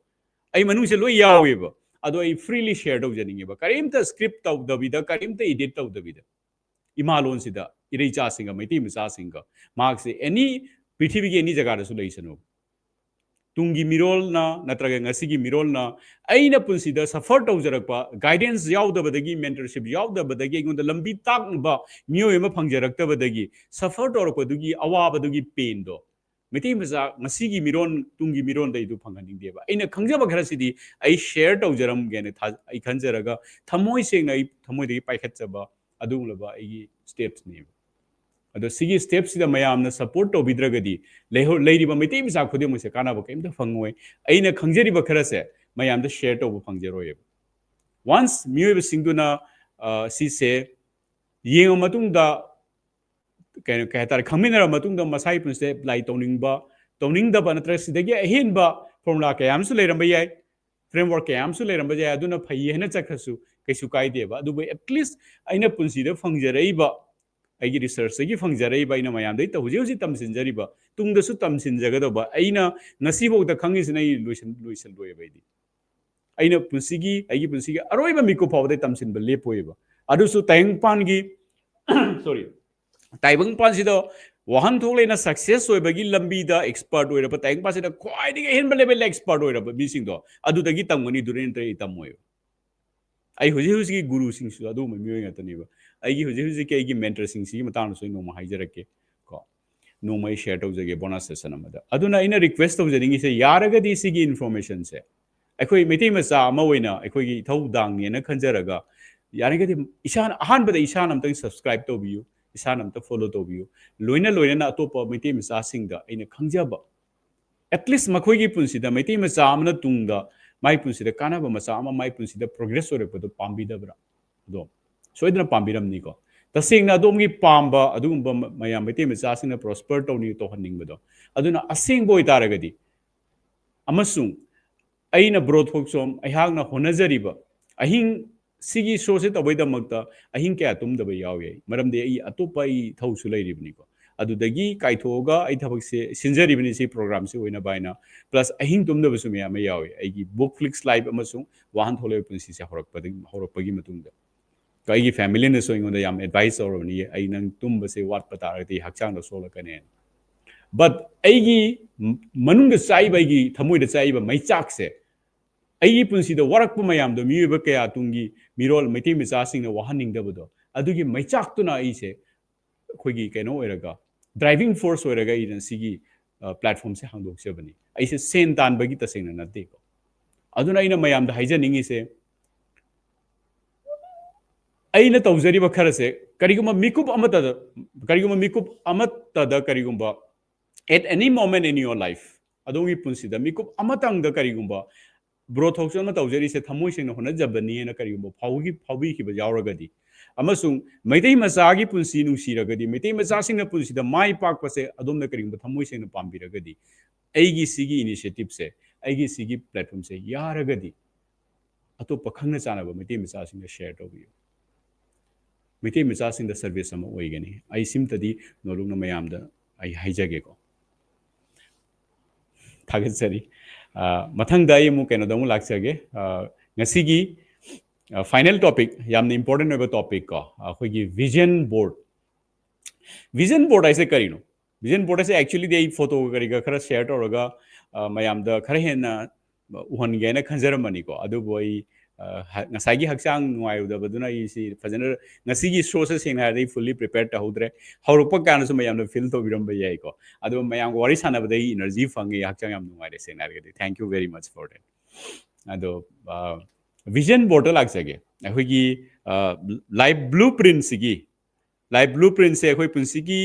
ꯑꯩ ꯃꯅꯨꯡꯁꯦ ꯂꯣꯏ ꯌꯥꯎꯋꯦꯕ꯫ ꯑꯗꯣ ꯑꯩ ꯐ꯭ꯔꯤꯂꯤ ꯁꯤꯌꯔ ꯇꯧꯖꯅꯤꯡꯉꯦꯕ, ꯀꯔꯤꯝꯇ ꯁ꯭ꯀ꯭ꯔꯤꯞ ꯇꯧꯗꯕꯤꯗ, ꯀꯔꯤꯝꯇ ꯏꯗꯤꯠ ꯇꯧꯗꯕꯤꯗ꯫ ꯏꯃꯥ ꯂꯣꯟꯁꯤꯗ ꯏꯔꯩꯆꯥꯁꯤꯡꯒ, ꯃꯩꯇꯩ ꯃꯆꯥꯁꯤꯡꯒ, ꯃꯍꯥꯛꯁꯦ ꯑꯦꯅꯤ, ꯄ꯭ꯔꯤꯊꯤꯕꯤꯒꯤ ꯑꯦꯅꯤ ꯖꯒꯥꯗꯁꯨ ꯂꯩꯁꯅꯨ, ꯇꯨꯡꯒꯤ ꯃꯤꯔꯣꯜꯅ ꯅꯠꯇ꯭ꯔꯒ ꯉꯁꯤꯒꯤ ꯃꯤꯔꯣꯜꯅ ꯑꯩꯅ ꯄꯨꯟꯁꯤꯗ ꯁꯐꯔ ꯇꯧꯖꯔꯛꯄ, ꯒꯥꯏꯗꯦꯟꯁ ꯌꯥꯎꯗꯕꯗꯒꯤ, ꯃꯦꯟꯇꯔꯁꯤꯞ ꯌꯥꯎꯗꯕꯗꯒꯤ, ꯑꯩꯉꯣꯟꯗ ꯂꯝꯕꯤ ꯇꯥꯛꯅꯕ ꯃꯤꯑꯣꯏ ꯑꯃ ꯐꯪꯖꯔꯛꯇꯕꯗꯒꯤ ꯁꯐꯔ ꯇꯧꯔꯛꯄꯗꯨꯒꯤ ꯑꯋꯥꯕꯗꯨꯒꯤ ꯄꯦꯟꯗꯣ, ꯃꯩꯇꯩ ꯃꯆꯥ, ꯉꯁꯤꯒꯤ ꯃꯤꯔꯣꯟ, ꯇꯨꯡꯒꯤ ꯃꯤꯔꯣꯟꯗ ꯑꯩꯗꯨ ꯐꯪꯍꯟꯅꯤꯡꯗꯦꯕ꯫ ꯑꯩꯅ ꯈꯪꯖꯕ ꯈꯔꯁꯤꯗꯤ ꯑꯩ ꯁꯤꯌꯔ ꯇꯧꯖꯔꯝꯒꯦꯅ ꯊꯥ-, ꯑꯩ ꯈꯟꯖꯔꯒ, ꯊꯃꯣꯏ ꯁꯦꯡꯅ ꯑꯩ ꯊꯃꯣꯏꯗꯒꯤ ꯄꯥꯏꯈꯠꯆꯕ ꯑꯗꯨꯒꯨꯝꯂꯕ ꯑꯩꯒꯤ ꯁ꯭ꯇꯦꯞꯁꯅꯦꯕ꯫ ꯑꯗꯣ ꯁꯤꯒꯤ ꯁ꯭ꯇꯦꯞꯁꯤꯗ ꯃꯌꯥꯝꯅ ꯁꯞꯄꯣꯔꯠ ꯇꯧꯕꯤꯗ꯭ꯔꯒꯗꯤ ꯂꯩꯍꯧ-, ꯂꯩꯔꯤꯕ ꯃꯩꯇꯩ ꯃꯆꯥ ꯈꯨꯗꯤꯡꯃꯛꯁꯦ ꯀꯥꯟꯅꯕ ꯀꯔꯤꯝꯇ ꯐꯪꯉꯣꯏ꯫ ꯑꯩꯅ ꯈꯪꯖꯔꯤꯕ ꯈꯔꯁꯦ ꯃꯌꯥꯝꯗ ꯁꯤꯌꯔ ꯇꯧꯕ ꯐꯪꯖꯔꯣꯏꯕ꯫ ꯋꯥꯟꯁ ꯃꯤꯑꯣꯏꯕꯁꯤꯡꯗꯨꯅ, ꯑ, ꯁꯤꯁꯦ ꯌꯦꯡꯉ ꯃꯇꯨꯡꯗ, ꯀꯩꯅꯣ, ꯀꯩ ꯍꯥꯏꯇꯥꯔꯦ, ꯈꯪꯃꯤꯟꯅꯔ ꯃꯇꯨꯡꯗ ꯃꯁꯥꯒꯤ ꯄꯨꯟꯁꯤꯗ ꯑꯦꯄ꯭ꯂꯥꯏ ꯇꯧꯅꯤꯡꯕ, ꯇꯧꯅꯤꯡꯗꯕ, ꯅꯠꯇ꯭ꯔꯒ ꯁꯤꯗꯒꯤ ꯑꯍꯦꯟꯕ ꯐꯣꯔꯃꯨꯂꯥ ꯀꯌꯥ ꯑꯃꯁꯨ ꯂꯩꯔꯝꯕ ꯌꯥꯏ, ꯐ꯭ꯔꯦꯝꯋꯥꯔꯛ ꯀꯌꯥ ꯑꯃꯁꯨ ꯂꯩꯔꯝꯕ ꯌꯥꯏ, ꯑꯗꯨꯅ ꯐꯩ ꯍꯥꯏꯅ ꯆꯠꯈ꯭ꯔꯁꯨ ꯀꯩꯁꯨ ꯀꯥꯏꯗꯦꯕ꯫ ꯑꯗꯨꯕꯨ ꯑꯦꯠꯂꯤꯁ ꯑꯩꯅ ꯄꯨꯟꯁꯤꯗ ꯐꯪꯖꯔꯛꯏꯕ ꯑꯩꯒꯤ ꯔꯤꯁꯔꯁꯇꯒꯤ ꯐꯪꯖꯔꯛꯏꯕ, ꯑꯩꯅ ꯃꯌꯥꯝꯗꯒꯤ ꯇꯧ-, ꯍꯧꯖꯤꯛ ꯍꯧꯖꯤꯛ ꯇꯝꯁꯤꯟꯖꯔꯤꯕ, ꯇꯨꯡꯗꯁꯨ ꯇꯝꯁꯤꯟꯖꯒꯗꯧꯕ, ꯑꯩꯅ ꯉꯁꯤꯐꯥꯎꯗ ꯈꯪꯉꯤꯁꯤꯅ ꯑꯩ ꯂꯣꯏꯁꯤꯟ-, ꯂꯣꯏꯁꯤꯜꯂꯣꯏꯕ ꯑꯩꯗꯤ꯫ ꯑꯩꯅ ꯄꯨꯟꯁꯤꯒꯤ, ꯑꯩꯒꯤ ꯄꯨꯟꯁꯤꯒꯤ ꯑꯔꯣꯏꯕ ꯃꯤꯀꯨꯞ ꯐꯥꯎꯕꯗ ꯑꯩ ꯇꯝꯁꯤꯟꯕ ꯂꯦꯞꯄꯣꯏꯕ꯫ ꯑꯗꯨꯁꯨ ꯇꯥꯏꯕꯪꯄꯥꯟꯒꯤ, ꯁꯣꯔꯤ, ꯇꯥꯏꯕꯪꯄꯥꯟꯁꯤꯗ ꯋꯥꯍꯟꯊꯣꯛ ꯂꯩꯅ ꯁꯛꯁꯦꯁ ꯑꯣꯏꯕꯒꯤ ꯂꯝꯕꯤꯗ ꯑꯦꯛꯁꯄꯔꯠ ꯑꯣꯏꯔꯕ, ꯇꯥꯏꯕꯪꯄꯥꯟꯁꯤꯗ ꯈ꯭ꯋꯥꯏꯗꯒꯤ ꯑꯍꯦꯟꯕ ꯂꯦꯚꯦꯜꯗ ꯑꯦꯛꯁꯄꯔꯠ ꯑꯣꯏꯔꯕ ꯃꯤꯁꯤꯡꯗꯣ ꯑꯗꯨꯗꯒꯤ ꯇꯝꯒꯅꯤ, ꯑꯗꯨꯗꯩ ꯅꯠꯇ꯭ꯔꯒ ꯑꯩ ꯇꯝꯃꯣꯏꯕ꯫ ꯑꯩ ꯍꯧꯖꯤꯛ ꯍꯧꯖꯤꯛꯀꯤ ꯒꯨꯔꯨꯁꯤꯡꯁꯨ ꯑꯗꯨꯒꯨꯝꯕ ꯃꯤꯑꯣꯏ ꯉꯥꯛꯇꯅꯦꯕ꯫ ꯑꯩꯒꯤ ꯍꯧꯖꯤꯛ ꯍꯧꯖꯤꯛꯀꯤ ꯑꯩꯒꯤ ꯃꯦꯟꯇꯔꯁꯤꯡꯁꯤꯒꯤ ꯃꯇꯥꯡꯗꯁꯨ ꯑꯩ ꯅꯣꯡꯃ ꯍꯥꯏꯖꯔꯛꯀꯦ ꯀꯣ, ꯅꯣꯡꯃ ꯑꯩ ꯁꯤꯌꯔ ꯇꯧꯖꯒꯦ ꯕꯣꯅꯁ ꯁꯦꯁꯟ ꯑꯃꯗ꯫ ꯑꯗꯨꯅ ꯑꯩꯅ ꯔꯤꯀ꯭ꯋꯦꯁ ꯇꯧꯖꯅꯤꯡꯉꯤꯁꯦ, ꯌꯥꯔꯒꯗꯤ ꯁꯤꯒꯤ ꯏꯟꯐꯣꯔꯃꯦꯁꯟꯁꯦ ꯑꯩꯈꯣꯏ ꯃꯩꯇꯩ ꯃꯆꯥ ꯑꯃ ꯑꯣꯏꯅ, ꯑꯩꯈꯣꯏꯒꯤ ꯏꯊꯧꯗꯥꯡꯅꯦꯅ ꯈꯟꯖꯔꯒ, ꯌꯥꯔꯒꯗꯤ ꯏꯁꯥꯅ, ꯑꯍꯥꯟꯕꯗ ꯏꯁꯥꯅ ꯑꯝꯇꯪ ꯁꯕꯁꯀ꯭ꯔꯥꯏꯕ ꯇꯧꯕꯤꯌꯨ, ꯏꯁꯥꯅ ꯑꯝꯇ ꯐꯣꯂꯣ ꯇꯧꯕꯤꯌꯨ꯫ ꯂꯣꯏꯅ ꯂꯣꯏꯅꯅ ꯑꯇꯣꯞꯄ ꯃꯩꯇꯩ ꯃꯆꯥꯁꯤꯡꯗ ꯑꯩꯅ ꯈꯪꯖꯕ, ꯑꯦꯠꯂꯤꯁ ꯃꯈꯣꯏꯒꯤ ꯄꯨꯟꯁꯤꯗ, ꯃꯩꯇꯩ ꯃꯆꯥ ꯑꯃꯅ ꯇꯨꯡꯗ ꯃꯥꯏ ꯄꯨꯟꯁꯤꯗ ꯀꯥꯟꯅꯕ ꯃꯆꯥ ꯑꯃ, ꯃꯥꯏ ꯄꯨꯟꯁꯤꯗ ꯄ꯭ꯔꯣꯒ꯭ꯔꯦꯁ ꯑꯣꯏꯔꯛꯄꯗꯣ ꯄꯥꯝꯕꯤꯗꯕ꯭ꯔꯥ? ꯑꯗꯣ ꯁꯣꯏꯗꯅ ꯄꯥꯝꯕꯤꯔꯝꯅꯤꯀꯣ꯫ ꯇꯁꯦꯡꯅ ꯑꯗꯣꯝꯒꯤ ꯄꯥꯝꯕ ꯑꯗꯨꯒꯨꯝꯕ ꯃ-, ꯃꯌꯥꯝ ꯃꯩꯇꯩ ꯃꯆꯥꯁꯤꯡꯅ ꯄ꯭ꯔꯣꯁꯄꯔ ꯇꯧꯅꯤꯡ, ꯇꯧꯍꯟꯅꯤꯡꯕꯗꯣ, ꯑꯗꯨꯅ ꯑꯁꯦꯡꯕ ꯑꯣꯏꯇꯥꯔꯒꯗꯤ, ꯑꯃꯁꯨꯡ ꯑꯩꯅ ꯕ꯭ꯔꯣ ꯊꯣꯛꯆꯣꯝ, ꯑꯩꯍꯥꯛꯅ ꯍꯣꯠꯅꯖꯔꯤꯕ, ꯑꯍꯤꯡ ꯁꯤꯒꯤ ꯁꯣꯁꯦ ꯇꯧꯕꯩꯗꯃꯛꯇ ꯑꯍꯤꯡ ꯀꯌꯥ ꯇꯨꯝꯗꯕ ꯌꯥꯎꯏ ꯑꯩ, ꯃꯔꯝꯗꯤ ꯑꯩ ꯑꯇꯣꯞꯄ ꯑꯩ ꯊꯧꯁꯨ ꯂꯩꯔꯤꯕꯅꯤꯀꯣ꯫ ꯑꯗꯨꯗꯒꯤ ꯀꯥꯏꯊꯣꯛꯑꯒ ꯑꯩ ꯊꯕꯛꯁꯦ ꯁꯤꯟꯖꯔꯤꯕꯅꯤ ꯁꯤ ꯄ꯭ꯔꯣꯒ꯭ꯔꯥꯝꯁꯤ ꯑꯣꯏꯅꯕ ꯍꯥꯏꯅ꯫ ꯄ꯭ꯂꯁ ꯑꯍꯤꯡ ꯇꯨꯝꯗꯕꯁꯨ ꯃꯌꯥꯝ ꯑꯃ ꯌꯥꯎꯏ ꯑꯩꯒꯤ ꯕꯨꯛ ꯐ꯭ꯂꯤꯛꯁ ꯂꯥꯏꯐ ꯑꯃꯁꯨꯡ ꯋꯥꯍꯟꯊꯣꯛ ꯂꯩꯕ ꯄꯨꯟꯁꯤꯁꯦ ꯍꯧꯔꯛꯄꯗꯒꯤ, ꯍꯧꯔꯛꯄꯒꯤ ꯃꯇꯨꯡꯗ꯫ ꯑꯩꯒꯤ ꯐꯦꯃꯤꯂꯤꯅꯁꯨ ꯑꯩꯉꯣꯟꯗ ꯌꯥꯝ ꯑꯦꯗꯚꯥꯏꯁ ꯇꯧꯔꯕꯅꯤ, "ꯑꯩ, ꯅꯪ ꯇꯨꯝꯕꯁꯦ ꯋꯥꯠꯄ ꯇꯥꯔꯒꯗꯤ ꯍꯛꯆꯥꯡꯗ ꯁꯣꯛꯂꯛꯀꯅꯦꯅ"꯫ ꯕꯠ ꯑꯩꯒꯤ ꯃ-, ꯃꯅꯨꯡꯗ ꯆꯥꯛꯏꯕ, ꯑꯩꯒꯤ ꯊꯃꯣꯏꯗ ꯆꯥꯛꯏꯕ ꯃꯩꯆꯥꯛꯁꯦ, ꯑꯩꯒꯤ ꯄꯨꯟꯁꯤꯗ ꯋꯥꯔꯛꯄ ꯃꯌꯥꯝꯗꯣ, ꯃꯤꯑꯣꯏꯕ ꯀꯌꯥ ꯇꯨꯡꯒꯤ ꯃꯤꯔꯣꯜ ꯃꯩꯇꯩ ꯃꯆꯥꯁꯤꯡꯅ ꯋꯥꯍꯟꯅꯤꯡꯗꯕꯗꯣ, ꯑꯗꯨꯒꯤ ꯃꯩꯆꯥꯛꯇꯨꯅ ꯑꯩꯁꯦ ꯑꯩꯈꯣꯏꯒꯤ ꯀꯩꯅꯣ ꯑꯣꯏꯔꯒ, ꯗ꯭ꯔꯥꯏꯚꯤꯡ ꯐꯣꯔꯁ ꯑꯣꯏꯔꯒ ꯑꯩꯅ ꯁꯤꯒꯤ, ꯑ, ꯄ꯭ꯂꯦꯠꯐꯣꯝꯁꯦ ꯍꯥꯡꯗꯣꯛꯆꯕꯅꯤ꯫ ꯑꯩꯁꯦ ꯁꯦꯟ ꯇꯥꯟꯕꯒꯤ ꯇꯁꯦꯡꯅ ꯅꯠꯇꯦꯀꯣ꯫ ꯑꯗꯨꯅ ꯑꯩꯅ ꯃꯌꯥꯝꯗ ꯍꯥꯏꯖꯅꯤꯡꯉꯤꯁꯦ, ꯑꯩꯅ ꯇꯧꯖꯔꯤꯕ ꯈꯔꯁꯦ ꯀꯔꯤꯒꯨꯝꯕ ꯃꯤꯀꯨꯞ ꯑꯃꯠꯇꯗ, ꯀꯔꯤꯒꯨꯝꯕ ꯃꯤꯀꯨꯞ ꯑꯃꯠꯇꯗ, ꯀꯔꯤꯒꯨꯝꯕ at any moment in your life, ꯑꯗꯣꯝꯒꯤ ꯄꯨꯟꯁꯤꯗ ꯃꯤꯀꯨꯞ ꯑꯃꯇꯪꯗ ꯀꯔꯤꯒꯨꯝꯕ ꯕ꯭ꯔꯣ ꯊꯣꯛꯆꯣꯝꯅ ꯇꯧꯖꯔꯤꯁꯦ ꯊꯃꯣꯏ ꯁꯦꯡꯅ ꯍꯣꯠꯅꯖꯕꯅꯤꯅ ꯀꯔꯤꯒꯨꯝꯕ ꯐꯥꯎꯈꯤ-, ꯐꯥꯎꯕꯤꯈꯤꯕ ꯌꯥꯎꯔꯒꯗꯤ, ꯑꯃꯁꯨꯡ ꯃꯩꯇꯩ ꯃꯆꯥꯒꯤ ꯄꯨꯟꯁꯤ ꯅꯨꯡꯁꯤꯔꯒꯗꯤ, ꯃꯩꯇꯩ ꯃꯆꯥꯁꯤꯡꯅ ꯄꯨꯟꯁꯤꯗ ꯃꯥꯏ ꯄꯥꯛꯄꯁꯦ ꯑꯗꯣꯝꯅ ꯀꯔꯤꯒꯨꯝꯕ ꯊꯃꯣꯏ ꯁꯦꯡꯅ ꯄꯥꯝꯕꯤꯔꯒꯗꯤ, ꯑꯩꯒꯤ ꯁꯤꯒꯤ ꯏꯅꯤꯁꯤꯌꯦꯇꯤꯞꯁꯦ, ꯑꯩꯒꯤ ꯁꯤꯒꯤ ꯄ꯭ꯂꯦꯠꯐꯣꯝꯁꯦ ꯌꯥꯔꯒꯗꯤ ꯑꯇꯣꯞꯄ ꯈꯪꯅ ꯆꯥꯟꯅꯕ ꯃꯩꯇꯩ ꯃꯆꯥꯁꯤꯡꯗ ꯁꯤꯌꯔ ꯇꯧꯕꯤꯌꯨ꯫ ꯃꯩꯇꯩ ꯃꯆꯥꯁꯤꯡꯗ ꯁꯔꯚꯤꯁ ꯑꯃ ꯑꯣꯏꯒꯅꯤ꯫ ꯑꯩ ꯁꯤꯝꯇꯗꯤ ꯅꯣꯂꯨꯛꯅ ꯃꯌꯥꯝꯗ ꯑꯩ ꯍꯥꯏꯖꯒꯦꯀꯣ꯫ ꯊꯥꯒꯠꯆꯔꯤ꯫ ꯑ, ꯃꯊꯪꯗ ꯑꯩ ꯑꯃꯨꯛ ꯀꯩꯅꯣꯗ ꯑꯃꯨꯛ ꯂꯥꯛꯆꯒꯦ꯫ ꯑ, ꯉꯁꯤꯒꯤ, ꯑ, ꯐꯥꯏꯅꯦꯜ ꯇꯣꯄꯤꯛ, ꯌꯥꯝꯅ ꯏꯝꯄꯣꯔꯇꯦꯟ ꯑꯣꯏꯕ ꯇꯣꯄꯤꯛ ꯀꯣ, ꯑꯩꯈꯣꯏꯒꯤ ꯚꯤꯖꯟ ꯕꯣꯔꯗ꯫ ꯚꯤꯖꯟ ꯕꯣꯔꯗ ꯍꯥꯏꯁꯦ ꯀꯔꯤꯅꯣ? ꯚꯤꯖꯟ ꯕꯣꯔꯗ ꯍꯥꯏꯁꯦ actually ꯗꯤ ꯑꯩ ꯐꯣꯇꯣꯒ ꯀꯔꯤꯒ ꯈꯔ ꯁꯤꯌꯔ ꯇꯧꯔꯒ, ꯑ, ꯃꯌꯥꯝꯗ ꯈꯔ ꯍꯦꯟꯅ ꯎꯍꯟꯒꯦꯅ ꯈꯟꯖꯔꯝꯕꯅꯤꯀꯣ꯫ ꯑꯗꯨꯕꯨ ꯑꯩ, ꯑ, ꯍ-, ꯉꯁꯥꯏꯒꯤ ꯍꯛꯆꯥꯡ ꯅꯨꯡꯉꯥꯏꯔꯨꯗꯕꯗꯨꯅ ꯑꯩ ꯁꯤ ꯐꯖꯅ ꯉꯁꯤꯒꯤ ꯁꯣꯁꯦ ꯁꯦꯡꯅ ꯍꯥꯏꯔꯗꯤ ꯑꯩ ꯐꯨꯜꯂꯤ ꯄ꯭ꯔꯤꯄꯦꯌꯔ ꯇꯧꯍꯧꯗ꯭ꯔꯦ꯫ ꯍꯧꯔꯛꯄ ꯀꯥꯟꯗꯁꯨ ꯃꯌꯥꯝꯅ ꯐꯤꯜ ꯇꯧꯕꯤꯔꯝꯕ ꯌꯥꯏꯀꯣ꯫ ꯑꯗꯣ ꯃꯌꯥꯝꯒ ꯋꯥꯔꯤ ꯁꯥꯟꯅꯕꯗ ꯑꯩ ꯏꯅꯔꯖꯤ ꯐꯪꯉꯦ, ꯍꯛꯆꯥꯡ ꯌꯥꯝ ꯅꯨꯡꯉꯥꯏꯔꯦ ꯁꯦꯡꯅ ꯍꯥꯏꯔꯒꯗꯤ꯫ Thank you very much for that. ꯑꯗꯣ, ꯑ, ꯚꯤꯖꯟ ꯕꯣꯔꯗꯇ ꯂꯥꯛꯆꯒꯦ꯫ ꯑꯩꯈꯣꯏꯒꯤ, ꯑ, ꯂꯥꯏꯐ ꯕ꯭ꯂꯨ ꯄ꯭ꯔꯤꯟꯁꯤꯒꯤ, ꯂꯥꯏꯐ ꯕ꯭ꯂꯨ ꯄ꯭ꯔꯤꯟꯁꯦ ꯑꯩꯈꯣꯏ ꯄꯨꯟꯁꯤꯒꯤ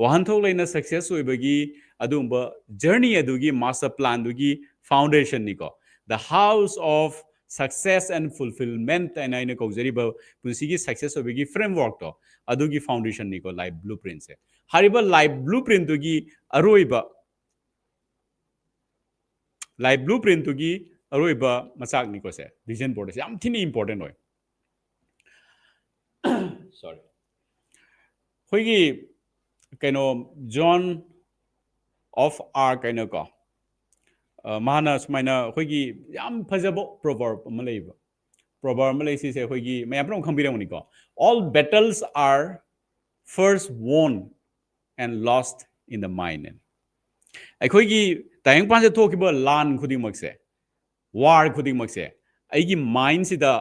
ꯋꯥꯍꯟꯊꯣꯛ ꯂꯩꯅ ꯁꯛꯁꯦꯁ ꯑꯣꯏꯕꯒꯤ ꯑꯗꯨꯒꯨꯝꯕ ꯖꯔꯅꯤ ꯑꯗꯨꯒꯤ master ꯄ꯭ꯂꯥꯟꯗꯨꯒꯤ ꯐꯥꯎꯟꯗꯦꯁꯟꯅꯤꯀꯣ꯫ The House of Success and Fulfillment ꯍꯥꯏꯅ ꯑꯩꯅ ꯀꯧꯖꯔꯤꯕ ꯄꯨꯟꯁꯤꯒꯤ ꯁꯛꯁꯦꯁ ꯑꯣꯏꯕꯒꯤ ꯐ꯭ꯔꯦꯝꯋꯥꯔꯛꯇꯣ, ꯑꯗꯨꯒꯤ ꯐꯥꯎꯟꯗꯦꯁꯟꯅꯤꯀꯣ ꯂꯥꯏꯐ ꯕ꯭ꯂꯨ ꯄ꯭ꯔꯤꯟꯁꯦ꯫ ꯍꯥꯏꯔꯤꯕ ꯂꯥꯏꯐ ꯕ꯭ꯂꯨ ꯄ꯭ꯔꯤꯟꯗꯨꯒꯤ ꯑꯔꯣꯏꯕ, ꯂꯥꯏꯐ ꯕ꯭ꯂꯨ ꯄ꯭ꯔꯤꯟꯗꯨꯒꯤ ꯑꯔꯣꯏꯕ ꯃꯆꯥꯛꯅꯤꯀꯣ ꯁꯦ, ꯚꯤꯖꯟ ꯕꯣꯔꯗꯁꯦ ꯌꯥꯝ ꯊꯤꯅ ꯏꯝꯄꯣꯔꯇꯦꯟ ꯑꯣꯏ꯫ ꯁꯣꯔꯤ, ꯑꯩꯈꯣꯏꯒꯤ ꯀꯩꯅꯣ, ꯖꯣꯟ ꯑꯣꯐ ꯑꯥꯔꯛ ꯍꯥꯏꯅꯀꯣ, ꯑ, ꯃꯥꯅ ꯁꯨꯃꯥꯏꯅ ꯑꯩꯈꯣꯏꯒꯤ ꯌꯥꯝ ꯐꯖꯕ ꯄ꯭ꯔꯣꯚꯔꯕ ꯑꯃ ꯂꯩꯕ, ꯄ꯭ꯔꯣꯚꯔꯕ ꯑꯃ ꯂꯩ꯫ ꯁꯤꯁꯦ ꯑꯩꯈꯣꯏꯒꯤ ꯃꯌꯥꯝ ꯄꯨꯝꯅꯃꯛ ꯈꯪꯕꯤꯔꯝꯒꯅꯤꯀꯣ, "All battles are first won and lost in the mind" ꯍꯥꯏꯅ꯫ ꯑꯩꯈꯣꯏꯒꯤ ꯇꯥꯏꯕꯪꯄꯥꯟꯁꯤꯗ ꯊꯣꯛꯈꯤꯕ ꯂꯥꯟ ꯈꯨꯗꯤꯡꯃꯛꯁꯦ, ꯋꯥꯔ ꯈꯨꯗꯤꯡꯃꯛꯁꯦ ꯑꯩꯒꯤ ꯃꯥꯏꯟꯁꯤꯗ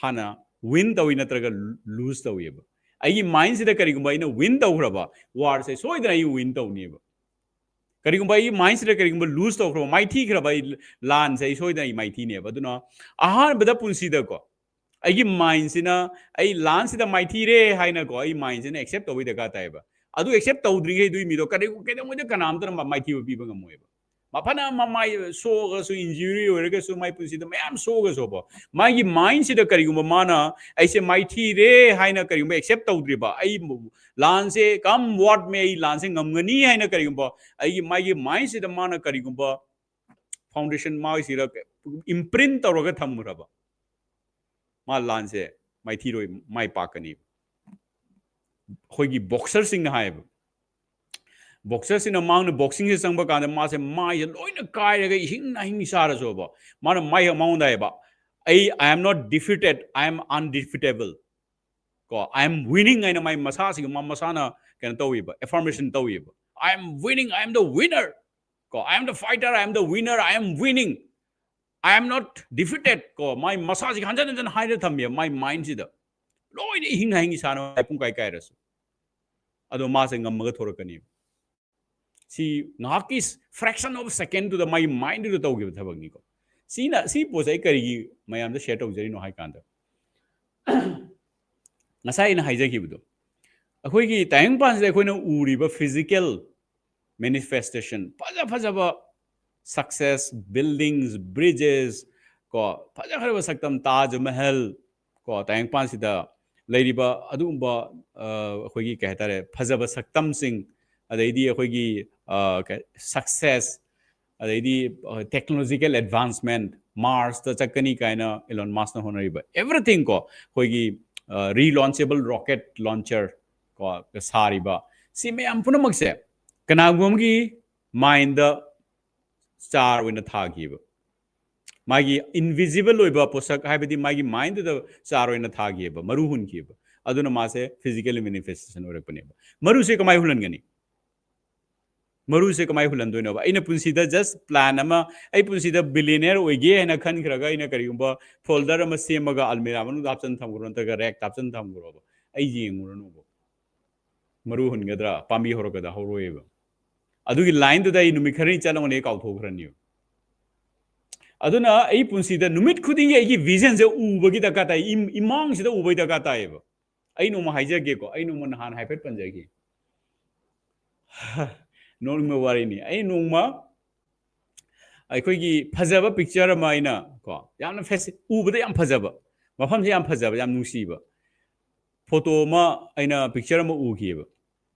ꯍꯥꯟꯅ ꯋꯤꯟ ꯇꯧꯏ ꯅꯠꯇ꯭ꯔꯒ ꯂꯨꯖ ꯇꯧꯏꯕ꯫ ꯑꯩꯒꯤ ꯃꯥꯏꯟꯁꯤꯗ ꯀꯔꯤꯒꯨꯝꯕ ꯑꯩꯅ ꯋꯤꯟ ꯇꯧꯈ꯭ꯔꯕ, ꯋꯥꯔꯁꯦ ꯁꯣꯏꯗꯅ ꯑꯩ ꯋꯤꯟ ꯇꯧꯅꯦꯕ꯫ ꯀꯔꯤꯒꯨꯝꯕ ꯑꯩꯒꯤ ꯃꯥꯏꯟꯁꯤꯗ ꯀꯔꯤꯒꯨꯝꯕ ꯂꯨꯖ ꯇꯧꯈ꯭ꯔꯕ, ꯃꯥꯏꯊꯤꯈ꯭ꯔꯕ, ꯑꯩ ꯂꯥꯟꯁꯦ ꯑꯩ ꯁꯣꯏꯗꯅ ꯑꯩ ꯃꯥꯏꯊꯤꯅꯦꯕ꯫ ꯑꯗꯨꯅ ꯑꯍꯥꯟꯕꯗ ꯄꯨꯟꯁꯤꯗꯀꯣ ꯑꯩꯒꯤ ꯃꯥꯏꯟꯁꯤꯅ ꯑꯩ ꯂꯥꯟꯁꯤꯗ ꯃꯥꯏꯊꯤꯔꯦ ꯍꯥꯏꯅꯀꯣ ꯑꯩ ꯃꯥꯏꯟꯁꯤꯅ ꯑꯦꯛꯁꯦꯞ ꯇꯧꯕꯩ ꯗꯔꯀꯥꯔ ꯇꯥꯏꯌꯦꯕ꯫ ꯑꯗꯨ ꯑꯦꯛꯁꯦꯞ ꯇꯧꯗ꯭ꯔꯤꯈꯩ ꯑꯗꯨꯏ ꯃꯤꯗꯣ ꯀꯔꯤ-, ꯀꯩꯗꯧꯉꯩꯗ ꯀꯅꯥꯝꯇꯅ ꯃ-, ꯃꯥꯏꯊꯤꯕ ꯄꯤꯕ ꯉꯝꯃꯣꯏꯕ꯫ ꯃꯥ ꯐꯅ ꯃꯃꯥꯏ ꯁꯣꯛꯑꯒꯁꯨ, ꯏꯟꯖꯨꯔꯤ ꯑꯣꯏꯔꯒꯁꯨ, ꯃꯥꯏ ꯄꯨꯟꯁꯤꯗ ꯃꯌꯥꯝ ꯁꯣꯛꯑꯒꯁꯨꯕ, ꯃꯥꯒꯤ ꯃꯥꯏꯟꯁꯤꯗ ꯀꯔꯤꯒꯨꯝꯕ ꯃꯥꯅ ꯑꯩꯁꯦ ꯃꯥꯏꯊꯤꯔꯦ ꯍꯥꯏꯅ ꯀꯔꯤꯒꯨꯝꯕ ꯑꯦꯛꯁꯦꯞ ꯇꯧꯗ꯭ꯔꯤꯕ, ꯑꯩ ꯂꯥꯟꯁꯦ come what may, ꯑꯩ ꯂꯥꯟꯁꯦ ꯉꯝꯒꯅꯤ ꯍꯥꯏꯅ ꯀꯔꯤꯒꯨꯝꯕ ꯑꯩꯒꯤ, ꯃꯥꯒꯤ ꯃꯥꯏꯟꯁꯤꯗ ꯃꯥꯅ ꯀꯔꯤꯒꯨꯝꯕ ꯐꯥꯎꯟꯗꯦꯁꯟ ꯃꯥꯒꯤꯁꯤꯗ ꯏꯝꯄ꯭ꯔꯤꯟ ꯇꯧꯔꯒ ꯊꯝꯈ꯭ꯔꯕ, ꯃꯥ ꯂꯥꯟꯁꯦ ꯃꯥꯏꯊꯤꯔꯣꯏ, ꯃꯥꯏ ꯄꯥꯛꯀꯅꯤ꯫ ꯑꯩꯈꯣꯏꯒꯤ ꯕꯣꯛꯁꯔꯁꯤꯡꯅ ꯍꯥꯏꯌꯦꯕ, ꯕꯣꯛꯁꯔꯁꯤꯅ ꯃꯥꯅ ꯕꯣꯛꯁꯤꯡꯁꯦ ꯆꯪꯕ ꯀꯥꯟꯗ ꯃꯥꯁꯦ ꯃꯥꯏꯁꯦ ꯂꯣꯏꯅ ꯀꯥꯏꯔꯒ ꯏꯍꯤꯡ ꯅꯥꯍꯤꯡ ꯁꯥꯔꯁꯨꯕ, ꯃꯥꯅ ꯃꯥꯏ ꯃꯉꯣꯟꯗ ꯍꯥꯏꯌꯦꯕ, "ꯑꯩ, I am not defeated, I am undefeatable." ꯀꯣ, "I am winning" ꯍꯥꯏꯅ ꯃꯥꯏ ꯃꯁꯥꯁꯤꯒ ꯃꯥ ꯃꯁꯥꯅ ꯀꯩꯅꯣ ꯇꯧꯋꯦꯕ, ꯑꯦꯐꯔꯃꯦꯁꯟ ꯇꯧꯋꯦꯕ, "I am winning, I am the winner." ꯀꯣ, "I am the fighter, I am the winner, I am winning, I am not defeated." ꯀꯣ, ꯃꯥꯏ ꯃꯁꯥꯁꯤꯒ ꯍꯟꯖꯟ ꯍꯟꯖꯟ ꯍꯥꯏꯔ ꯊꯝꯃꯦꯕ ꯃꯥꯏ ꯃꯥꯏꯟꯁꯤꯗ, ꯂꯣꯏꯅ ꯏꯍꯤꯡ ꯍꯥꯏꯍꯤꯡ ꯁꯥꯅ ꯄꯨꯡ ꯀꯥꯏ ꯀꯥꯏꯔꯁꯨ꯫ ꯑꯗꯣ ꯃꯥꯁꯦ ꯉꯝꯃꯒ ꯊꯣꯔꯛꯀꯅꯦꯕ꯫ ꯁꯤ ꯉꯥꯏꯍꯥꯛꯀꯤ fraction of second ꯗꯨꯗ ꯃꯥꯒꯤ ꯃꯥꯏꯟꯗꯨꯗ ꯇꯧꯈꯤꯕ ꯊꯕꯛꯅꯤꯀꯣ꯫ ꯁꯤꯅ, ꯁꯤ ꯄꯣꯠꯁꯦ ꯑꯩ ꯀꯔꯤꯒꯤ ꯃꯌꯥꯝꯗ ꯁꯤꯌꯔ ꯇꯧꯖꯔꯤꯅꯣ ꯍꯥꯏ ꯀꯥꯟꯗ, ꯉꯁꯥꯏ ꯑꯩꯅ ꯍꯥꯏꯖꯈꯤꯕꯗꯣ, ꯑꯩꯈꯣꯏꯒꯤ ꯇꯥꯏꯕꯪꯄꯥꯟꯁꯤꯗ ꯑꯩꯈꯣꯏꯅ ꯎꯔꯤꯕ ꯐꯤꯖꯤꯀꯦꯜ ꯃꯦꯅꯤꯐꯦꯁꯇꯦꯁꯟ ꯐꯖ ꯐꯖꯕ, success, buildings, bridges, ꯀꯣ, ꯐꯖ ꯐꯖꯕ ꯁꯛꯇꯝ, ꯇꯥꯖ ꯃꯍꯜ, ꯀꯣ, ꯇꯥꯏꯕꯪꯄꯥꯟꯁꯤꯗ ꯂꯩꯔꯤꯕ ꯑꯗꯨꯒꯨꯝꯕ, ꯑ, ꯑꯩꯈꯣꯏꯒꯤ ꯀꯩ ꯍꯥꯏꯇꯥꯔꯦ, ꯐꯖꯕ ꯁꯛꯇꯝꯁꯤꯡ, ꯑꯗꯩꯗꯤ ꯑꯩꯈꯣꯏꯒꯤ, ꯑ, ꯀꯩ, success, ꯑꯗꯩꯗꯤ, ꯑ, technological advancement, ꯃꯥꯔꯁꯇ ꯆꯠꯀꯅꯤ ꯀꯥꯏꯅ ꯏꯂꯣꯟ ꯃꯥꯁꯅ ꯍꯣꯠꯅꯔꯤꯕ, everything ꯀꯣ, ꯑꯩꯈꯣꯏꯒꯤ, ꯑ, relaunchable rocket launcher ꯀꯣ, ꯁꯥꯔꯤꯕ, ꯁꯤ ꯃꯌꯥꯝ ꯄꯨꯝꯅꯃꯛꯁꯦ ꯀꯅꯥꯒꯨꯝꯕ ꯑꯃꯒꯤ ꯃꯥꯏꯟꯗ ꯆꯥꯔ ꯑꯣꯏꯅ ꯊꯥꯈꯤꯕ, ꯃꯥꯒꯤ ꯏꯟꯚꯤꯖꯤꯕꯜ ꯑꯣꯏꯕ ꯄꯣꯠꯁꯛ, ꯍꯥꯏꯕꯗꯤ ꯃꯥꯒꯤ ꯃꯥꯏꯟꯗꯨꯗ ꯆꯥꯔ ꯑꯣꯏꯅ ꯊꯥꯈꯤꯕ, ꯃꯔꯨ ꯍꯨꯟꯈꯤꯕ, ꯑꯗꯨꯅ ꯃꯥꯁꯦ ꯐꯤꯖꯤꯀꯦꯜ ꯃꯦꯅꯤꯐꯦꯁꯇꯦꯁꯟ ꯑꯣꯏꯔꯛꯄꯅꯦꯕ꯫ ꯃꯔꯨꯁꯦ ꯀꯃꯥꯏ ꯍꯨꯜꯍꯟꯒꯅꯤ? ꯃꯔꯨꯁꯦ ꯀꯃꯥꯏ ꯍꯨꯜꯍꯟꯗꯣꯏꯅꯣꯕ? ꯑꯩꯅ ꯄꯨꯟꯁꯤꯗ just plan ꯑꯃ, "ꯑꯩ ꯄꯨꯟꯁꯤꯗ billionaire ꯑꯣꯏꯒꯦ" ꯍꯥꯏꯅ ꯈꯟꯈ꯭ꯔꯒ ꯑꯩꯅ ꯀꯔꯤꯒꯨꯝꯕ ꯐꯣꯜꯗꯔ ꯑꯃ ꯁꯦꯝꯃꯒ ꯑꯜꯃꯤꯔꯥ ꯃꯅꯨꯡꯗ ꯍꯥꯞꯆꯤꯟ ꯊꯝꯈ꯭ꯔꯣ, ꯅꯠꯇ꯭ꯔꯒ ꯔꯦꯛꯇ ꯍꯥꯞꯆꯤꯟ ꯊꯝꯈ꯭ꯔꯣꯕ, ꯑꯩ ꯌꯦꯡꯉꯨꯔꯅꯨꯕ꯫ ꯃꯔꯨ ꯍꯨꯟꯒꯗ꯭ꯔꯥ? ꯄꯥꯝꯕꯤ ꯍꯧꯔꯛꯀꯗ꯭ꯔꯥ? ꯍꯧꯔꯛꯑꯣꯏꯕ꯫ ꯑꯗꯨꯒꯤ ꯂꯥꯏꯟꯗꯨꯗ ꯑꯩ ꯅꯨꯃꯤꯠ ꯈꯔꯅꯤ ꯆꯠꯂꯝꯒꯅꯤ, ꯑꯩ ꯀꯥꯎꯊꯣꯛꯈ꯭ꯔꯅꯤꯕ꯫ ꯑꯗꯨꯅ ꯑꯩ ꯄꯨꯟꯁꯤꯗ ꯅꯨꯃꯤꯠ ꯈꯨꯗꯤꯡꯒꯤ ꯑꯩꯒꯤ ꯚꯤꯖꯟꯁꯦ ꯎꯕꯒꯤ ꯗꯔꯀꯥꯔ ꯇꯥꯏ, ꯏꯝ-, ꯏꯃꯥꯡꯁꯤꯗ ꯎꯕꯒꯤ ꯗꯔꯀꯥꯔ ꯇꯥꯏꯌꯦꯕ꯫ ꯑꯩ ꯅꯣꯡꯃ ꯍꯥꯏꯖꯒꯦꯀꯣ, ꯑꯩ ꯅꯣꯡꯃ ꯅꯍꯥꯟ ꯍꯥꯏꯐꯦꯠ ꯄꯟꯖꯈꯤ꯫ ꯅꯣꯛꯅꯤꯡꯕ ꯋꯥꯔꯤꯅꯤ꯫ ꯑꯩ ꯅꯣꯡꯃ ꯑꯩꯈꯣꯏꯒꯤ ꯐꯖꯕ ꯄꯤꯛꯆꯔ ꯑꯃ ꯑꯩꯅ ꯀꯣ, ꯌꯥꯝꯅ ꯐꯦꯁꯤ-, ꯎꯕꯗ ꯌꯥꯝ ꯐꯖꯕ, ꯃꯐꯝꯁꯦ ꯌꯥꯝ ꯐꯖꯕ, ꯌꯥꯝ ꯅꯨꯡꯁꯤꯕ ꯐꯣꯇꯣ ꯑꯃ, ꯑꯩꯅ ꯄꯤꯛꯆꯔ ꯑꯃ ꯎꯈꯤꯑꯕ꯫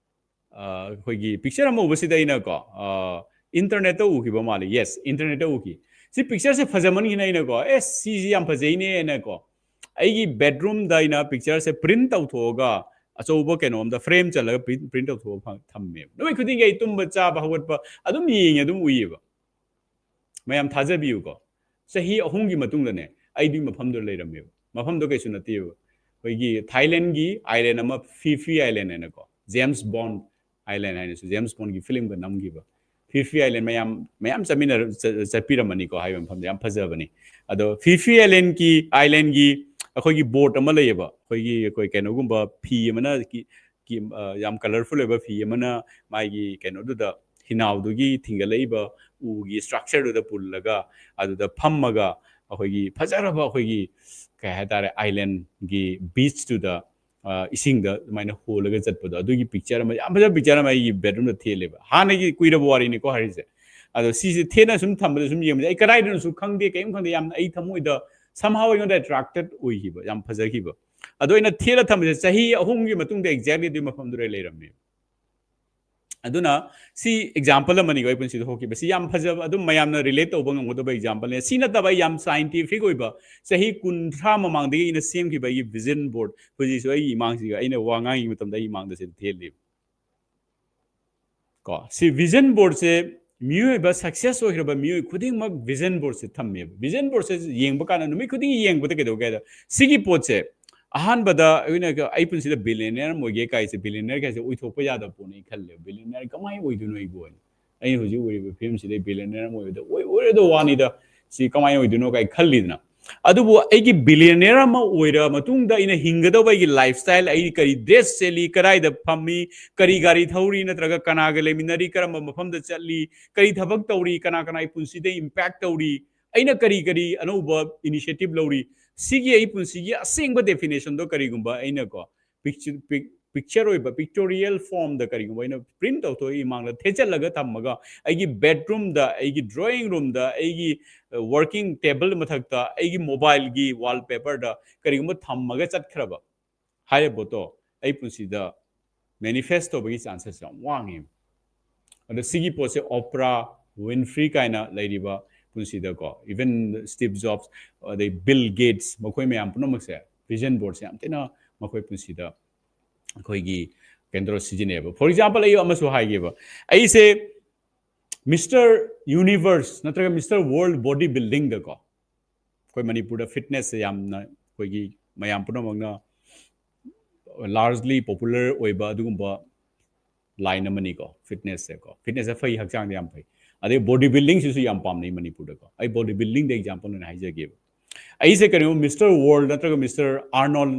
ꯑ, ꯑꯩꯈꯣꯏꯒꯤ ꯄꯤꯛꯆꯔ ꯑꯃ ꯎꯕꯁꯤꯗ ꯑꯩꯅꯀꯣ, ꯑ, ꯏꯟꯇꯔꯅꯦꯠꯇ ꯎꯈꯤꯕ ꯃꯥꯜꯂꯦ꯫ ꯌꯦꯁ, ꯏꯟꯇꯔꯅꯦꯠꯇ ꯎꯈꯤ꯫ ꯁꯤ ꯄꯤꯛꯆꯔꯁꯦ ꯐꯖꯃꯟꯈꯤꯅ ꯑꯩꯅꯀꯣ, "ꯑꯦ, ꯁꯤꯁꯤ ꯌꯥꯝ ꯐꯖꯩꯅꯦ" ꯍꯥꯏꯅꯀꯣ, ꯑꯩꯒꯤ ꯕꯦꯗꯔꯨꯝꯗ ꯑꯩꯅ ꯄꯤꯛꯆꯔꯁꯦ ꯄ꯭ꯔꯤꯟ ꯇꯧꯊꯣꯛꯑꯒ ꯑꯆꯧꯕ ꯀꯩꯅꯣ ꯑꯝꯗ ꯐ꯭ꯔꯦꯝ ꯆꯜꯂꯒ ꯄ꯭ꯔꯤꯟ ꯇꯧꯊꯣꯛꯑꯒ ꯊꯝꯃꯦꯕ꯫ ꯅꯨꯃꯤꯠ ꯈꯨꯗꯤꯡꯒꯤ ꯑꯩ ꯇꯨꯝꯕ ꯆꯥꯕ ꯍꯧꯒꯠꯄ ꯑꯗꯨꯝ ꯌꯦꯡꯉꯦ, ꯑꯗꯨꯝ ꯎꯏꯌꯦꯕ꯫ ꯃꯌꯥꯝ ꯊꯥꯖꯕꯤꯌꯨꯀꯣ, ꯆꯍꯤ ꯑꯍꯨꯝꯒꯤ ꯃꯇꯨꯡꯗꯅꯦ ꯑꯩꯗꯤ ꯃꯐꯝꯗꯨꯗ ꯂꯩꯔꯝꯃꯦꯕ꯫ ꯃꯐꯝꯗꯣ ꯀꯩꯁꯨ ꯅꯠꯇꯦꯕ, ꯑꯩꯈꯣꯏꯒꯤ ꯊꯥꯏꯂꯦꯟꯒꯤ ꯑꯥꯏꯂꯦꯟ ꯑꯃ, ꯐꯤꯐꯤ ꯑꯥꯏꯂꯦꯟ ꯍꯥꯏꯅꯀꯣ, ꯖꯦꯝꯁ ꯕꯣꯟ ꯑꯥꯏꯂꯦꯟ ꯍꯥꯏꯅꯁꯨ ꯖꯦꯝꯁ ꯕꯣꯟꯒꯤ ꯐꯤꯂꯝꯒ ꯅꯝꯈꯤꯕ ꯐꯤꯐꯤ ꯑꯥꯏꯂꯦꯟ ꯃꯌꯥꯝ ꯃꯌꯥꯝ ꯆꯠꯃꯤꯟꯅ ꯆꯠꯄꯤꯔꯝꯃꯅꯤꯀꯣ꯫ ꯍꯥꯏꯕ ꯃꯐꯝꯗ ꯌꯥꯝ ꯐꯖꯕꯅꯤ꯫ ꯑꯗꯣ ꯐꯤꯐꯤ ꯑꯥꯏꯂꯦꯟꯒꯤ ꯑꯥꯏꯂꯦꯟꯒꯤ ꯑꯩꯈꯣꯏꯒꯤ ꯕꯣꯠ ꯑꯃ ꯂꯩꯌꯦꯕ, ꯑꯩꯈꯣꯏꯒꯤ ꯑꯩꯈꯣꯏ ꯀꯩꯅꯣꯒꯨꯝꯕ ꯐꯤ ꯑꯃꯅ ꯌꯥꯝ ꯀꯂꯔꯐꯨꯜ ꯑꯣꯏꯕ ꯐꯤ ꯑꯃꯅ ꯃꯥꯒꯤ ꯀꯩꯅꯣꯗꯨꯗ, ꯍꯤꯅꯥꯎꯗꯨꯒꯤ ꯊꯤꯡꯒꯠꯂꯛꯏꯕ ꯎꯒꯤ ꯁ꯭ꯇ꯭ꯔꯛꯆꯔꯗꯨꯗ ꯄꯨꯜꯂꯒ ꯑꯗꯨꯗ ꯐꯝꯃꯒ ꯑꯩꯈꯣꯏꯒꯤ ꯐꯖꯔꯕ ꯑꯩꯈꯣꯏꯒꯤ ꯀꯩ ꯍꯥꯏꯇꯥꯔꯦ, ꯑꯥꯏꯂꯦꯟꯒꯤ ꯕꯤꯆꯇꯨꯗ ꯏꯁꯤꯡꯗ ꯑꯗꯨꯃꯥꯏꯅ ꯍꯣꯜꯂꯒ ꯆꯠꯄꯗꯣ, ꯑꯗꯨꯒꯤ ꯄꯤꯛꯆꯔ ꯑꯃ, ꯌꯥꯝ ꯐꯖꯕ ꯄꯤꯛꯆꯔ ꯑꯃ ꯑꯩꯒꯤ ꯕꯦꯠꯔꯨꯝꯗ ꯊꯦꯠꯂꯦꯕ꯫ ꯍꯥꯟꯅꯒꯤ ꯀꯨꯏꯔꯕ ꯋꯥꯔꯤꯅꯤꯀꯣ ꯍꯥꯏꯔꯤꯁꯦ꯫ ꯑꯗꯣ ꯁꯤꯁꯦ ꯊꯦꯠꯅ ꯁꯨꯝ ꯊꯝꯕꯗ ꯁꯨꯝ ꯌꯦꯡꯕꯗ ꯑꯩ ꯀꯗꯥꯏꯗꯅꯣꯁꯨ ꯈꯪꯗꯦ, ꯀꯔꯤꯝ ꯈꯪꯗꯦ, ꯌꯥꯝꯅ ꯑꯩ ꯊꯃꯣꯏꯗ somehow ꯑꯩꯉꯣꯟꯗ ꯑꯦꯇ꯭ꯔꯥꯛꯇꯦꯠ ꯑꯣꯏꯈꯤꯕ, ꯌꯥꯝ ꯐꯖꯈꯤꯕ꯫ ꯑꯗꯣ ꯑꯩꯅ ꯊꯦꯠꯂ ꯊꯝꯕꯁꯦ ꯆꯍꯤ ꯑꯍꯨꯝꯒꯤ ꯃꯇꯨꯡꯗ ꯑꯦꯛꯖꯦꯛꯂꯤ ꯑꯗꯨꯒꯤ ꯃꯐꯝꯗꯨꯗ ꯂꯩꯔꯝꯃꯦ꯫ ꯑꯗꯨꯅ ꯁꯤ ꯑꯦꯛꯖꯥꯝꯄꯜ ꯑꯃꯅꯤꯀꯣ ꯑꯩ ꯄꯨꯟꯁꯤꯗ ꯊꯣꯛꯈꯤꯕ꯫ ꯁꯤ ꯌꯥꯝ ꯐꯖꯕ, ꯑꯗꯨꯝ ꯃꯌꯥꯝꯅ ꯔꯤꯂꯦꯠ ꯇꯧꯕ ꯉꯝꯒꯗꯕ ꯑꯦꯛꯖꯥꯝꯄꯜꯅꯦ꯫ ꯁꯤ ꯅꯠꯇꯕ ꯑꯩ ꯌꯥꯝ ꯁꯥꯏꯟꯇꯤꯐꯤꯛ ꯑꯣꯏꯕ, ꯆꯍꯤ ꯀꯨꯟꯊ꯭ꯔꯥ ꯃꯃꯥꯡꯗꯒꯤ ꯑꯩꯅ ꯁꯦꯝꯈꯤꯕ ꯑꯩꯒꯤ ꯚꯤꯖꯟ ꯕꯣꯔꯗ, ꯍꯧꯖꯤꯛꯁꯨ ꯑꯩꯒꯤ ꯏꯃꯥꯡꯁꯤꯒ ꯑꯩꯅ ꯋꯥ ꯉꯥꯡꯉꯤ ꯃꯇꯝꯗ ꯑꯩ ꯏꯃꯥꯡꯗ ꯁꯤꯗ ꯊꯦꯠꯂꯤꯕ꯫ ꯀꯣ, ꯁꯤ ꯚꯤꯖꯟ ꯕꯣꯔꯗꯁꯦ ꯃꯤꯑꯣꯏꯕ, ꯁꯛꯁꯦꯁ ꯑꯣꯏꯈ꯭ꯔꯕ ꯃꯤꯑꯣꯏ ꯈꯨꯗꯤꯡꯃꯛ ꯚꯤꯖꯟ ꯕꯣꯔꯗꯁꯦ ꯊꯝꯃꯦꯕ꯫ ꯚꯤꯖꯟ ꯕꯣꯔꯗꯁꯦ ꯌꯦꯡꯕ ꯀꯥꯟꯗ ꯅꯨꯃꯤꯠ ꯈꯨꯗꯤꯡꯒꯤ ꯌꯦꯡꯕꯗ ꯀꯩꯗꯧꯒꯦ ꯍꯥꯏꯗ, ꯁꯤꯒꯤ ꯄꯣꯠꯁꯦ ꯑꯍꯥꯟꯕꯗ ꯑꯩꯈꯣꯏꯅ, ꯑꯩ ꯄꯨꯟꯁꯤꯗ ꯕꯤꯂꯤꯌꯅꯤꯌꯔ ꯑꯃ ꯑꯣꯏꯒꯦ ꯀꯥꯏꯁꯦ, ꯕꯤꯂꯤꯌꯅꯤꯌꯔ ꯀꯥꯏꯁꯦ ꯑꯣꯏꯊꯣꯛꯄ ꯌꯥꯗꯕ ꯄꯣꯠꯅꯤ ꯈꯜꯂꯦꯕ꯫ ꯕꯤꯂꯤꯌꯅꯤꯌꯔ ꯀꯃꯥꯏꯅ ꯑꯣꯏꯗꯣꯏꯅꯣ ꯑꯩꯕꯨ ꯍꯥꯏꯅ? ꯑꯩꯅ ꯍꯧꯖꯤꯛ ꯑꯣꯏꯔꯤꯕ ꯐꯤꯕꯝꯁꯤꯗ ꯕꯤꯂꯤꯌꯅꯤꯌꯔ ꯑꯃ ꯑꯣꯏꯕꯗ ꯑꯣꯏ-, ꯑꯣꯏꯔꯣꯏꯗꯧ ꯋꯥꯅꯤꯗ, ꯁꯤ ꯀꯃꯥꯏꯅ ꯑꯣꯏꯗꯣꯏꯅꯣ ꯀꯥꯏ ꯈꯜꯂꯤꯗꯅ꯫ ꯑꯗꯨꯕꯨ ꯑꯩꯒꯤ ꯕꯤꯂꯤꯌꯅꯤꯌꯔ ꯑꯃ ꯑꯣꯏꯔ ꯃꯇꯨꯡꯗ ꯑꯩꯅ ꯍꯤꯡꯒꯗꯧꯕ ꯑꯩꯒꯤ ꯂꯥꯏꯐ ꯁ꯭ꯇꯥꯏꯜ, ꯑꯩ ꯀꯔꯤ ꯗ꯭ꯔꯦꯁ ꯁꯦꯠꯂꯤ, ꯀꯗꯥꯏꯗ ꯐꯝꯃꯤ, ꯀꯔꯤ ꯒꯥꯔꯤ ꯊꯧꯔꯤ, ꯅꯠꯇ꯭ꯔꯒ ꯀꯅꯥꯒ ꯂꯩꯃꯤꯟꯅꯔꯤ, ꯀꯔꯝꯕ ꯃꯐꯝꯗ ꯆꯠꯂꯤ, ꯀꯔꯤ ꯊꯕꯛ ꯇꯧꯔꯤ, ꯀꯅꯥ ꯀꯅꯥꯒꯤ ꯄꯨꯟꯁꯤꯗ ꯏꯝꯄꯦꯛ ꯇꯧꯔꯤ, ꯑꯩꯅ ꯀꯔꯤ ꯀꯔꯤ ꯑꯅꯧꯕ ꯏꯅꯤꯁꯤꯌꯦꯇꯤꯚ ꯂꯧꯔꯤ, ꯁꯤꯒꯤ ꯑꯩ ꯄꯨꯟꯁꯤꯒꯤ ꯑꯁꯦꯡꯕ ꯗꯦꯐꯤꯅꯦꯁꯟꯗꯣ ꯀꯔꯤꯒꯨꯝꯕ ꯑꯩꯅꯀꯣ ꯄꯤꯛꯆꯔ ꯑꯣꯏꯕ ꯄꯤꯛꯇꯣꯔꯤꯌꯦꯜ ꯐꯣꯔꯝꯗ ꯀꯔꯤꯒꯨꯝꯕ ꯑꯩꯅ ꯄ꯭ꯔꯤꯟꯠ ꯇꯧꯊꯣꯛꯑꯒ ꯏꯃꯥꯡꯗ ꯊꯦꯠꯆꯜꯂꯒ ꯊꯝꯃꯒ, ꯑꯩꯒꯤ ꯕꯦꯗꯔꯨꯝꯗ, ꯑꯩꯒꯤ ꯗ꯭ꯔꯣꯌꯤꯡ ꯔꯨꯝꯗ, ꯑꯩꯒꯤ ꯋꯥꯔꯀꯤꯡ ꯇꯦꯕꯜ ꯃꯊꯛꯇ, ꯑꯩꯒꯤ ꯃꯣꯕꯥꯏꯜꯒꯤ ꯋꯥꯜꯄꯦꯄꯔꯗ ꯀꯔꯤꯒꯨꯝꯕ ꯊꯝꯃꯒ ꯆꯠꯈ꯭ꯔꯕ ꯍꯥꯏꯔꯤꯕ ꯄꯣꯠꯇꯣ ꯑꯩ ꯄꯨꯟꯁꯤꯗ ꯃꯦꯅꯤꯐꯦꯁ ꯇꯧꯕꯒꯤ ꯆꯥꯟꯁꯦꯁ ꯌꯥꯝ ꯋꯥꯡꯉꯦꯕ꯫ ꯑꯗꯣ ꯁꯤꯒꯤ ꯄꯣꯠꯁꯦ ꯑꯣꯄ꯭ꯔꯥ ꯋꯤꯟꯐ꯭ꯔꯤ ꯀꯥꯏꯅ ꯂꯩꯔꯤꯕ ꯄꯨꯟꯁꯤꯗꯀꯣ, ꯏꯚꯟ ꯁ꯭ꯇꯤꯚ ꯖꯣꯕꯁ, ꯑꯗꯩ ꯕꯤꯜ ꯒꯦꯠꯁ, ꯃꯈꯣꯏ ꯃꯌꯥꯝ ꯄꯨꯝꯅꯃꯛꯁꯦ ꯚꯤꯖꯟ ꯕꯣꯔꯗꯁꯦ ꯌꯥꯝ ꯊꯤꯅ ꯃꯈꯣꯏ ꯄꯨꯟꯁꯤꯗ ꯑꯩꯈꯣꯏꯒꯤ ꯀꯩꯅꯣ ꯇꯧꯔ ꯁꯤꯖꯤꯟꯅꯩꯌꯦꯕ꯫ For example, ꯑꯩ ꯑꯃꯁꯨ ꯍꯥꯏꯒꯦꯕ, ꯑꯩꯁꯦ Mister Universe ꯅꯠꯇ꯭ꯔꯒ Mister World Body Buildingꯗꯀꯣ, ꯑꯩꯈꯣꯏ ꯃꯅꯤꯄꯨꯔꯗ fitnessꯁꯦ ꯌꯥꯝꯅ ꯑꯩꯈꯣꯏꯒꯤ ꯃꯌꯥꯝ ꯄꯨꯝꯅꯃꯛꯅ largely popular ꯑꯣꯏꯕ ꯑꯗꯨꯒꯨꯝꯕ line ꯑꯃꯅꯤꯀꯣ꯫ Fitnessꯁꯦꯀꯣ, fitnessꯁꯦ ꯐꯩ, ꯍꯛꯆꯥꯡꯗ ꯌꯥꯝ ꯐꯩ꯫ ꯑꯗꯩ body buildingꯁꯤꯁꯨ ꯌꯥꯝ ꯄꯥꯝꯅꯩ ꯃꯅꯤꯄꯨꯔꯗꯀꯣ꯫ ꯑꯩ body buildingꯗ example ꯑꯣꯏꯅ ꯍꯥꯏꯖꯒꯦꯕ꯫ ꯑꯩꯁꯦ ꯀꯩꯅꯣ Mister World ꯅꯠꯇ꯭ꯔꯒ Mister Arnold,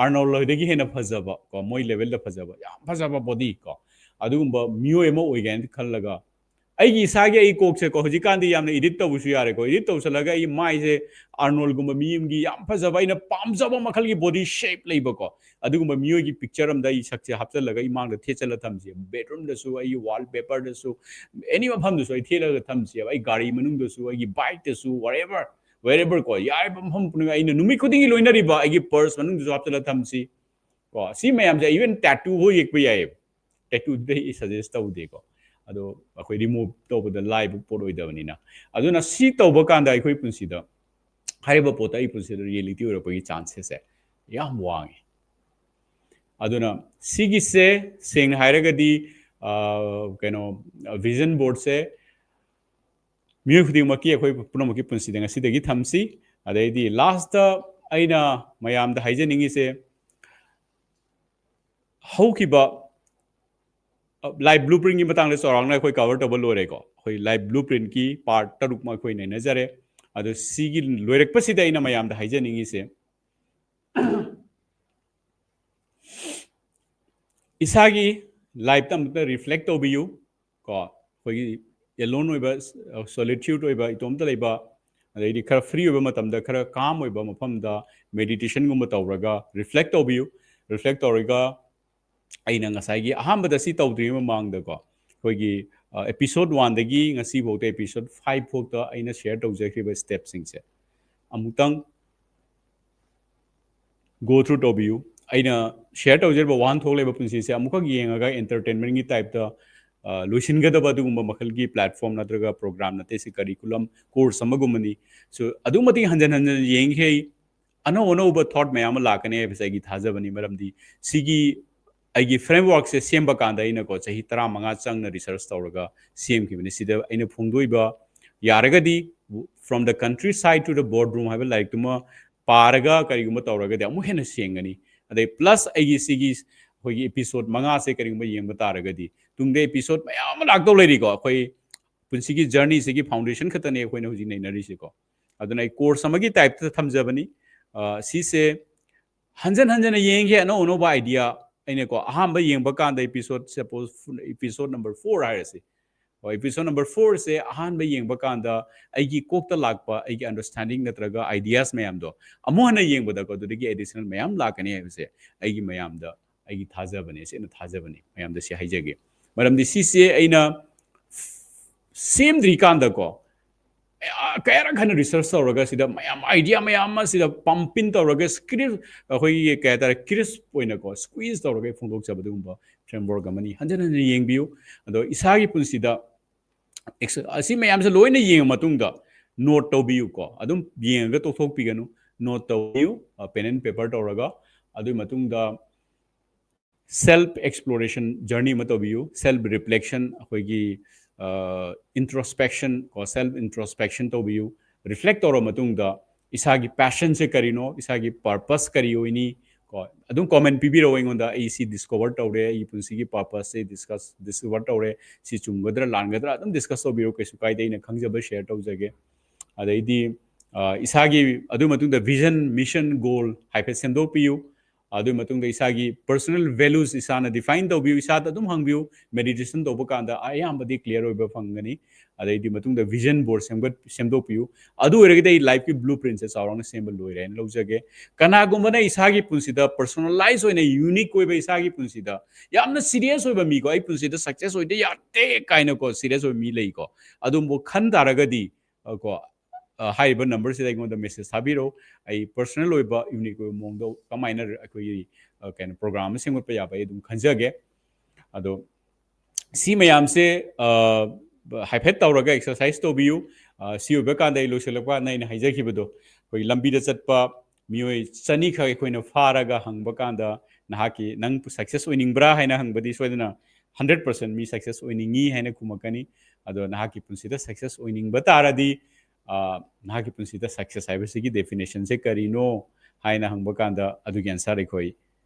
Arnold ꯍꯣꯏꯗꯒꯤ ꯍꯦꯟꯅ ꯐꯖꯕ ꯀꯣ, ꯃꯣꯏ levelꯗ ꯐꯖꯕ, ꯌꯥꯝ ꯐꯖꯕ body ꯀꯣ, ꯑꯗꯨꯒꯨꯝꯕ ꯃꯤꯑꯣꯏ ꯑꯃ ꯑꯣꯏꯒꯦ ꯍꯥꯏꯅ ꯈꯜꯂꯒ, ꯑꯩꯒꯤ ꯏꯁꯥꯒꯤ ꯑꯩ ꯀꯣꯛꯁꯦꯀꯣ, ꯍꯧꯖꯤꯛꯀꯥꯟꯗꯤ ꯌꯥꯝꯅ edit ꯇꯧꯕꯁꯨ ꯌꯥꯔꯦꯀꯣ꯫ Edit ꯇꯧꯁꯜꯂꯒ ꯑꯩ ꯃꯥꯏꯁꯦ Arnoldꯒꯨꯝꯕ ꯃꯤ ꯑꯃꯒꯤ ꯌꯥꯝ ꯐꯖꯕ, ꯑꯩꯅ ꯄꯥꯝꯖꯕ ꯃꯈꯜꯒꯤ body shape ꯂꯩꯕꯀꯣ, ꯑꯗꯨꯒꯨꯝꯕ ꯃꯤꯑꯣꯏꯒꯤ picture ꯑꯃꯗ ꯑꯩ ꯁꯛꯁꯦ ꯍꯥꯞꯆꯜꯂꯒ ꯏꯃꯥꯡꯗ ꯊꯦꯠꯆꯜꯂ ꯊꯝꯁꯦ꯫ Bedroomꯗꯁꯨ, ꯑꯩꯒꯤ wallpaperꯗꯁꯨ, any ꯃꯐꯝꯗꯁꯨ ꯑꯩ ꯊꯦꯠꯂꯒ ꯊꯝꯁꯦꯕ꯫ ꯑꯩ ꯒꯥꯔꯤ ꯃꯅꯨꯡꯗꯁꯨ, ꯑꯩꯒꯤ bikeꯇꯁꯨ, wherever, wherever ꯀꯣ, ꯌꯥꯔꯤꯕ ꯃꯐꯝ ꯄꯨꯝꯅꯃꯛ ꯑꯩꯅ ꯅꯨꯃꯤꯠ ꯈꯨꯗꯤꯡꯒꯤ ꯂꯣꯏꯅꯔꯤꯕ ꯑꯩꯒꯤ purse ꯃꯅꯨꯡꯗꯁꯨ ꯍꯥꯞꯆꯜꯂ ꯊꯝꯁꯤ꯫ ꯀꯣ, ꯁꯤ ꯃꯌꯥꯝꯁꯦ even tattoo ꯐꯥꯎ ꯌꯦꯛꯄ ꯌꯥꯏꯌꯦꯕ꯫ Tattooꯗꯨꯗꯤ ꯑꯩ suggest ꯇꯧꯗꯦꯀꯣ, ꯑꯗꯣ ꯑꯩꯈꯣꯏ remove ꯇꯧꯕꯗ ꯂꯥꯏꯕ ꯄꯣꯠ ꯑꯣꯏꯗꯕꯅꯤꯅ꯫ ꯑꯗꯨꯅ ꯁꯤ ꯇꯧꯕ ꯀꯥꯟꯗ ꯑꯩꯈꯣꯏ ꯄꯨꯟꯁꯤꯗ ꯍꯥꯏꯔꯤꯕ ꯄꯣꯠꯇ ꯑꯩ ꯄꯨꯟꯁꯤꯗ reality ꯑꯣꯏꯔꯛꯄꯒꯤ chances ꯁꯦ ꯌꯥꯝ ꯋꯥꯡꯉꯤ꯫ ꯑꯗꯨꯅ ꯁꯤꯒꯤꯁꯦ ꯁꯦꯡꯅ ꯍꯥꯏꯔꯒꯗꯤ, ꯑ, ꯀꯩꯅꯣ, vision boardꯁꯦ ꯃꯤꯑꯣꯏ ꯈꯨꯗꯤꯡꯃꯛꯀꯤ, ꯑꯩꯈꯣꯏ ꯄꯨꯝꯅꯃꯛꯀꯤ ꯄꯨꯟꯁꯤꯗ ꯉꯁꯤꯗꯒꯤ ꯊꯝꯁꯤ꯫ ꯑꯗꯩꯗꯤ lastꯇ ꯑꯩꯅ ꯃꯌꯥꯝꯗ ꯍꯥꯏꯖꯅꯤꯡꯉꯤꯁꯦ, ꯍꯧꯈꯤꯕ, ꯑ, life blueprintꯀꯤ ꯃꯇꯥꯡꯗ ꯆꯥꯎꯔꯥꯛꯅ ꯑꯩꯈꯣꯏ cover ꯇꯧꯕ ꯂꯣꯏꯔꯦꯀꯣ꯫ ꯑꯩꯈꯣꯏ life blueprintꯀꯤ part ꯇꯔꯨꯛꯃꯛ ꯑꯩꯈꯣꯏ ꯅꯩꯅꯖꯔꯦ꯫ ꯑꯗꯣ ꯁꯤꯒꯤ ꯂꯣꯏꯔꯛꯄꯁꯤꯗ ꯑꯩꯅ ꯃꯌꯥꯝꯗ ꯍꯥꯏꯖꯅꯤꯡꯉꯤꯁꯦ, ꯏꯁꯥꯒꯤ lifeꯇ ꯑꯃꯨꯛꯇ reflect ꯇꯧꯕꯤꯌꯨ ꯀꯣ꯫ ꯑꯩꯈꯣꯏꯒꯤ alone ꯑꯣꯏꯕ, solitude ꯑꯣꯏꯕ, ꯏꯇꯣꯝꯇ ꯂꯩꯕ, ꯑꯗꯩꯗꯤ ꯈꯔ free ꯑꯣꯏꯕ ꯃꯇꯝꯗ ꯈꯔ calm ꯑꯣꯏꯕ ꯃꯐꯝꯗ meditationꯒꯨꯝꯕ ꯇꯧꯔꯒ reflect ꯇꯧꯕꯤꯌꯨ꯫ Reflect ꯇꯧꯔꯒ ꯑꯩꯅ ꯉꯁꯥꯏꯒꯤ ꯑꯍꯥꯟꯕꯗ ꯁꯤ ꯇꯧꯗ꯭ꯔꯤꯉꯩ ꯃꯃꯥꯡꯗꯀꯣ, ꯑꯩꯈꯣꯏꯒꯤ, ꯑ, episode oneꯗꯒꯤ ꯉꯁꯤꯐꯥꯎꯗ episode five ꯐꯥꯎꯗ ꯑꯩꯅ share ꯇꯧꯖꯈ꯭ꯔꯤꯕ stepꯁꯤꯡꯁꯦ ꯑꯃꯨꯛꯇꯪ go through ꯇꯧꯕꯤꯌꯨ꯫ ꯑꯩꯅ share ꯇꯧꯖꯔꯤꯕ ꯋꯥꯍꯟꯊꯣꯛ ꯂꯩꯕ ꯄꯨꯟꯁꯤꯁꯦ ꯑꯃꯨꯛꯈꯛ ꯌꯦꯡꯉꯒ entertainmentꯀꯤ typeꯇ, ꯑ, ꯂꯣꯏꯁꯤꯟꯒꯗꯕ ꯑꯗꯨꯒꯨꯝꯕ ꯃꯈꯜꯒꯤ platform ꯅꯠꯇ꯭ꯔꯒ program ꯅꯠꯇꯦ, ꯁꯤ curriculum course ꯑꯃꯒꯨꯝꯕꯅꯤ꯫ So, ꯑꯗꯨꯛ ꯃꯇꯤꯛ ꯍꯟꯖꯟ ꯍꯟꯖꯟ ꯌꯦꯡꯈꯩ ꯑꯅꯧ ꯑꯅꯧꯕ thought ꯃꯌꯥꯝ ꯑꯃ ꯂꯥꯛꯀꯅꯤ ꯍꯥꯏꯕꯁꯦ ꯑꯩꯒꯤ ꯊꯥꯖꯕꯅꯤ꯫ ꯃꯔꯝꯗꯤ ꯁꯤꯒꯤ ꯑꯩꯒꯤ ꯐ꯭ꯔꯦꯝꯋꯥꯔꯛꯁꯦ ꯁꯦꯝꯕ ꯀꯥꯟꯗ ꯑꯩꯅꯀꯣ ꯆꯍꯤ ꯇꯔꯥꯃꯉꯥ ꯆꯪꯅ ꯔꯤꯁꯔꯁ ꯇꯧꯔꯒ ꯁꯦꯝꯈꯤꯕꯅꯤ꯫ ꯁꯤꯗ ꯑꯩꯅ ꯐꯣꯡꯗꯣꯛꯏꯕ, ꯌꯥꯔꯒꯗꯤ From the Countryside to the Boardroom ꯍꯥꯏꯕ ꯂꯥꯏꯔꯤꯛꯇꯨꯃ ꯄꯥꯔꯒ ꯀꯔꯤꯒꯨꯝꯕ ꯇꯧꯔꯒꯗꯤ ꯑꯃꯨꯛ ꯍꯦꯟꯅ ꯁꯦꯡꯒꯅꯤ꯫ ꯑꯗꯩ ꯄ꯭ꯂꯁ ꯑꯩꯒꯤ ꯁꯤꯒꯤ ꯑꯩꯈꯣꯏꯒꯤ ꯑꯦꯄꯤꯁꯣꯠ ꯃꯉꯥꯁꯦ ꯀꯔꯤꯒꯨꯝꯕ ꯌꯦꯡꯕ ꯇꯥꯔꯒꯗꯤ ꯇꯨꯡꯗ ꯑꯦꯄꯤꯁꯣꯠ ꯃꯌꯥꯝ ꯑꯃ ꯂꯥꯛꯇꯧ ꯂꯩꯔꯤꯀꯣ꯫ ꯑꯩꯈꯣꯏ ꯄꯨꯟꯁꯤꯒꯤ ꯖꯔꯅꯤꯁꯤꯒꯤ ꯐꯥꯎꯟꯗꯦꯁꯟ ꯈꯛꯇꯅꯦ ꯑꯩꯈꯣꯏꯅ ꯍꯧꯖꯤꯛ ꯅꯩꯅꯔꯤꯁꯤꯀꯣ꯫ ꯑꯗꯨꯅ ꯑꯩ ꯀꯣꯔꯁ ꯑꯃꯒꯤ ꯇꯥꯏꯞꯇ ꯊꯝꯖꯕꯅꯤ꯫ ꯑ, ꯁꯤꯁꯦ ꯍꯟꯖꯟ ꯍꯟꯖꯟꯅ ꯌꯦꯡꯈꯤ, ꯑꯅꯧ ꯑꯅꯧꯕ ꯑꯥꯏꯗꯤꯌꯥ꯫ ꯑꯩꯅꯀꯣ ꯑꯍꯥꯟꯕ ꯌꯦꯡꯕ ꯀꯥꯟꯗ episode, suppose episode number four ꯍꯥꯏꯔꯁꯤ, ꯍꯣꯏ, episode number fourꯁꯦ ꯑꯍꯥꯟꯕ ꯌꯦꯡꯕ ꯀꯥꯟꯗ ꯑꯩꯒꯤ ꯀꯣꯛꯇ ꯂꯥꯛꯄ ꯑꯩꯒꯤ ꯑꯟꯗꯔꯁ꯭ꯇꯦꯟꯗꯤꯡ ꯅꯠꯇ꯭ꯔꯒ ꯑꯥꯏꯗꯤꯌꯥꯁ ꯃꯌꯥꯝꯗꯣ ꯑꯃꯨꯛ ꯍꯟꯅ ꯌꯦꯡꯕꯗꯀꯣ ꯑꯗꯨꯗꯒꯤ ꯑꯦꯗꯤꯁꯅꯦꯜ ꯃꯌꯥꯝ ꯂꯥꯛꯀꯅꯤ ꯍꯥꯏꯕꯁꯦ ꯑꯩꯒꯤ ꯃꯌꯥꯝꯗ, ꯑꯩꯒꯤ ꯊꯥꯖꯕꯅꯦ, ꯁꯦꯡꯅ ꯊꯥꯖꯕꯅꯦ꯫ ꯃꯌꯥꯝꯗ ꯁꯤ ꯍꯥꯏꯖꯒꯦ, ꯃꯔꯝꯗꯤ ꯁꯤꯁꯦ ꯑꯩꯅ ꯁꯦꯝꯗ꯭ꯔꯤꯀꯥꯟꯗꯀꯣ ꯀꯌꯥꯔꯛ ꯍꯟꯅ ꯔꯤꯁꯔꯁ ꯇꯧꯔꯒ ꯁꯤꯗ ꯃꯌꯥꯝ ꯑꯥꯏꯗꯤꯌꯥ ꯃꯌꯥꯝ ꯑꯃ ꯁꯤꯗ ꯄꯝꯄꯤꯟ ꯇꯧꯔꯒ ꯁ꯭ꯀ꯭ꯔꯤꯞ ꯑꯩꯈꯣꯏꯒꯤ ꯀꯩ ꯍꯥꯏꯇꯥꯔꯦ, ꯀ꯭ꯔꯤꯁꯞ ꯑꯣꯏꯅꯀꯣ ꯁ꯭ꯀ꯭ꯋꯤꯖ ꯇꯧꯔꯒ ꯐꯣꯡꯗꯣꯛꯆꯕ ꯑꯗꯨꯒꯨꯝꯕ ꯐ꯭ꯔꯦꯝꯋꯥꯔꯛ ꯑꯃꯅꯤ꯫ ꯍꯟꯖꯟ ꯍꯟꯖꯟ ꯌꯦꯡꯕꯤꯌꯨ꯫ ꯑꯗꯣ ꯏꯁꯥꯒꯤ ꯄꯨꯟꯁꯤꯗ ꯑꯁꯤ ꯃꯌꯥꯝꯁꯦ ꯂꯣꯏꯅ ꯌꯦꯡꯉ ꯃꯇꯨꯡꯗ ꯅꯣꯠ ꯇꯧꯕꯤꯌꯨꯀꯣ꯫ ꯑꯗꯨꯝ ꯌꯦꯡꯉꯒ ꯇꯣꯛꯊꯣꯛꯄꯤꯒꯅꯨ, ꯅꯣꯠ ꯇꯧꯕꯤꯌꯨ, ꯄꯦꯟ ꯑꯦꯟ ꯄꯦꯄꯔ ꯇꯧꯔꯒ꯫ ꯑꯗꯨꯒꯤ ꯃꯇꯨꯡꯗ ꯁꯦꯜꯐ ꯑꯦꯛꯁꯄ꯭ꯂꯣꯔꯦꯁꯟ ꯖꯔꯅꯤ ꯑꯃ ꯇꯧꯕꯤꯌꯨ꯫ ꯁꯦꯜꯐ ꯔꯤꯐ꯭ꯂꯦꯛꯁꯟ, ꯑꯩꯈꯣꯏꯒꯤ ꯏꯟꯇ꯭ꯔꯣꯁꯄꯦꯛꯁꯟ ꯀꯣ, ꯁꯦꯜꯐ ꯏꯟꯇ꯭ꯔꯣꯁꯄꯦꯛꯁꯟ ꯇꯧꯕꯤꯌꯨ꯫ ꯔꯤꯐ꯭ꯂꯦꯛ ꯇꯧꯔ ꯃꯇꯨꯡꯗ ꯏꯁꯥꯒꯤ ꯄꯦꯁꯟꯁꯦ ꯀꯔꯤꯅꯣ, ꯏꯁꯥꯒꯤ ꯄꯔꯄꯁ ꯀꯔꯤ ꯑꯣꯏꯅꯤ ꯀꯣ, ꯑꯗꯨꯝ ꯀꯣꯃꯦꯟ ꯄꯤꯕꯤꯔꯛꯑꯣ ꯑꯩꯉꯣꯟꯗ꯫ ꯑꯩ ꯁꯤ ꯗꯤꯁꯀꯣꯚꯔ ꯇꯧꯔꯦ, ꯑꯩꯒꯤ ꯄꯨꯟꯁꯤꯒꯤ ꯄꯔꯄꯁꯁꯦ ꯗꯤꯁꯀꯁ ꯗꯤꯁꯀꯣꯚꯔ ꯇꯧꯔꯦ, ꯁꯤ ꯆꯨꯝꯒꯗ꯭ꯔꯥ ꯂꯥꯟꯒꯗ꯭ꯔꯥ ꯑꯗꯨꯝ ꯗꯤꯁꯀꯁ ꯇꯧꯕꯤꯔꯛꯑꯣ, ꯀꯩꯁꯨ ꯀꯥꯏꯗꯦ, ꯑꯩꯅ ꯈꯪꯖꯕ ꯁꯦꯌꯔ ꯇꯧꯖꯒꯦ꯫ ꯑꯗꯩꯗꯤ ꯏꯁꯥꯒꯤ ꯑꯗꯨꯒꯤ ꯃꯇꯨꯡꯗ ꯚꯤꯖꯟ, ꯃꯤꯁꯟ, ꯒꯣꯜ ꯍꯥꯏꯐꯦꯠ ꯁꯦꯝꯗꯣꯛꯄꯤꯌꯨ꯫ ꯑꯗꯨꯒꯤ ꯃꯇꯨꯡꯗ ꯏꯁꯥꯒꯤ ꯄꯔꯁꯣꯅꯦꯜ ꯚꯦꯂꯨꯁ ꯏꯁꯥꯅ ꯗꯤꯐꯥꯏꯟ ꯇꯧꯕꯤꯌꯨ꯫ ꯏꯁꯥꯗ ꯑꯗꯨꯝ ꯍꯪꯕꯤꯌꯨ꯫ ꯃꯦꯗꯤꯇꯦꯁꯟ ꯇꯧꯕ ꯀꯥꯟꯗ ꯑꯌꯥꯝꯕꯗꯤ ꯀ꯭ꯂꯤꯌꯥꯔ ꯑꯣꯏꯕ ꯐꯪꯒꯅꯤ꯫ ꯑꯗꯩꯗꯤ ꯃꯇꯨꯡꯗ ꯚꯤꯖꯟ ꯕꯣꯔꯗ ꯁꯦꯝꯒꯠ ꯁꯦꯝꯗꯣꯛꯄꯤꯌꯨ꯫ ꯑꯗꯨ ꯑꯣꯏꯔꯒꯗꯤ ꯑꯩ ꯂꯥꯏꯐꯀꯤ ꯕ꯭ꯂꯨ ꯄ꯭ꯔꯤꯟꯁꯦ ꯆꯥꯎꯔꯥꯛꯅ ꯁꯦꯝꯕ ꯂꯣꯏꯔꯦ ꯍꯥꯏꯅ ꯂꯧꯖꯒꯦ꯫ ꯀꯅꯥꯒꯨꯝꯕꯅ ꯏꯁꯥꯒꯤ ꯄꯨꯟꯁꯤꯗ ꯄꯔꯁꯣꯅꯦꯂꯥꯏꯁ ꯑꯣꯏꯅ ꯌꯨꯅꯤꯛ ꯑꯣꯏꯕ ꯏꯁꯥꯒꯤ ꯄꯨꯟꯁꯤꯗ ꯌꯥꯝꯅ ꯁꯤꯔꯤꯌꯁ ꯑꯣꯏꯕ ꯃꯤꯀꯣ, ꯑꯩ ꯄꯨꯟꯁꯤꯗ ꯁꯛꯁꯦꯁ ꯑꯣꯏꯗ ꯌꯥꯗꯦ ꯀꯥꯏꯅꯀꯣ ꯁꯤꯔꯤꯌꯁ ꯑꯣꯏꯕ ꯃꯤ ꯂꯩꯀꯣ꯫ ꯑꯗꯨꯝꯕ ꯈꯟ ꯇꯥꯔꯒꯗꯤ ꯀꯣ ꯍꯥꯏꯔꯤꯕ ꯅꯝꯕꯔꯁꯤꯗ ꯑꯩꯉꯣꯟꯗ ꯃꯦꯁꯦꯖ ꯊꯥꯕꯤꯔꯛꯎ꯫ ꯑꯩ ꯄꯔꯁꯣꯅꯦꯜ ꯑꯣꯏꯕ ꯌꯨꯅꯤꯛ ꯑꯣꯏꯕ ꯃꯑꯣꯡꯗ ꯀꯃꯥꯏꯅ ꯑꯩꯈꯣꯏꯒꯤ ꯀꯩꯅꯣ ꯄ꯭ꯔꯣꯒ꯭ꯔꯥꯝ ꯑꯃ ꯁꯦꯝꯒꯠꯄ ꯌꯥꯕ ꯑꯩ ꯑꯗꯨꯝ ꯈꯟꯖꯒꯦ꯫ ꯑꯗꯣ ꯁꯤ ꯃꯌꯥꯝꯁꯦ ꯍꯥꯏꯐꯦꯠ ꯇꯧꯔꯒ ꯑꯦꯛꯁꯔꯁꯥꯏꯁ ꯇꯧꯕꯤꯌꯨ꯫ ꯁꯤ ꯑꯣꯏꯕ ꯀꯥꯟꯗ ꯑꯩ ꯂꯣꯏꯁꯤꯜꯂꯛꯄ ꯀꯥꯟꯗ ꯑꯩꯅ ꯍꯥꯏꯖꯈꯤꯕꯗꯣ, ꯑꯩꯈꯣꯏ ꯂꯝꯕꯤꯗ ꯆꯠꯄ ꯃꯤꯑꯣꯏ ꯆꯅꯤꯈꯛ ꯑꯩꯈꯣꯏꯅ ꯐꯥꯔꯒ ꯍꯪꯕ ꯀꯥꯟꯗ ꯅꯍꯥꯛꯀꯤ, "ꯅꯪ success ꯑꯣꯏꯅꯤꯡꯕ꯭ꯔꯥ?" ꯍꯥꯏꯅ ꯍꯪꯕꯗꯤ ꯁꯣꯏꯗꯅ hundred percent ꯃꯤ success ꯑꯣꯏꯅꯤꯡꯉꯤ ꯍꯥꯏꯅ ꯈꯨꯝꯃꯛꯀꯅꯤ꯫ ꯑꯗꯣ ꯅꯍꯥꯛꯀꯤ ꯄꯨꯟꯁꯤꯗ success ꯑꯣꯏꯅꯤꯡꯕ ꯇꯥꯔꯗꯤ, ꯑ, ꯅꯍꯥꯛꯀꯤ ꯄꯨꯟꯁꯤꯗ success ꯍꯥꯏꯕꯁꯤꯒꯤ definitionꯁꯦ ꯀꯔꯤꯅꯣ ꯍꯥꯏꯅ ꯍꯪꯕ ꯀꯥꯟꯗ ꯑꯗꯨꯒꯤ answer ꯑꯩꯈꯣꯏ,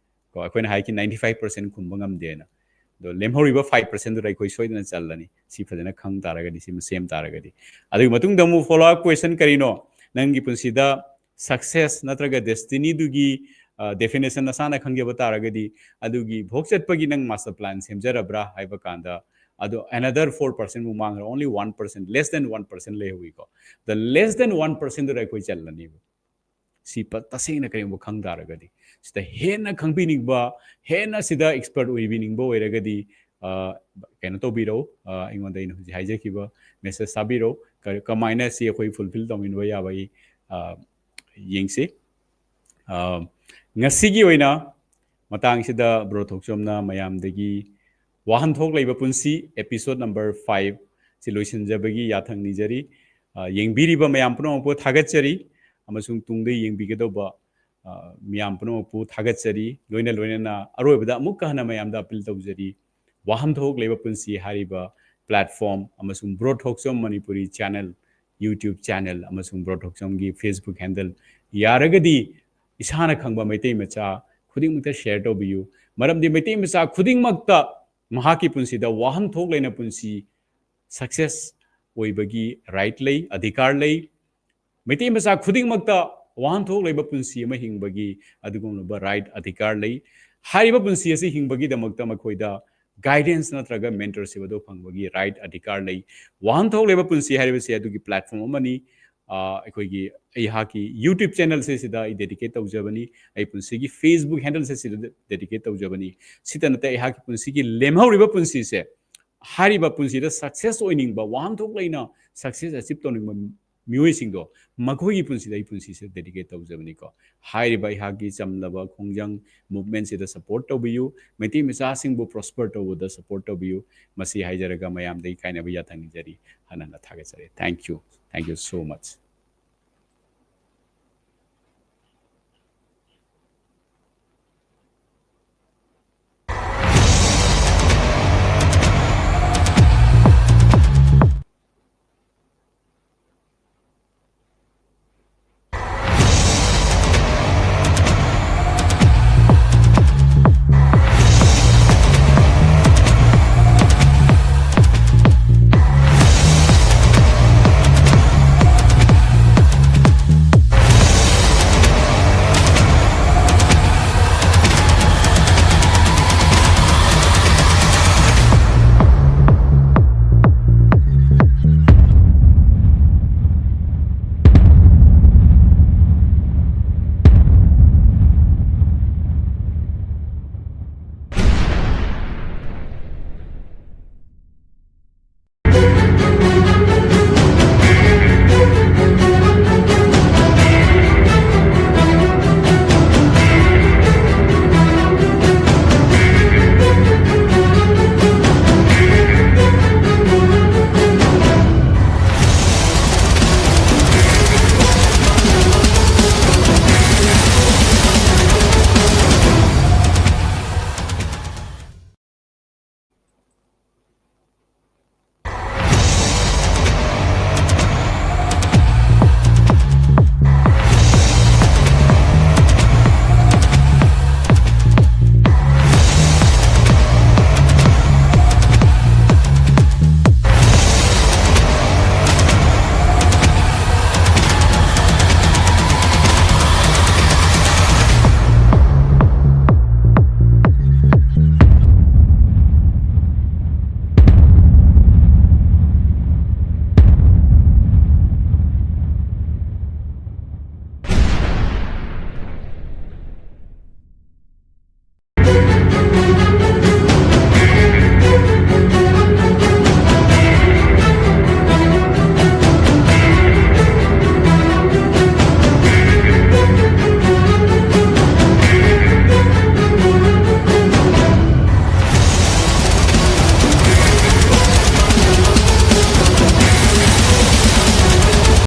ꯀꯣ, ꯑꯩꯈꯣꯏꯅ ꯍꯥꯏꯈꯤ ninety five percent ꯈꯨꯝꯕ ꯉꯝꯗꯦꯅ꯫ ꯑꯗꯣ ꯂꯦꯝꯍꯧꯔꯤꯕ five percentꯗꯨꯗ ꯑꯩꯈꯣꯏ ꯁꯣꯏꯗꯅ ꯆꯜꯂꯅꯤ꯫ ꯁꯤ ꯐꯖꯅ ꯈꯪ ꯇꯥꯔꯒꯗꯤ, ꯁꯤꯃ ꯁꯦꯝ ꯇꯥꯔꯒꯗꯤ꯫ ꯑꯗꯨꯒꯤ ꯃꯇꯨꯡꯗ ꯑꯃꯨꯛ follow up question ꯀꯔꯤꯅꯣ? ꯅꯪꯒꯤ ꯄꯨꯟꯁꯤꯗ success ꯅꯠꯇ꯭ꯔꯒ destinyꯗꯨꯒꯤ, ꯑ, definition ꯅꯁꯥꯅ ꯈꯪꯖꯕ ꯇꯥꯔꯒꯗꯤ, ꯑꯗꯨꯒꯤ ꯚꯣꯛ ꯆꯠꯄꯒꯤ ꯅꯪ master plan ꯁꯦꯝꯖꯔꯕ꯭ꯔꯥ ꯍꯥꯏꯕ ꯀꯥꯟꯗ, ꯑꯗꯣ another four percentꯃꯨꯛ ꯃꯥꯡꯈ꯭ꯔꯦ, only one percent, less than one percent ꯂꯩꯍꯧꯋꯤꯀꯣ꯫ The less than one percentꯗꯨꯗ ꯑꯩꯈꯣꯏ ꯆꯜꯂꯅꯦꯕ꯫ ꯁꯤ ꯄ-, ꯇꯁꯦꯡꯅ ꯀꯔꯤꯒꯨꯝꯕ ꯈꯪ ꯇꯥꯔꯒꯗꯤ, ꯁꯤꯗ ꯍꯦꯟꯅ ꯈꯪꯕꯤꯅꯤꯡꯕ, ꯍꯦꯟꯅ ꯁꯤꯗ expert ꯑꯣꯏꯕꯤꯅꯤꯡꯕ ꯑꯣꯏꯔꯒꯗꯤ, ꯑ, ꯀꯩꯅꯣ ꯇꯧꯕꯤꯔꯧ, ꯑ, ꯑꯩꯉꯣꯟꯗ ꯑꯩꯅ ꯍꯧꯖꯤꯛ ꯍꯥꯏꯖꯈꯤꯕ message ꯊꯥꯕꯤꯔꯧ꯫ ꯀ-, ꯀꯃꯥꯏꯅ ꯁꯤ ꯑꯩꯈꯣꯏ fulfill ꯇꯧꯃꯤꯟꯅꯕ ꯌꯥꯕꯒꯤ, ꯑ, ꯌꯦꯡꯁꯤ꯫ ꯑ, ꯉꯁꯤꯒꯤ ꯑꯣꯏꯅ ꯃꯇꯥꯡꯁꯤꯗ ꯕ꯭ꯔꯣ ꯊꯣꯛꯆꯣꯝꯅ ꯃꯌꯥꯝꯗꯒꯤ ꯋꯥꯍꯟꯊꯣꯛ ꯂꯩꯕ ꯄꯨꯟꯁꯤ episode number five ꯁꯤ ꯂꯣꯏꯁꯤꯟꯖꯕꯒꯤ ꯌꯥꯊꯪ ꯅꯤꯖꯔꯤ꯫ ꯑ, ꯌꯦꯡꯕꯤꯔꯤꯕ ꯃꯌꯥꯝ ꯄꯨꯝꯅꯃꯛꯄꯨ ꯊꯥꯒꯠꯆꯔꯤ, ꯑꯃꯁꯨꯡ ꯇꯨꯡꯗ ꯌꯦꯡꯕꯤꯒꯗꯧꯕ, ꯑ, ꯃꯤꯌꯥꯝ ꯄꯨꯝꯅꯃꯛꯄꯨ ꯊꯥꯒꯠꯆꯔꯤ꯫ ꯂꯣꯏꯅ ꯂꯣꯏꯅꯅ ꯑꯔꯣꯏꯕꯗ ꯑꯃꯨꯛꯀ ꯍꯟꯅ ꯃꯌꯥꯝꯗ appeal ꯇꯧꯖꯔꯤ꯫ ꯋꯥꯍꯟꯊꯣꯛ ꯂꯩꯕ ꯄꯨꯟꯁꯤ ꯍꯥꯏꯔꯤꯕ platform ꯑꯃꯁꯨꯡ ꯕ꯭ꯔꯣ ꯊꯣꯛꯆꯣꯝ ꯃꯅꯤꯄꯨꯔꯤ channel, YouTube channel ꯑꯃꯁꯨꯡ ꯕ꯭ꯔꯣ ꯊꯣꯛꯆꯣꯝꯒꯤ Facebook handle ꯌꯥꯔꯒꯗꯤ ꯏꯁꯥꯅ ꯈꯪꯕ ꯃꯩꯇꯩ ꯃꯆꯥ ꯈꯨꯗꯤꯡꯃꯛꯇ share ꯇꯧꯕꯤꯌꯨ꯫ ꯃꯔꯝꯗꯤ ꯃꯩꯇꯩ ꯃꯆꯥ ꯈꯨꯗꯤꯡꯃꯛꯇ ꯃꯍꯥꯛꯀꯤ ꯄꯨꯟꯁꯤꯗ ꯋꯥꯍꯟꯊꯣꯛ ꯂꯩꯅ ꯄꯨꯟꯁꯤ success ꯑꯣꯏꯕꯒꯤ right ꯂꯩ, ꯑꯙꯤꯀꯥꯔ ꯂꯩ꯫ ꯃꯩꯇꯩ ꯃꯆꯥ ꯈꯨꯗꯤꯡꯃꯛꯇ ꯋꯥꯍꯟꯊꯣꯛ ꯂꯩꯕ ꯄꯨꯟꯁꯤ ꯑꯃ ꯍꯤꯡꯕꯒꯤ ꯑꯗꯨꯒꯨꯝꯂꯕ right, ꯑꯙꯤꯀꯥꯔ ꯂꯩ꯫ ꯍꯥꯏꯔꯤꯕ ꯄꯨꯟꯁꯤ ꯑꯁꯤ ꯍꯤꯡꯕꯒꯤꯗꯃꯛꯇ ꯃꯈꯣꯏꯗ guidance ꯅꯠꯇ꯭ꯔꯒ mentorship ꯑꯗꯨ ꯐꯪꯕꯒꯤ right, ꯑꯙꯤꯀꯥꯔ ꯂꯩ꯫ ꯋꯥꯍꯟꯊꯣꯛ ꯂꯩꯕ ꯄꯨꯟꯁꯤ ꯍꯥꯏꯔꯤꯕꯁꯤ ꯑꯗꯨꯒꯤ platform ꯑꯃꯅꯤ꯫ ꯑ, ꯑꯩꯈꯣꯏꯒꯤ, ꯑꯩꯍꯥꯛꯀꯤ YouTube channelꯁꯦ ꯁꯤꯗ ꯑꯩ dedicate ꯇꯧꯖꯕꯅꯤ꯫ ꯑꯩ ꯄꯨꯟꯁꯤꯒꯤ Facebook handleꯁꯦ ꯁꯤꯗ dedicate ꯇꯧꯖꯕꯅꯤ꯫ ꯁꯤꯇ ꯅꯠꯇꯦ, ꯑꯩꯍꯥꯛꯀꯤ ꯄꯨꯟꯁꯤꯒꯤ ꯂꯦꯝꯍꯧꯔꯤꯕ ꯄꯨꯟꯁꯤꯁꯦ ꯍꯥꯏꯔꯤꯕ ꯄꯨꯟꯁꯤꯗ success ꯑꯣꯏꯅꯤꯡꯕ, ꯋꯥꯍꯟꯊꯣꯛ ꯂꯩꯅ success achieve ꯇꯧꯅꯤꯡꯕ ꯃꯤꯑꯣꯏꯁꯤꯡꯗꯣ, ꯃꯈꯣꯏꯒꯤ ꯄꯨꯟꯁꯤꯗ ꯑꯩ ꯄꯨꯟꯁꯤꯁꯦ dedicate ꯇꯧꯖꯕꯅꯤꯀꯣ꯫ ꯍꯥꯏꯔꯤꯕ ꯑꯩꯍꯥꯛꯀꯤ ꯆꯝꯂꯕ ꯈꯣꯡꯖꯪ movementꯁꯤꯗ support ꯇꯧꯕꯤꯌꯨ, ꯃꯩꯇꯩ ꯃꯆꯥꯁꯤꯡꯕꯨ prosper ꯇꯧꯕꯗ support ꯇꯧꯕꯤꯌꯨ꯫ ꯃꯁꯤ ꯍꯥꯏꯖꯔꯒ ꯃꯌꯥꯝꯗꯒꯤ ꯀꯥꯏꯅꯕ ꯌꯥꯊꯪ ꯅꯤꯖꯔꯤ꯫ ꯍꯟꯅ ꯍꯟꯅ ꯊꯥꯒꯠꯆꯔꯤ꯫ Thank you. Thank you so much.